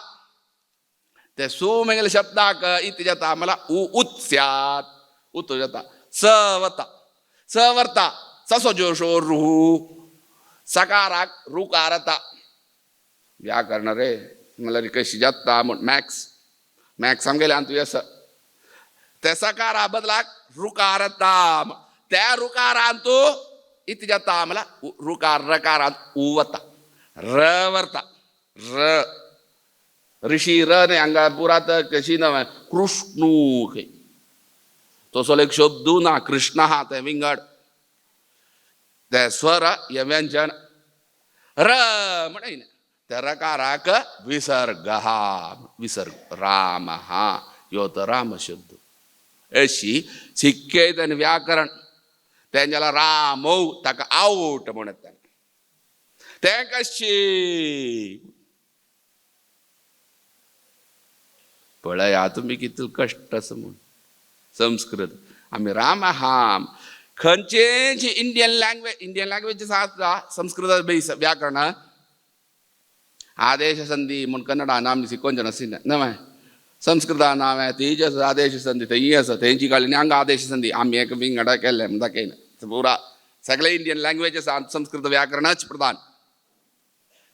ते सू म्हगेल्या शब्दाक इति जाता म्हळ्यार उ उत स्यात उत जाता स वता स वर्ता ससो जोशो रुहू सकाराक रुकार येता. व्याकरण रे म्हळ्यार कशी जाता म्हूण मॅक्स मॅक्स आमगेले आनी आसा ते सकारा बदलाक रुकार येता त्या रुकारान तूं इति जाता म्हळ्यार रुकार रकारान उ वता र वरता र ऋषी र न्ही हांगा पुरात कशी नवें कृष्णू खंय तसो एक शब्द ना कृष्ण आहा तें विंगड ते स्वर हे व्यंजन र म्हण त्या रकाराक विसर्ग विसर्ग राम हा यो तो राम शब्द. अशी शिकयत आनी व्याकरण तें जाल्यार रामौ ताका आवट म्हणत तें कशी पळया तुमी कितले कश्ट आसा म्हूण संस्कृत आमी राम हाम खंयचेच इंडियन लँग्वेज इंडियन लँग्वेज आसा संस्कृत बेस व्याकरण आदेश संधी म्हूण कन्नडान आमी शिकोवचें नाशिल्लें न्हय संस्कृता नांव तीच आसा आदेश संधी थंय आसा थंयची काडली आनी हांगा आदेश संधी आमी एक विंगडा केल्लें म्हूण दाखयना पुरा सगळे इंडियन लँग्वेज आसा संस्कृत व्याकरणच प्रधान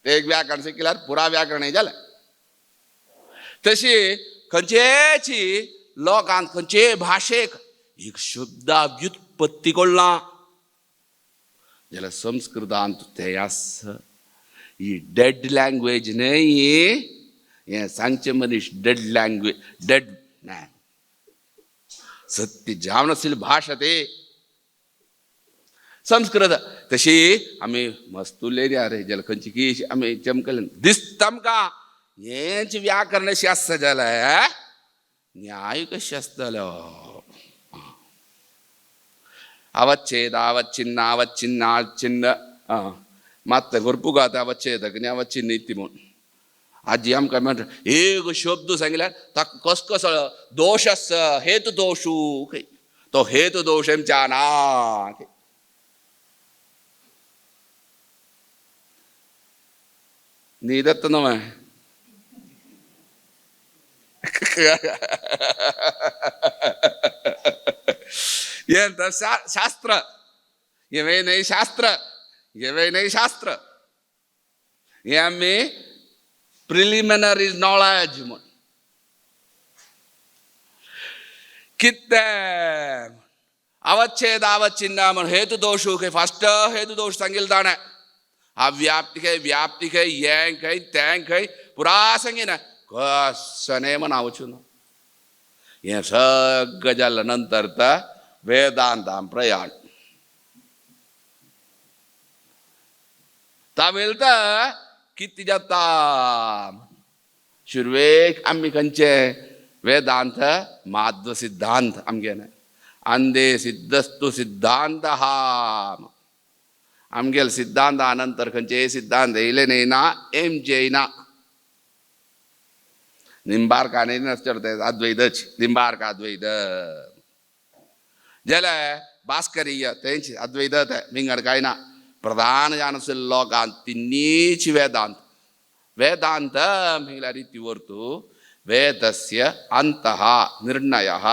ते एक व्याकरण शिकल्यार पुरा व्याकरण जालें. तशी खंयचेची लोकांक खंयचे भाशेक एक शब्दा व्युत्पत्ती कळना जाल्यार संस्कृतांत तें आसा. ही डेड लँग्वेज न्हय हें सांगचें मनीस डेड लँग्वेज डेड ना सत्य जावन आशिल्ली भाशा ती संस्कृत. तशी आमी मस्त उलयली रे जाल्यार खंयची की आमी चमकले दिसता आमकां हेंच व्याकरण शास्त्र जालें न्याय कशें आसतलो. अवच्छेद अवच्छिन्न अवच्छिन्न अवच्छिन्न मात गोरपुगात अवच्छेद न्ही अवच्छिन्न इति म्हूण आजी आमकां म्हणटा एक शब्द सांगल्यार ताका कसकसो दोश आसा हेतू दोशू खंय तो हेतू दोश आमच्या ना. न्हीद येता न्हय. हें शास्त्र, हें न्हय शास्त्र, हें न्हय शास्त्र, हें आमी प्रिलिमिनरी नॉलेज म्हूण कितें अवच्छेद अवच्छिन्न म्हण हेतू दोशू खंय फास्ट हेतू दोश सांगिल्लो ताणें. अव्याप्ती खंय व्याप्ती खंय हें खंय तें खंय पुरा सांगिना कसने म्हण वचून हें सगळें जालें नंतर तर वेदांतां प्रयाण तावेल तर कितें जाता. सुरवेक आमी खंयचे वेदांत माध्व सिद्धांत आमगे अंदे सिद्धस्तु सिद्धांत हा आमगेल सिद्धांत नंतर खंयचे सिद्धांत येयले न्हय ना एमचे ना निंबार्क आनी नासता अद्वैतच निंबार्क अद्वैत जाल्यार भास्करीय तेंच अद्वैत विंगड कांय ना. प्रधान जान लोकांत तिन्नीच वेदांत वेदांत म्हळ्यार इति वेदस्य अन्तः निर्णयः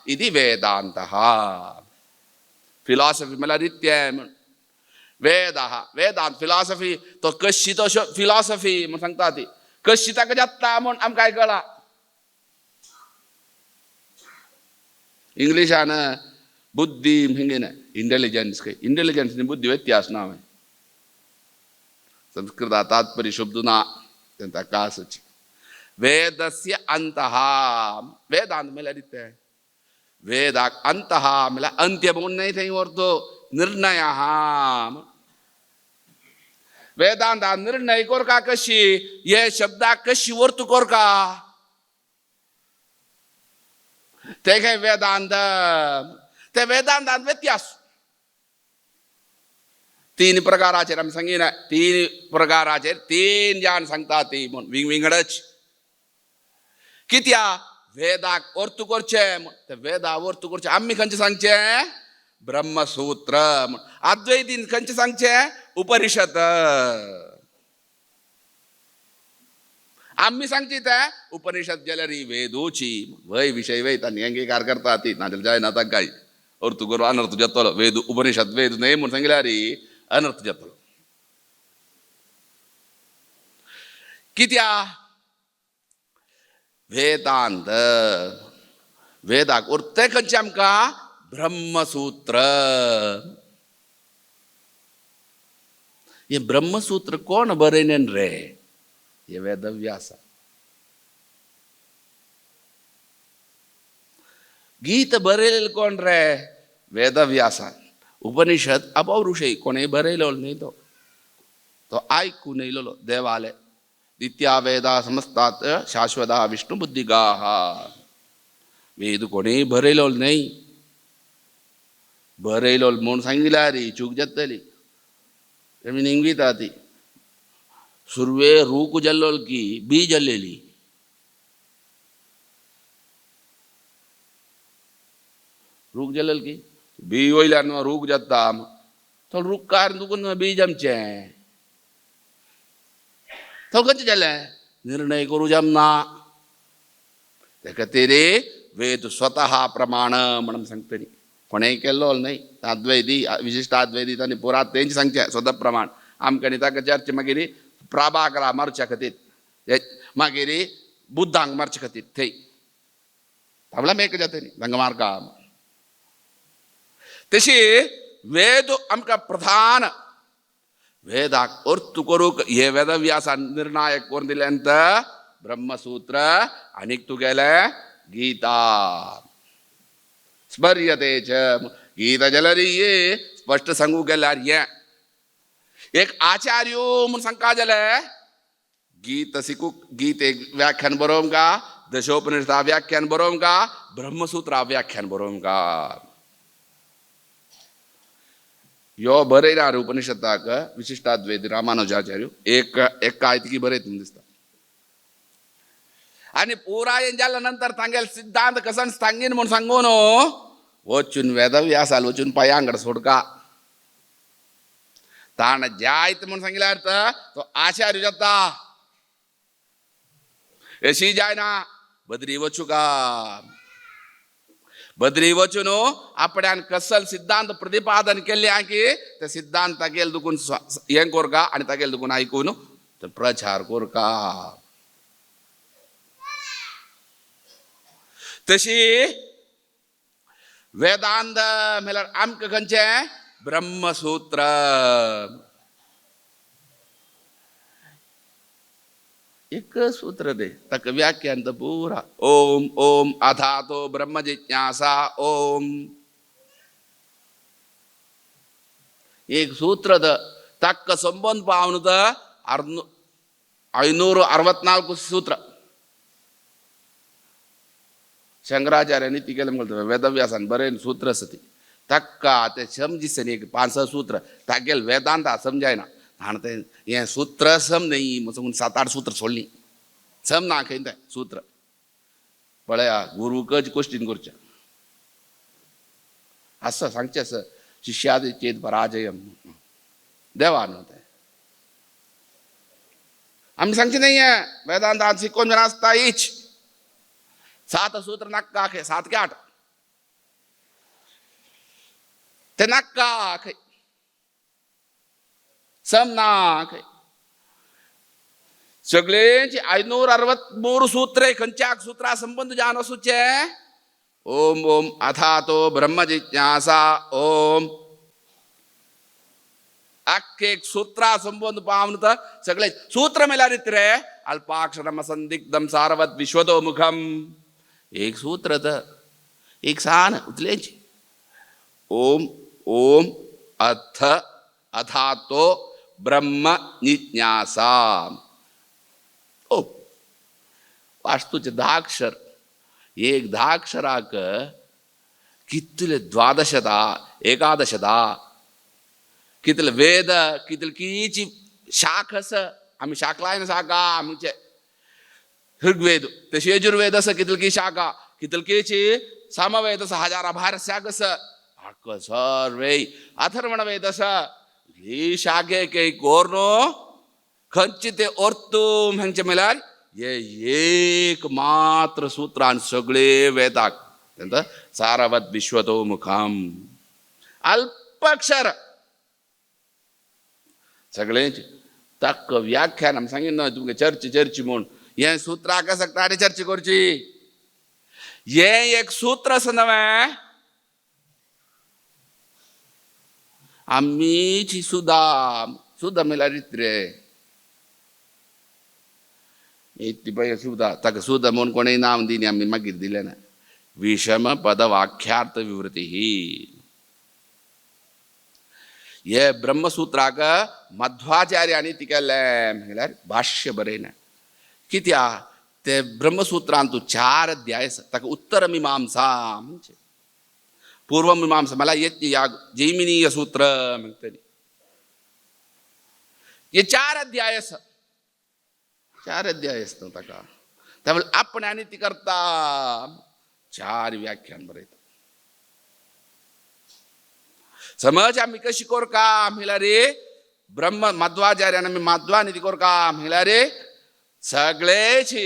इति वेदान्तः. फिलॉसफी म्हळ्यार इत्तें वेदः वेदांत फिलॉसफी तो कशी तो फिलॉसफी म्हूण सांगता ती कशी ताका जाता म्हूण आमकां कळा. इंग्लिशान बुद्धी हिंगे ना इंटेलिजन्स खंय इंटेलिजन्स आनी बुद्धी व्यत्यास ना. संस्कृत तात्पर्य शब्द ना ताका आसची. वेदस्य अंतः वेदांत म्हळ्यार इत्तें वेदाक अंतः म्हळ्यार अंत्य म्हूण न्हय थंय व्हरतो निर्णयः. वेदांत निर्णय कोरका कशी हे शब्दाक कशी वर्तू कोरका ते काय वेदांत ते वेदांतांत व्यत्यास तीन प्रकाराचेर आमी सांगिना. तीन प्रकाराचेर तीन जाण सांगता ती म्हूण विंगविंगडच कित्या वेदाक अर्थ करचें ते वेदा अर्थ करचें आमी खंयचें सांगचें ब्रह्मसूत्र म्हूण. अद्वैतीन खंयचें सांगचें उपनिषद. आमी सांगची ते उपनिषद जाल्यार वेदूची वय विशय वय तांणी अंगीकार करता ती नाजाल्यार जायना तांकां काय अर्थ करून अनर्थ जातलो. वेद उपनिषद वेद न्हय म्हूण सांगल्यार अनर्थ जातलो. कित्या वेदांत वेदाक अर्थ खंयचें आमकां ब्रह्मसूत्र. हें ब्रह्मसूत्र कोण बरयलें रे? हे वेदव्यास. गीत बरयलें कोण रे? वेदव्यासान. उपनिषद अपौरुषय कोणें बरयलो न्हय तो तो आयकून येयलेलो देवाले. नित्या वेदा समस्तात शाश्वता विष्णु बुद्धिगाः. वेद कोणें बरयलो न्हय. बरयलो म्हूण सांगिल्यार चूक जातली. आमी निंगविता ती सुरवे रूख जाल्लो की बी जाल्लेली. रूख जाल्लो की बी वयल्यान रूख जाता तो रूख कार दुखून बीज आमचें तो खंयचें जालें निर्णय करूं जमना. ते खातीर वेद स्वतः प्रमाण म्हणून सांगतली. कोणेंय केल्लो न्हय अद्वैती विशिश्ट अद्वैती तांणी पुरा तेंच सांगचें स्वता प्रमाण. आमकां न्ही ताका चर्च मागीर प्राभाकरा मारच्या खातीर मागीर बुद्धांक मारचे खातीर थंय तावला मेक जाता न्ही तांकां मारका. तशी वेद आमकां प्रधान वेदाक अर्थ करूंक हे वेदव्यासान निर्णायक करून दिलें ब्रह्मसूत्र आनीक तुगेलें गीता स्मर्यते च. गीता जाल्यार स्पश्ट सांगू गेल्यार हें एक आचार्यो म्हूण सांगका जालें गीत शिकूंक गीतेक व्याख्यान बरोवंक का दशोपनिषदा व्याख्यान बरोवंक का ब्रह्मसूत्रा व्याख्यान बरोवंक का. यो बरयला उपनिषदाक विशिश्टाद्वैत रामानुजाचार्य एक एक आयतकी बरयत म्हूण दिसता. आनी पुरायेन जाल्या नंतर तांगेले सिद्धांत कसन सांगीन म्हूण सांगू न्हू वचून वेदव्यासाल वचून पांयांकडेन सोडका. ताणें जायत म्हूण सांगिल्यार तो आचार्य जाता. अशी जायना बद्री वचुका. बद्री वचून आपल्यान कसल सिद्धांत प्रतिपादन केल्ले की ते सिद्धांत तागेले दुकून हें कोरका आनी तागेले दुकून आयकून तो प्रचार कोरका. तशी वेदांत म्हळ्यार आमकां खंयचें ब्रह्मसूत्र. एक सूत्र दे ताका व्याख्यान तर पुरा ओम ओम अथातो ब्रह्म जिज्ञासा ओम. एक सूत्र the ताका संबंध पावन तर 564 सूत्र शंकराचार्यांनी ती केलें म्हणटा वेदव्यासान बरें सूत्र आसा ती ताका ते समजिसनी एक 5-6 सूत्र तागेले वेदांत समजायना. आनी तें हें सूत्र सम न्ही म्हणून 7-8 सूत्र सोडलीं सम ना खंय तें सूत्र. पळया गुरुकच क्वेश्चन करचें आसा सांगचें आसा शिष्यादि चेत पराजयम देवा न्हू तें आमी सांगचें न्ही हें वेदांतान शिकोवन आसता इच 7 सूत्र नाक्का खंय 7 की 8 ते नाक्का खंय सम ना खंय सगळेंची 563 सूत्रे खंयच्या सुत्रा संबंद जावन वचूचें ओम ओम अथातो ब्रह्म जिज्ञासा ओम. आख्खे एक सूत्रा संबंद पावन तर सगळे सूत्र मेल्यार रे अल्पाक्षरम संदिग्धम सारवत विश्वतोमुखम. एक सूत्र तर एक सान उतलेंच ओम ओम अथ अथातो ब्रह्म जिज्ञासा. ओ वास्तूचे 10 अक्षर एक 10 अक्षराक कितले 12 11 कितले वेद कितले किची शाख आसा. आमी शाख लायना शाखा आमचे ऋग्वेद तशी यजुर्वेद आसा कितले की शाखा कितले किची सामवेद आसा हजारा भायर शाख आसा सर्वे अथर्वण वेद आसा. ही शाखे कोर न्हू खंयचे ते अर्तूम हेंचे म्हळ्यार हे एक मात्र सूत्रान सगळे वेदाक सारवत विश्वतोमुखम अल्पाक्षर सगळेच ताक व्याख्यान आमी सांगिना ना तुमकां चर्च चर्ची म्हूण हें सूत्राक आसता आनी चर्चा करची. हें एक सूत्र आसा नवें आमीची सुदा सुदा म्हळ्यार रे ती पळय सुदा ताका सुदा म्हूण कोणें नांव दिली आमी मागीर दिलें ना. विषम पद वाक्यार्थ विवृती हे ब्रह्मसूत्राक मध्वाचार्यांनी ती केलें म्हळ्यार भाष्य बरयलें. कित्याक ते ब्रह्मसूत्रांत 4 अध्याय आसा ताका उत्तर मीमांसा म्हणचे पूर्व मीमांसा म्हळ्यार यज्ञ याग जैमिनीय सूत्र म्हणटली. हे 4 अध्याय आसा 4 अध्याय आसता ताका. त्यावेळी आपण आनी ती करता 4 व्याख्यान बरयता. समज आमी कशी कोरका म्हणल्यार रे ब्रह्म मध्वाचार्यान आमी मध्वानी ती कोरका म्हणल्यार रे सगळेची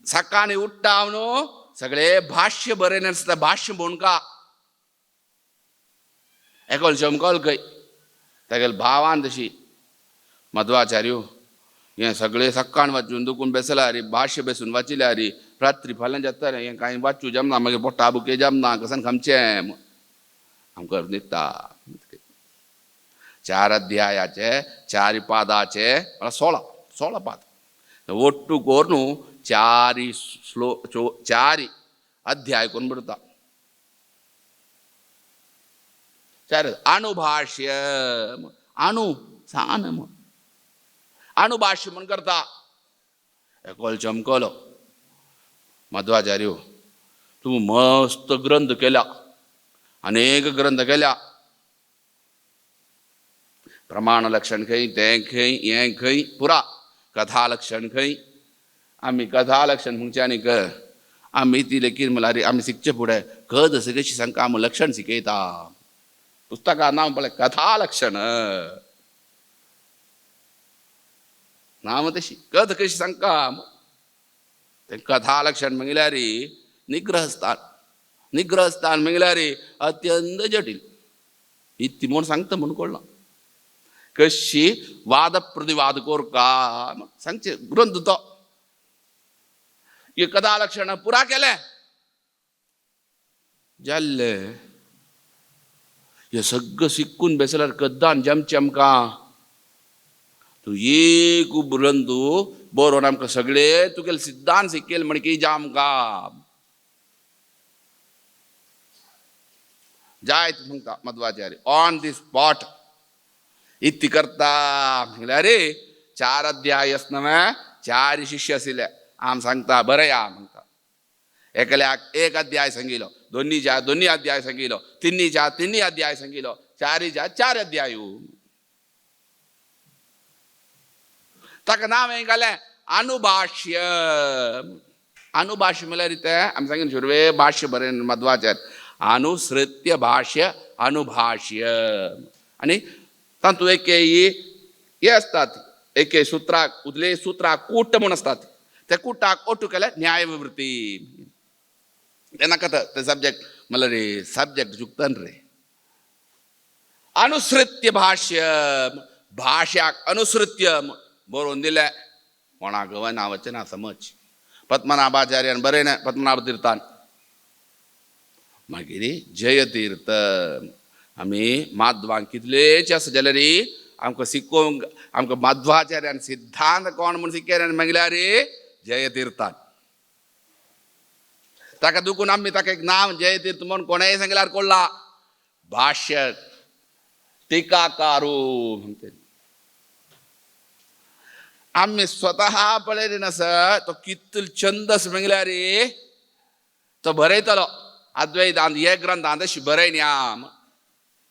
सकाळी उठ्ठा न्हू सगळे भाष्य बरयलें आसता भाष्य म्हणका एकल चमकल खंय तागेले भावान तशी मध्वाचार्य हें सगळें सकाळ वाचून दुखून बेसला रे भाष्य बेसून वाचिल्या रे रात्री फाल्यां जाता रे हें कांय वाचूं जमना मागीर पोटा बुके जमना कसन खामचें आमकां न्हिदता. 4 अध्यायाचे 4 पादाचे 16 पाद ಒಟ್ಟು ಕೋರ್ನು ಚಾರಿ ಶ್ಲೋ ಚೋ ಚಾರಿ ಅಧ್ಯಾಯ ಕೊಂಡು ಬಿಡ್ತಾ. ಚಾರಿ ಅಣುಭಾಷ್ಯ ಅಣು सान अणुभाष्य म्हण करता. एकल चमकलो मध्वाचार्य तूं मस्त ग्रंथ केल्या अनेक ग्रंथ केल्या प्रमाण लक्षण खंय तें खंय हें खंय पुरा कथा लक्षण खंय आमी कथा लक्षण म्हणचे आनीक आमी ती लेगीत म्हणल्यार आमी शिकचे फुडें कद कशी सांगता आमी लक्षण शिकयता. पुस्तका नांव पळय कथा लक्षण नांव तशी कथ कशी सांगता तें कथा लक्षण म्हणल्यार निग्रहस्थान. निग्रहस्थान म्हणल्यार अत्यंत जटील. इत्ती म्हूण सांगता म्हूण कळना कशी वाद प्रतिवाद कोरका सांगचे ग्रंथ तो. हे कथा लक्षण पुरा केलें जाल्ले हे सगळं शिकून बेसल्यार कद्दान जमचें आमकां. तूं एक ग्रंथ बरोवन आमकां सगळे तुगेले सिद्धांत शिकयल म्हण की जा आमकां जायत म्हणटा मध्वाचार्य ऑन the spot. इत्ती करता म्हणल्यार रे 4 अध्याय आसना 4 शिष्य आशिल्ले. आम सांगता बरें या म्हणटा. एकल्याक 1 अध्याय सांगिलो, दोन्हीच्या 2 अध्याय सांगिलो, तिन्हीच्या 3 अध्याय सांगिलो, चारीच्या 4 अध्याय. ताका नांव हें घालें अनुभाष्य. अनुभाष्य म्हणल्यार तें आमी सांगीन सुरवे भाष्य बरें मध्वाचार्य अनुसृत्य भाष्य अनुभाष्य. आनी तातूंत एक हे आसतात एक सुत्राक उदले सुत्राक कूट म्हूण आसतात त्या कुटाक ओटू केल्यार न्यायविवृत्ती. तें नाका ते सब्जेक्ट म्हणल्यार रे सब्जेक्ट चुकतन रे. अनुसृत्य भाष्य भाष्याक अनुसृत्य बरोवन दिलें कोणाक नांवाचें ना समज. पद्मनाभाचार्यान बरयलें पद्मनाभ तीर्थान. मागीर जयतीर्थ आमी माध्वांक कितलेच आसा जाल्यार आमकां शिकोवंक आमकां माध्वाचार्यान सिद्धांत कोण म्हूण शिकयलें म्हणल्यार जयतीर्थान. ताका दुखून आमी ताका एक नांव जयतीर्थ म्हूण कोणेय सांगल्यार कोल्ला भाष्य टिकाकारू म्हणते. आमी स्वतः पळयली नासत तो कितलो छंदस म्हणल्यार तो बरयतलो अद्वैतांत हे ग्रंथांत अशी बरयन्या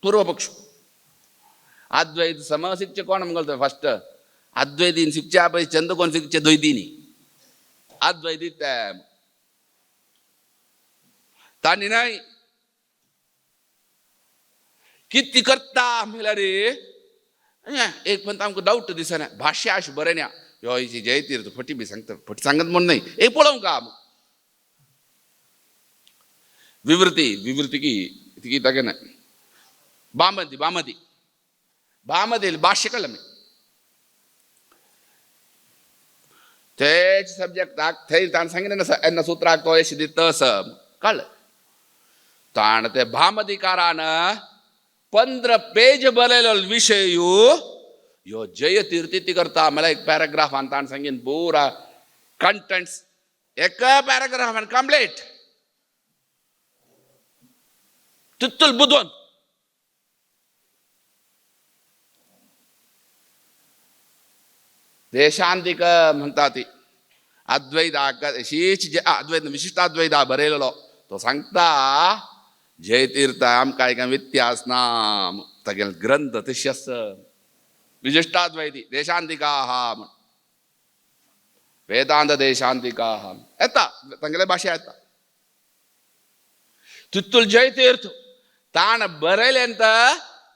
पूर्वपक्ष. अद्वैत सम शिकचे कोण म्हणलो फस्ट अद्वैतीन शिकच्या पळय छंद कोण शिकचे द्वैतीनी अद्वैती तांणी न्हय किती करता म्हणल्यार एक पण आमकां डावट दिसना भाष्य अशें बरयन्या ह्यो जयतीर्थ फटी बी सांगता फटी सांगत म्हूण न्हय एक पळोवंक का विवृती विवृती की ती ताका न्हय बामती बामती बामती भाष्य कळ्ळें मी तेच सब्जेक्टाक थंय ताणें सांगिल्लें ना येन्ना सुत्राक तो अशें दिता असं कळ्ळें. ताणें ते भामतीकारान 15 पेज बरयलो विशय ह्यो जयतीर्थ ती करता म्हळ्यार एक पॅराग्राफान ताणें सांगीन पुरा कंटेंट्स एका पॅराग्राफान कंप्लीट तितूल बुदवंत. देशांतिक म्हणटा ती अद्वैता शीच अद्वैत विशिष्टाद्वैता बरयलेलो तो सांगता जयतीर्थ आमकां एक व्यत्यास ना तागेले ग्रंथ तशी आसा विशिष्टाद्वैती देशांतिकाः म्हण वेदांत देशांतिकाः येता तांगेले भाशा येता. तितूल जयतीर्थ ताणें बरयलें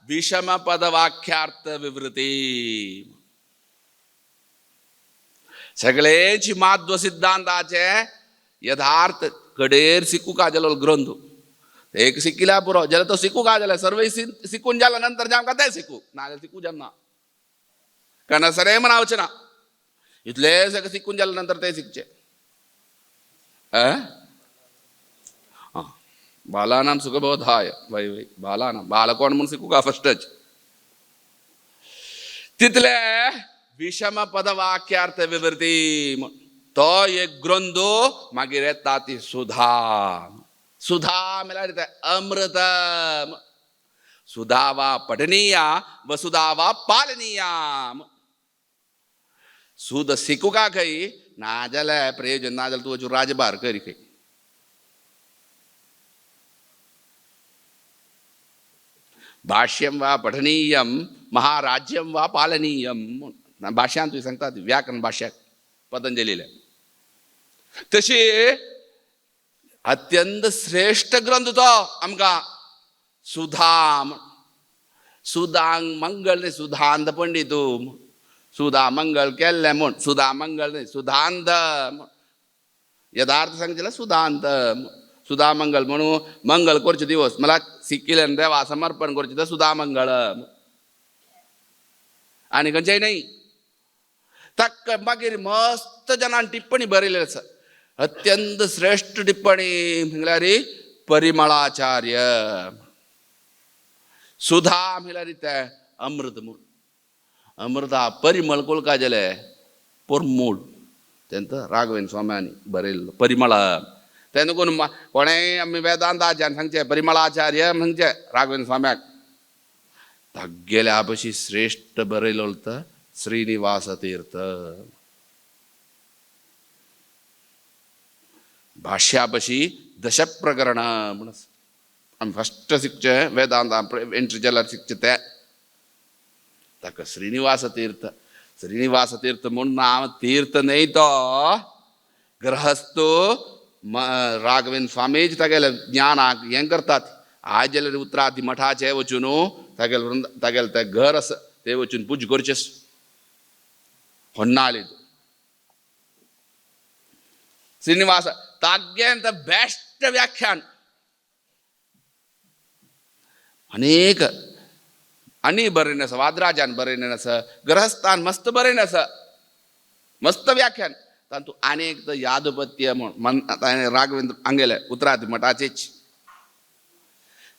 विषम पदवाक्यार्थ विवृती सगळेची माध्व सिद्धांताचे यथार्थ कडेर शिकू का जालो ग्रंथ एक शिकिल्या पुरो जाल्यार तो शिकू का जाल्यार सर्व शिकून जाल्या नंतर जे आमकां तें शिकू नाजाल्यार शिकू जाना कारण सरे म्हणावचें ना इतले सगळें शिकून जाल्या नंतर तें शिकचें. बालानाम सुखबोधाय वय वय बालानाम बाल कोण म्हूण शिकू का फस्टच तितले विषम पदवाक्यार्थ विवृती तो एक ग्रंथ मागीर येता ती सुधा. सुधा म्हळ्यार अमृत. सुधा वा पठनीया वसुधा वा पालनीया. सुद शिकू का खंय ना जाल्यार प्रयोजन ना जाल्यार तूं राजभार करी खंय. भाष्यं वा पठनीयं महाराज्यं वा पालनीयं भाष्यांत तुवें सांगता व्याकरण भाष्याक पतंजलीले. तशी अत्यंत श्रेष्ठ ग्रंथ तो आमकां सुधा. सुदांग मंगल न्ही, सुधांत पंडित, सुधा मंगल केल्लें म्हूण, सुधा मंगल न्ही सुधांत, यथार्थ सांगचें जाल्यार सुधांत. सुधा मंगल म्हणून मंगल करचे दिवस मला सिक्किल्यान देवा समर्पण करचें तें सुधा मंगळ, आनी खंयचेय न्ही. ताका मागीर मस्त जनान टिप्पणी बरयलेली आसा, अत्यंत श्रेष्ठ टिप्पणी म्हणल्यार परिमळाचार्य. सुधा म्हणल्यार तें अमृत म्हूण, अमृता परिमळ कोलका जालें परमूळ, तेंत राघवेंद्र स्वाम्यांनी बरयल्लो परिमळ. तेन्ना कोण कोणेय आमी वेदांताचार्य सांगचें परिमळाचार्य म्हणचें राघवेंद्र स्वाम्याक, तागेल्या पशी श्रेष्ठ बरयलो तर श्रीनिवास तीर्थ. भाष्या पशी दशप्रकरण म्हूण आमी फस्ट शिकचें वेदांत एंट्री जाल्यार शिकचें तें, ताका श्रीनिवास तीर्थ. श्रीनिवास तीर्थ म्हूण नांव तीर्थ न्हय तो, गृहस्थो राघवेंद्र स्वामीच तागेले ज्ञानाक हें करतात. आयज जाल्यार उतराती मठाचे वचून तागेले तागेलें तें घर आसा ते वचून पूज करचें होन्नाली. श्रीनिवास तागें the best व्याख्यान. अनेक आनी बरयलें आसा, वादराजान बरयलें आसा, गृहस्थान मस्त बरयलें आसा, मस्त व्याख्यान. तातूंत आनी एक यादुपत्य म्हूण मन ताणें राघवेंद्र हांगेलें उतराती मठाचेच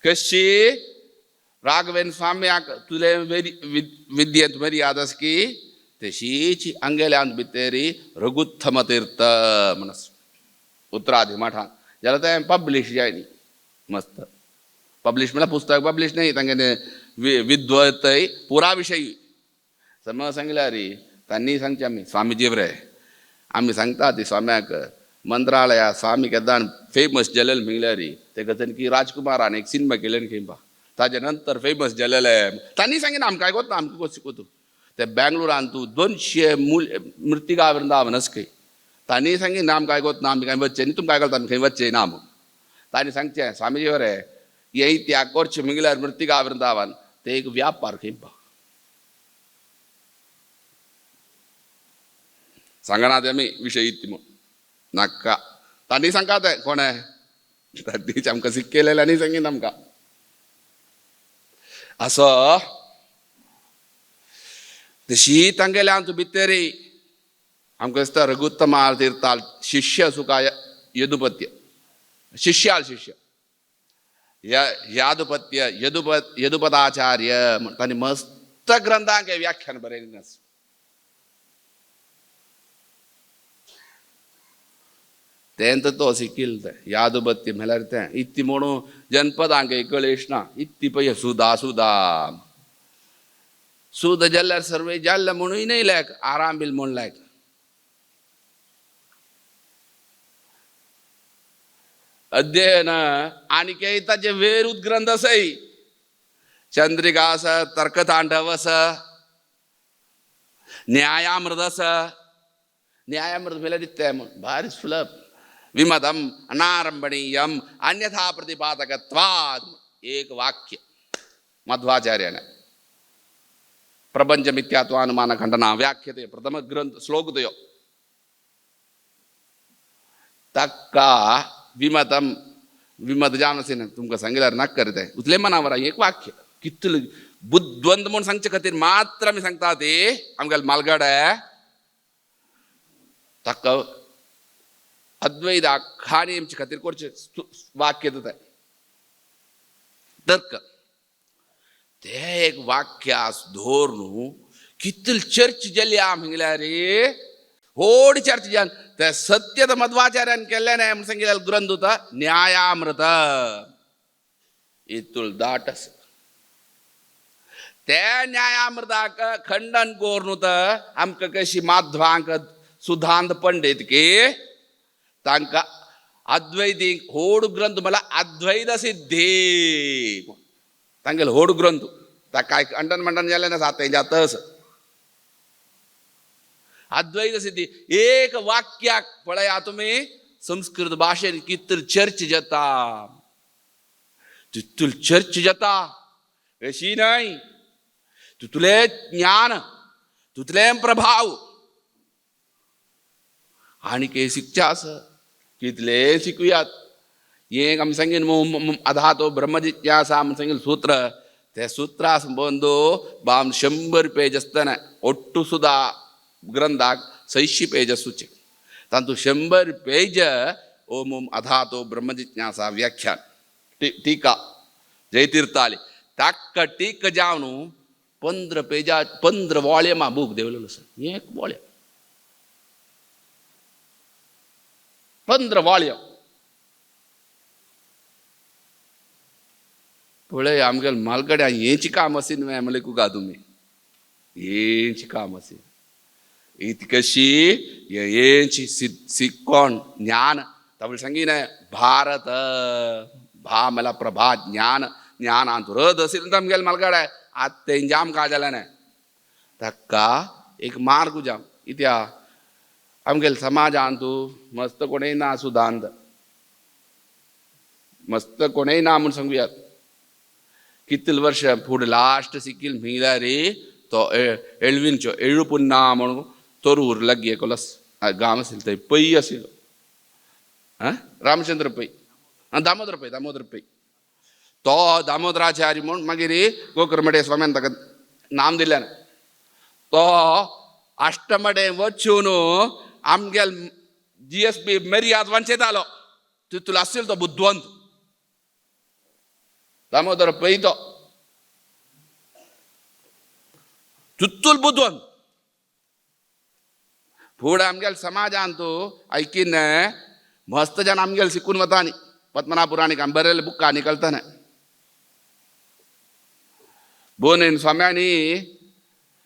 कशी राघवेंद्र स्वाम्याक तुले विद्येंत मर्याद आसा की तशीच हांगेल्यान भितरी रघुत्थम तीर्थ म्हूण आसा उतरादी मठान, जाल्यार तें पब्लिश जायनी मस्त पब्लिश म्हळ्यार पुस्तक पब्लिश न्ही, तांगेलें विद्वतय पुरा विशयी समज सांगल्यार तांणी सांगचें आमी स्वामीजी रे आमी सांगता ती स्वाम्याक मंत्रालया स्वामी केन्ना फेमस जालेले म्हणल्यार ते कथन की राजकुमारान एक सिनेमा केले खंय ताजे नंतर फेमस जालेले. तांणी सांगिना आमकां आयकोत ना, आमकां कोस शिकवतू ते बेंगलोरान तूं 200 मूल मृत्तिका वृंदावन खंय, तांणी सांगिना आमकां आयकोत ना, आमी कांय वच्चें न्ही, तुमकां आयकता आमी खंय वच्चें ना म्हूण. तांणी सांगचें स्वामीजी बरें हे त्या करचें म्हणल्यार मृत्तिका वृंदावन ते एक व्यापार खंय सांगना ते आमी विशय इत्ती म्हूण नाका. तांणी सांगता ते कोणें तांणी आमकां शिकयलेलें आनी सांगिना आमकां असो. तशी तांगेल्या आमचो भितरी आमकां दिसता रघुत्तमा तीर्थाल शिष्य सुका यदुपत्य शिष्याल शिष्य यादुपत्य यदुपदाचार्य म्हूण तांणी मस्त ग्रंथांक व्याख्यान बरयलें आसा. तें तो शिकिल्लें तें यादुपत्य म्हणल्यार तें इत्ती म्हणून जनपदांक कळेश ना, इत्ती पळय सुधा सुधा सुद जाल्यार सर्वे जाल्ले म्हणूय न्हय लायक आराम बील म्हूण लायक. अध्ययन आनी काय ताचे वेर उद्ग्रंथ आसाय, चंद्रिका आसा, तर्कतांडव आसा, न्यायामृत आसा. न्यायामृत म्हणल्यार दिता म्हूण भारी सुलभ, विमतम अनारंभणीयम अन्यथा प्रतिपादकत्वाद एक वाक्य मध्वाचार्याने प्रपंच मिथ्यात्वानुमान खंडना व्याख्यते प्रथम ग्रंथ श्लोक तयो. ताका विमतम विमत जावन तुमकां सांगल्यार नाका करते उतले मनावर एक वाक्य कितले बुद्धवंत म्हूण सांगचे खातीर मात्र आमी सांगता ते आमगेले मालगडे ताका अद्वैत खाणी आमचे खातीर करचें वाक्य दिता तर्क. ते एक वाक्य धोर न्हू कितले चर्च जाली म्हणल्यार रे व्हड चर्च जावन ते सत्य तर मध्वाचार्यान केल्लें न्हय म्हूण सांगिल्लें ग्रंथ होता न्यायामृत इतूल दाट आसा. ते न्यायामृताक खंडन करून तर आमकां कशी माध्वांक सुधांत पंडित की तांकां अद्वैतीक व्हड ग्रंथ म्हळ्यार अद्वैत सिद्धी तांगेलो व्हड ग्रंथ ताका कांय अंडन मंडन जालें ना जाता जातस. अद्वैत सिद्धी एक वाक्याक पळया तुमी संस्कृत भाशेन कितल चर्च जाता, तितूल चर्च जाता. अशी न्हय, तितुले ज्ञान, तितले प्रभाव. आनी के शिकचे आसा कितले शिकूयात. एक आमी सांगीन अधातो ब्रह्मजिज्ञासा म्हूण सांगीन सूत्र, ते सूत्रा संबंदो बाम 100 पेज आसतना ಒಟ್ಟು सुद्दां ग्रंथाक 600 पेज आसूचे, तातूंत 100 पेज ओम ओम अधातो ब्रह्मजिज्ञासा व्याख्यान टीका जयतीर्थाली. ताका टीका जावन 15 पेजा 15 वॉल्यमा बूक देवलेलो आसा. एक वॉल्यम 15 वॉल्यम. पळय आमगेले मालगड्या हेंची काम आसी न्हय म्हणलें कुगा तुमी हेंची काम आसी इतकशी हेंची सिक्कोण ज्ञान. तमिळ सांगी न्हय भारत भा मला प्रभा ज्ञान ज्ञानांत रद आशिल्लें आमगेले मालगड्या. आतां तेंचे आमकां जालें न्हय ताका एक मार्ग जाम इत्या आमगेले समाजांत मस्त कोणूय ना सुदांत, मस्त कोणूय ना म्हूण सांगुयात. कितले वर्ष फुडें लास्ट सिकील म्हणल्यार तो एळविनचो एळुपुन्ना म्हणून तोरूर लागीं एकलो गांव आशिल्लो थंय पै आशिल्लो, आं रामचंद्र पै, आं दामोदर पै, दामोदर पै. तो दामोदराचार्य म्हूण मागीर गोकर्मडे स्वाम्यान ताका नाम दिलें. तो अष्टमडे वचून आमगेल जी एस पी मर्याद वांचयतालो, तितून आशिल्लो तो बुद्धवंत दामोदर पै. तो तितूल बुद्धवंत. फुडें आमगेल समाजांत आयकीन मस्त जन आमगेल शिकून वता न्ही पद्मनाभ पुराणीक आमी बरयले बुकां निकलतना. बोनेन स्वाम्यांनी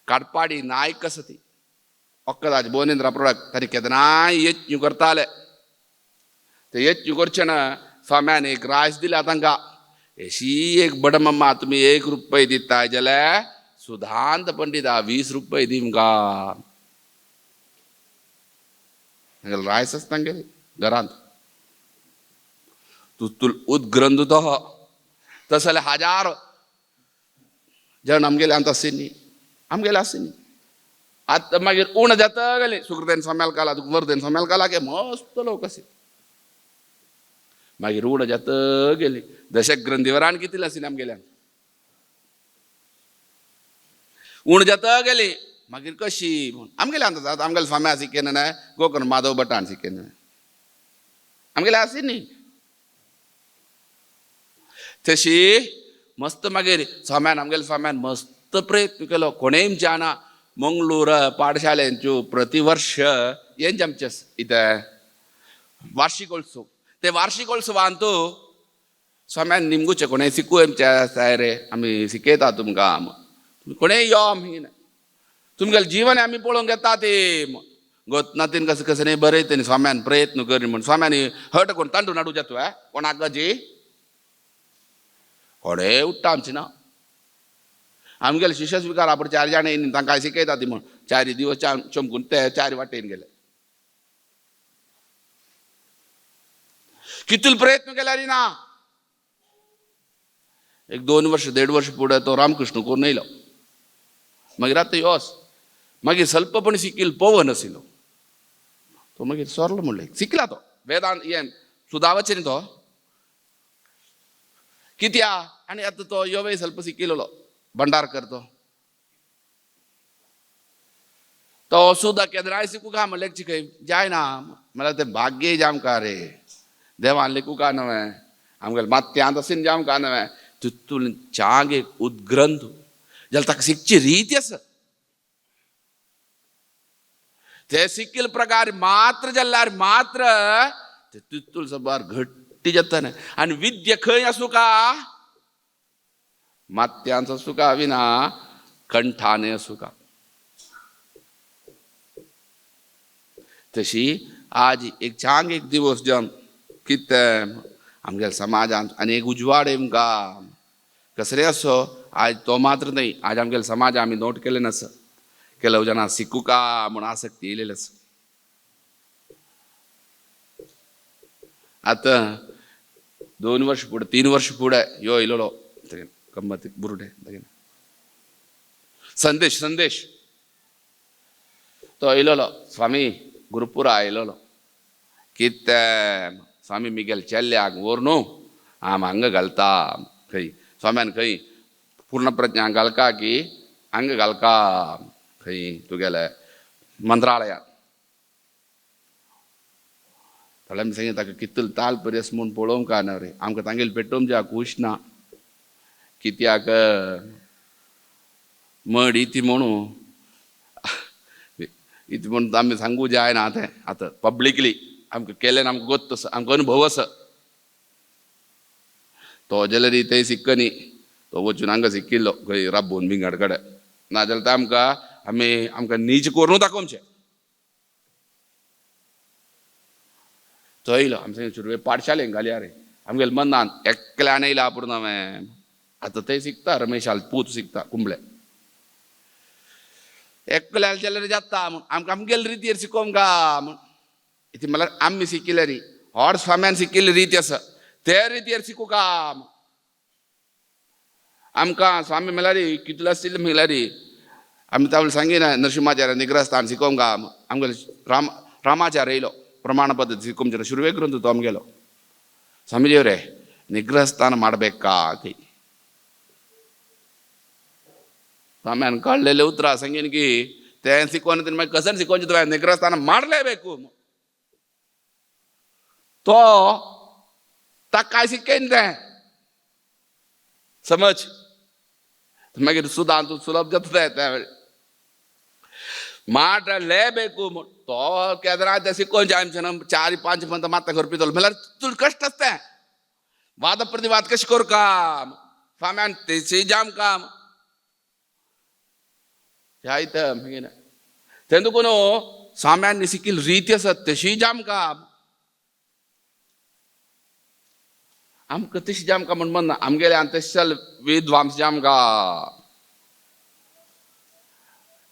काडपाडी नायक आसा ती ओक्कदाच बोनेंद्र प्रोडक्ट ताणी केन्नाय यज्ञ करताले. ते यज्ञ करचे ना स्वाम्यान एक रास दिला तांकां, अशी एक बडमम्मा तुमी 1 रुपये दिताय जाल्यार सुधांत पंडिता 20 रुपये दी तुमकां. रायस आसता तांगेले घरांत तुतूल उद्ग्रंथ तो तसले हजार जण आमगेले आतां आशिल्ली आमगेले आशिल्ली. आतां मागीर उण जाता गेली सुकृतेन स्वाम्याल काला वर्धेन स्वाम्याल काला के मस्त लोक आशिल्ले. मागीर उण जाता गेली दशग्रंथीवरान कितले आशिल्ले आमगेल्यान उण जाता गेली. मागीर कशी म्हूण आमगेले आतां आमगेले स्वाम्या शिकयना न्हय गोकर्ण माधव भटान शिकयना आमगेले आशिल्ली न्ही. तशी मस्त मागीर स्वाम्यान आमगेले स्वाम्यान मस्त प्रयत्न केलो. कोणेय जाना मंगळूर पाठशालेंच्यो प्रतिवर्ष हेंच आमचें इतें वार्षिकोत्सव. ते वार्षिकोत्सवांत स्वाम्यान निमगुचें कोणें शिकू आमचे आसाय रे आमी शिकयता तुमकां, कोणेय यो आमी तुमगेलें जीवन आमी पळोवंक येता ते गोतना तीन कसं कसं न्ही बरयता न्ही स्वाम्यान प्रयत्न कर म्हूण. स्वाम्यान हट कोण तांडू नाडू जाता कोणाक जी कोणे उठ्ठा आमची ना. आमगेले शिष्य स्विकार आपण 4 जाण येयनी तांकां शिकयता ती म्हूण 4 दिवस चमकून ते 4 वाटेन गेले. कितले प्रयत्न केल्यार ना. 1 2 वर्ष 1.5 वर्ष फुडें तो रामकृष्ण करून येयलो. मागीर आतां योस मागीर स्वल्प पण शिकील पवन आशिल्लो तो मागीर सोरलो म्हणलें शिकला तो वेदांत हें सुदावाचें न्ही तो कित्या. आनी आतां तो योवय स्वल्प शिकिल्लो भंडारकर तो तो सुद्दां केन्नाय शिकूं का म्हणलें चिकय जायना म्हणल्यार तें भाग्य जामकां रे देवान लेखूं का न्हय आमगेले मात्यांत आसून जामकां न्हय तितून चांग एक उद्ग्रंथ जाल्यार ताका शिकची रीत आसा. ते शिकील प्रकार मात्र जाल्यार मात्र ते तितूल सबार घट्टी जाता न्हय. आनी विद्या खंय आसूं का मात्यांत आसूं का विना कंठाने आसूं का. तशी आज एक चांग एक दिवस जावन कितें आमगेल्या समाजांत आनी एक उजवाड आमकां कसरे असो आज तो मात्र न्हय. आज आमगेल्या समाज आमी नोट केलें नासा ಕೆಲವು ಜನ ಸಿಕ್ಕುಕಾ म्हूण आसक्ती येयलेली आसा. आतां 2 वर्ष फुडें 3 वर्ष फुडें यो येयलेलो गम्मत बुरुडे संदेश संदेश तो येयलेलो स्वामी गुरुपुरा येयलेलो कितें स्वामी मिगेल चेल्ल्याक व्हर न्हू आम हांगा घालता खंय स्वाम्यान खंय पूर्णप्रज्ञा घालका की हांगा घालका खंय तुगेले मंत्रालयात. थोड्या आमी सांगी ताका कितलो ताल पर्यस म्हूण पळोवंक काय ना रे आमकां तांगेले पेटोवंक ज्या खूश ना कित्याक मड इती म्हणू इती म्हणून आमी सांगू जायना तें आतां पब्लिकली आमकां केलें आमकां गोत्त आसा आमकां अनुभव आसा. तो जाल्यार थंय सिक्कनी तो वचून हांगा सिक्किल्लो खंय राबोवन बिंगड कडेन नाजाल्यार आमकां आमी आमकां नीच करून दाखोवचें. तो येयलो आमचे सुरवे पाठशालेक घालया रे आमगेले मनान एकल्यान येयला पूण हांवें आतां थंय शिकता रमेशाल पूत शिकता कुंबळे एकल्यान जाल्यार जाता म्हूण आमकां आमगेले रितीर शिकोवंक गा म्हूण इती म्हणल्यार आमी शिकिल्ले न्ही होड स्वाम्यान शिकिल्ली रीत आसा ते रितीर शिकूं का आमकां स्वामी म्हणल्यार कितलो आशिल्ले म्हणल्यार आमी तावळ सांगिना नरसिंहाचार्य निग्रस्थान शिकोवंक गा आमगेले रामाचार्य येयलो ಪ್ರಮಾಣ ಪದ್ಧತಿ ಸಿಕ್ಕೊಂಬಿರ ಶುರುವೇ ಗ್ರಂಥ तो आमगेलो स्वामीदेवರೇ ನಿಗ್ರಹಸ್ಥಾನ ಮಾಡಬೇಕಾ ಕೈ स्वाम्यान काडलेले उतरां सांगीन की तें शिकोवन मागीर कसन शिकोवचें तुवें निग्रहस्थान ಮಾಡಲೇಬೇಕು. तो ताका काय शिकयन तें समज मागीर सुदां तूं सुलभ जाता त्या वेळ ಮಾಡಲೇಬೇಕು. तो केदरा ते शिकोवचें आमचें 4 5 पंत मात्ता करपितलो म्हणल्यार तुका कश्ट आसता वाद प्रतिवाद कशें करूं काम स्वाम्यान तेची जाम काम जायत मागीर तें तुका न्हू स्वाम्यान शिकिल्ली रीत आसा तशी जाम काम आमकां तशी जाम का म्हण म्हणना आमगेले आनी तशें जाल विद्वांस जाम का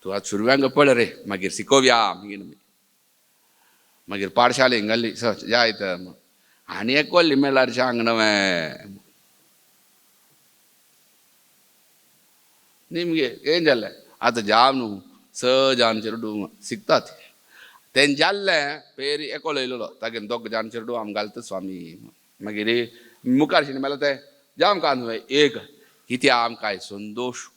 तूं आतां सुरव्यांक पळय रे मागीर शिकोवया मागीर मागीर पाठशालेक घाली जायत आनी एक कोल्ली मेळ्ळ्यार सांग नवें निमगे ఏం जालें आतां जाम न्हू स जाण चेडूं शिकतात तें जाल्लें पेरी एकलो येयलेलो तागेले दोग जाण चेडूं आम घालता स्वामी मागीर मुखार शिण मेळ्ळें तें जाम का न्हय एक कित्याक आमकां संतोश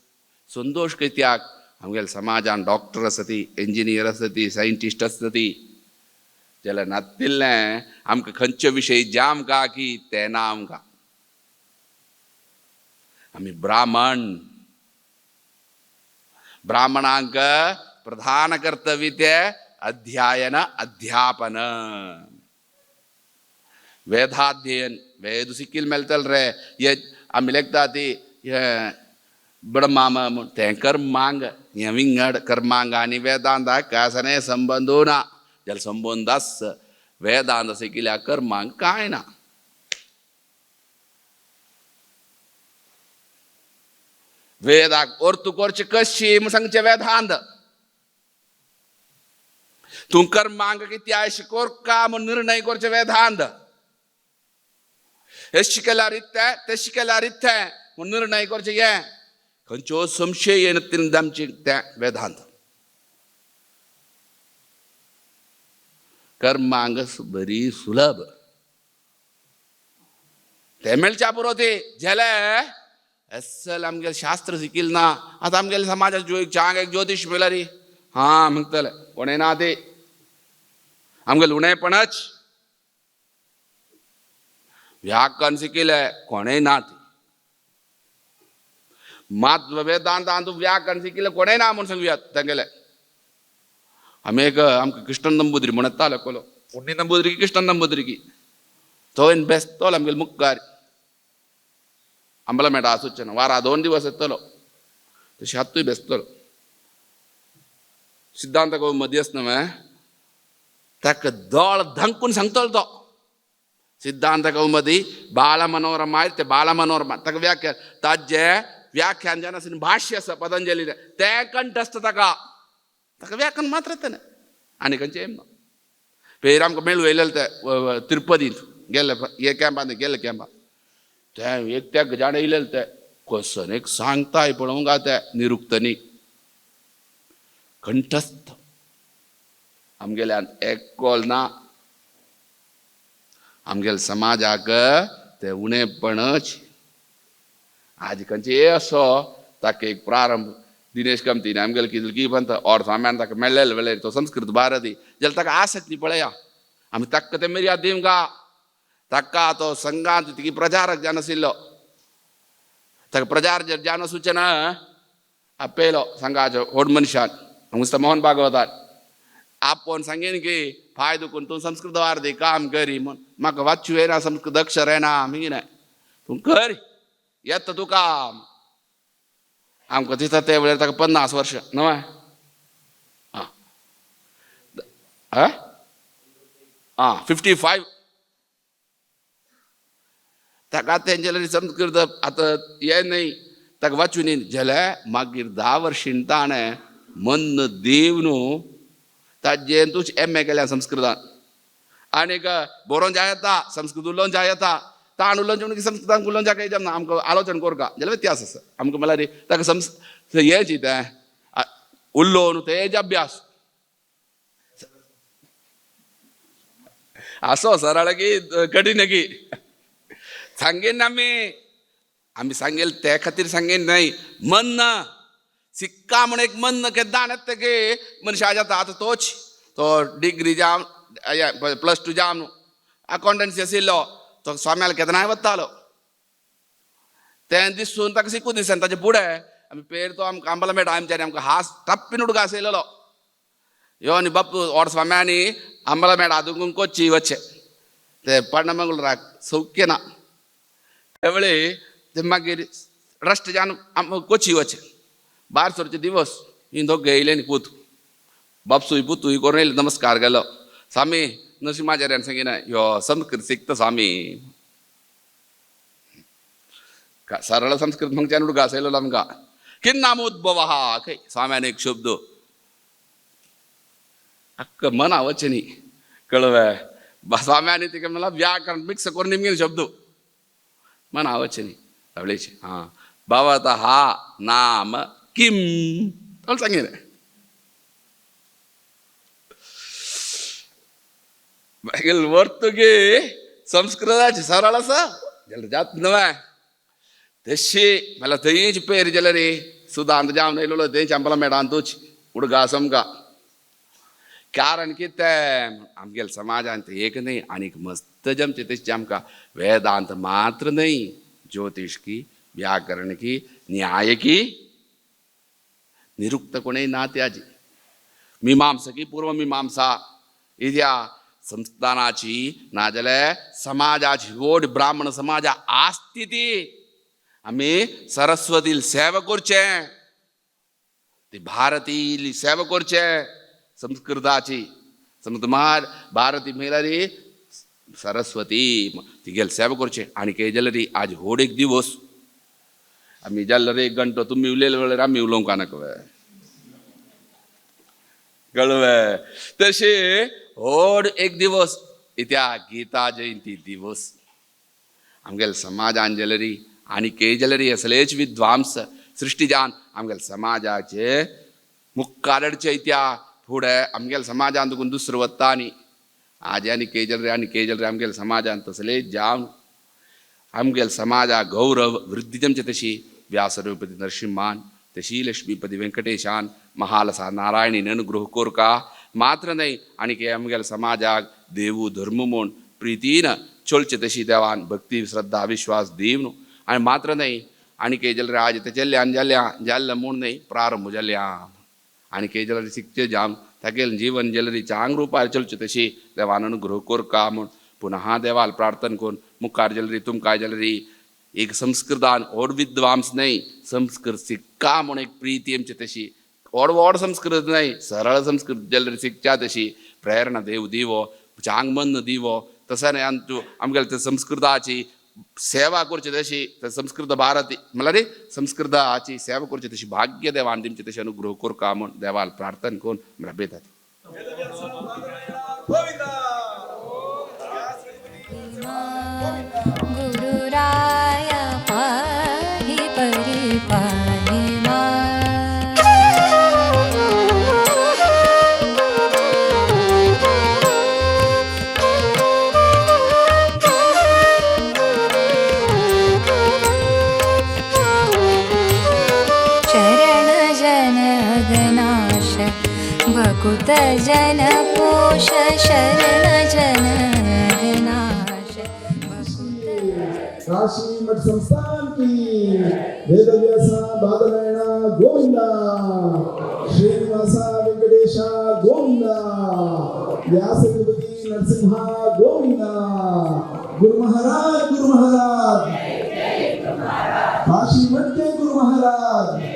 संतोश कित्याक आमगेले समाजान डॉक्टर आसती इंजिनियर आसती सायंटिस्ट आसती जाल्यार नातिल्लें आमकां खंयचे विशय जाम का की तें ना आमकां आमी ब्राह्मण ब्राह्मणांक प्रधान कर्तव्य ते अध्ययन अध्यापन वेदाध्ययन वेद सिक्किल मेळटले रे हे आमी लेखता ती ब्रह्मा म्हूण तें कर्मांग हें विंगड कर्मांग आनी वेदांताक कांयसने संबंद ना जाल्यार संबंद आस वेदांत शिकिल्ल्या कर्मांक कांय ना. वेदाक अर्थ करचें कशी म्हूण सांगचें वेदांत तूं कर्मांक कित्याक कोरका म्हूण निर्णय करचें वेदांत हें शिकल्यार इत्तें तें शिकल्यार इत्तें म्हूण निर्णय करचें हें खंयचो संशय येना आमचें तें वेदांत कर्मांग बरी सुलभ तें मेळच्या पुरो ती जाले अस्सल आमगेले शास्त्र शिकिल ना आतां आमगेले समाजात चांग एक ज्योतिश मेळ्ळार हां म्हणटले कोणें ना ते आमगेले उणेपणच व्याकरण शिकिल्लें कोणें ना ती मात वेदांत व्याकरण शिकिल्लें कोणें ना म्हूण सांगुया तांगेले आमी एक आमकां कृष्ण नंबुद्री म्हण येतालो कोलो उण्णी नंबुद्री की कृष्ण नंबुद्री की थंय बेसतलो आमगेले मुखार आंबला मेळटा आसूच ना वारा 2 दिवस येतलो तशें हातूय बेसतलो सिद्धांत मध्यस्थ न्हय ताका दळ धंकून सांगतलो तो सिद्धांत कौमदी बाल मनोरमा ते बाल मनोरमा ताका व्याख्या ताजें व्याख्यान जेन्ना भाश्य आसा पतंजली तें कंठस्थ ताका ताका व्याकरण मात्र येता ना आनी खंयचें येम ना. पेर आमकां मेळू येयलेले ते तिरुपतींत गेल्ले हे कॅम्पांत गेल्ले कॅम्पांत ते एक त्या जाण येयलेले ते कसन एक सांगताय पळोवंक गा ते निरुक्तनी कंठस्थ आमगेल्यान एकल ना. आमगेले समाजाक ते उणेपणच आज खंयचे असो ताका एक प्रारंभ दिनेश कमतीन आमगेले कितें की पंत और स्वाम्यान ताका मेळ्ळेले वेळेर तो संस्कृत भारती जाल्यार ताका आसक्ती पळया आमी ताका ते मिरयाद दिवंक ताका तो संघांत तिकी प्रचारक जावन आशिल्लो ताका प्रचार जावन सूचना आपयलो संघाचो व्हड मनशान हांगा मोहन भागवतान आपोवन सांगीन की फायदो करून तूं संस्कृत भारती काम करी म्हूण म्हाका वाचू येना संस्कृत अक्षर येना आमी ना तूं कर येता तुका. आमकां दिसता ते वेळार ताका 50 वर्सां न्हय आं आं 55 ताका तेंचे संस्कृत आतां हें न्हय ताका वाचून न्ही जाल्यार मागीर 10 वर्सां ताणें मन देव न्हू ताजें तूं एम ए केल्या संस्कृतान आनीक बरोवन जाय येता संस्कृत उलोवन जाय येता ताण उलोवन म्हणून संस्कृतान उलोवन जाय जमना आमकां आलोचन करका जाल्यार व्यत्यास आसा आमकां म्हणल्यार ताका हें तें उलोवन तेज अभ्यास असो सरळ की कठीण की सांगेन आमी आमी सांगेल ते खातीर सांगेन न्हय मन ना सिक्का म्हण एक मन केन्ना येता की मनशा जाता आतां तोच तो डिग्री जावन +2 जावन अकाउंटन्सी आशिल्लो तो स्वाम्याल केन्नाय वतालो तें दिसून ताका शिकू दिसन ताचे फुडें आमी पेर तो आमकां आंबला मेळटा आमच्यानी आमकां हास टप्पीन उडका आशिल्लो यो आनी बापू ओड स्वाम्यांनी आंबला मेळटा आदूंक कोची वचचे ते पण्णमंगळूराक सौख्य ना त्यावेळी ते मागीर रस्ट जावन कोची वचचे बार सरचे दिवस ही दोग येयले न्ही पूत बापसूय पुतूय करून येयले नमस्कार केलो स्वामी नरसिंहाचार्यान सांगिना यो संस्कृत शिकता स्वामी सरळ संस्कृत म्हणच्यान उडका आसयलो आमकां किन्नामोद्भव खंय स्वाम्यान एक शब्द अक्क मना वचनी न्ही कळवे स्वाम्यानी तिका म्हणल्यार व्याकरण मिक्स करून निमगेले शब्द मना वचनी तवळेचे हां भवतः हा नाम किम तवळ सांगितलें. मागीर वर्तुगे संस्कृताची सरळ आसा जाल्यार जात न्हय तशी म्हणल्यार थंयच पेर जाल्यार रे सुदांत जावन येयलेलो थंयच आंबला मेळटा तूच उडगा समका कारण कितें आमगेले समाजांत एक न्हय आनीक मस्त जमचें तशें आमकां वेदांत मात्र न्हय ज्योतिश की व्याकरण की न्याय की निरुक्त कोणय ना त्याजी मीमांसा की पूर्व मीमांसा इद्या संस्थानाची नाजाल्यार समाजाची व्हड ब्राह्मण समाजा आसती ती आमी सरस्वतील सेवा करचें ती भारती सेवा करचें संस्कृताची संस्कृत भारती म्हणल्यार सरस्वती तिगेली सेवा करचें. आनी कितें जाल्यार री आज व्हड एक दिवस आमी जाल्यार एक घंटो तुमी उलयले वेळार आमी उलोवंक नाका कळवे तशें व्हड एक दिवस इत्या गीता जयंती दिवस आमगेले समाजान जाल्यार आनी के जाल्यार असलेच विद्वांस सृश्टीजान आमगेले समाजाचे मुखारचे इत्या फुडें आमगेले समाजान तुकून दुसरो वता न्ही आज आनी के जाल्यार आनी के जाल्यार आमगेले समाजान तसले जावन आमगेले समाजा गौरव वृद्धी जमचे तशी व्यासरूपती नरसिंहान तशी लक्ष्मीपती वेंकटेशान महालसा नारायणीन अनुग्रह कोरका मात्र न्हय आनी के आमगेले समाजाक देवू धर्म म्हूण प्रितीन चलचे तशी देवान भक्ती श्रद्धा विश्वास दिवन आनी मात्र न्हय आनी के जाल्यार आज ते चल्ल्यान जाल्या जाल्लें म्हूण न्हय प्रारंभ जाल्या आनी के जाल्यार शिकचे जावन तागेलें जीवन जाल्यार चांग रुपार चलचे तशी देवान अनुग्रह कोरका म्हूण पुनः देवाल प्रार्थना करून मुखार जाल्यार तुमकां जाल्यार एक संस्कृतान व्हड विद्वांस न्हय संस्कृत शिक्का म्हूण एक प्रिती आमची तशी व्हड व्हड संस्कृत न्हय सरळ संस्कृत जाल्यार शिकच्या तशी प्रेरणा देव दिवो चांग मन दिवो तशें न्हय आमचो आमगेले ते संस्कृताची सेवा करची तशी संस्कृत भारती म्हणल्यार संस्कृत हाची सेवा करची तशी भाग्य देवान दिमची तशी अनुग्रह करका म्हूण देवाल प्रार्थना करून रबेतात. गुरुराया पाहि परिपाहि मां. चरण जन अगनाश भकुत जन पोष शरण जन अगनाश भकुत. काशी मठ संस्थान की. वेदव्यास बादरायण गोविंदा, श्रीनिवास वेंकटेश गोविंदा, व्यासतिपति नरसिंह गोविंदा, गुरु महाराज गुरु महाराज, काशी मठ के गुरु महाराज.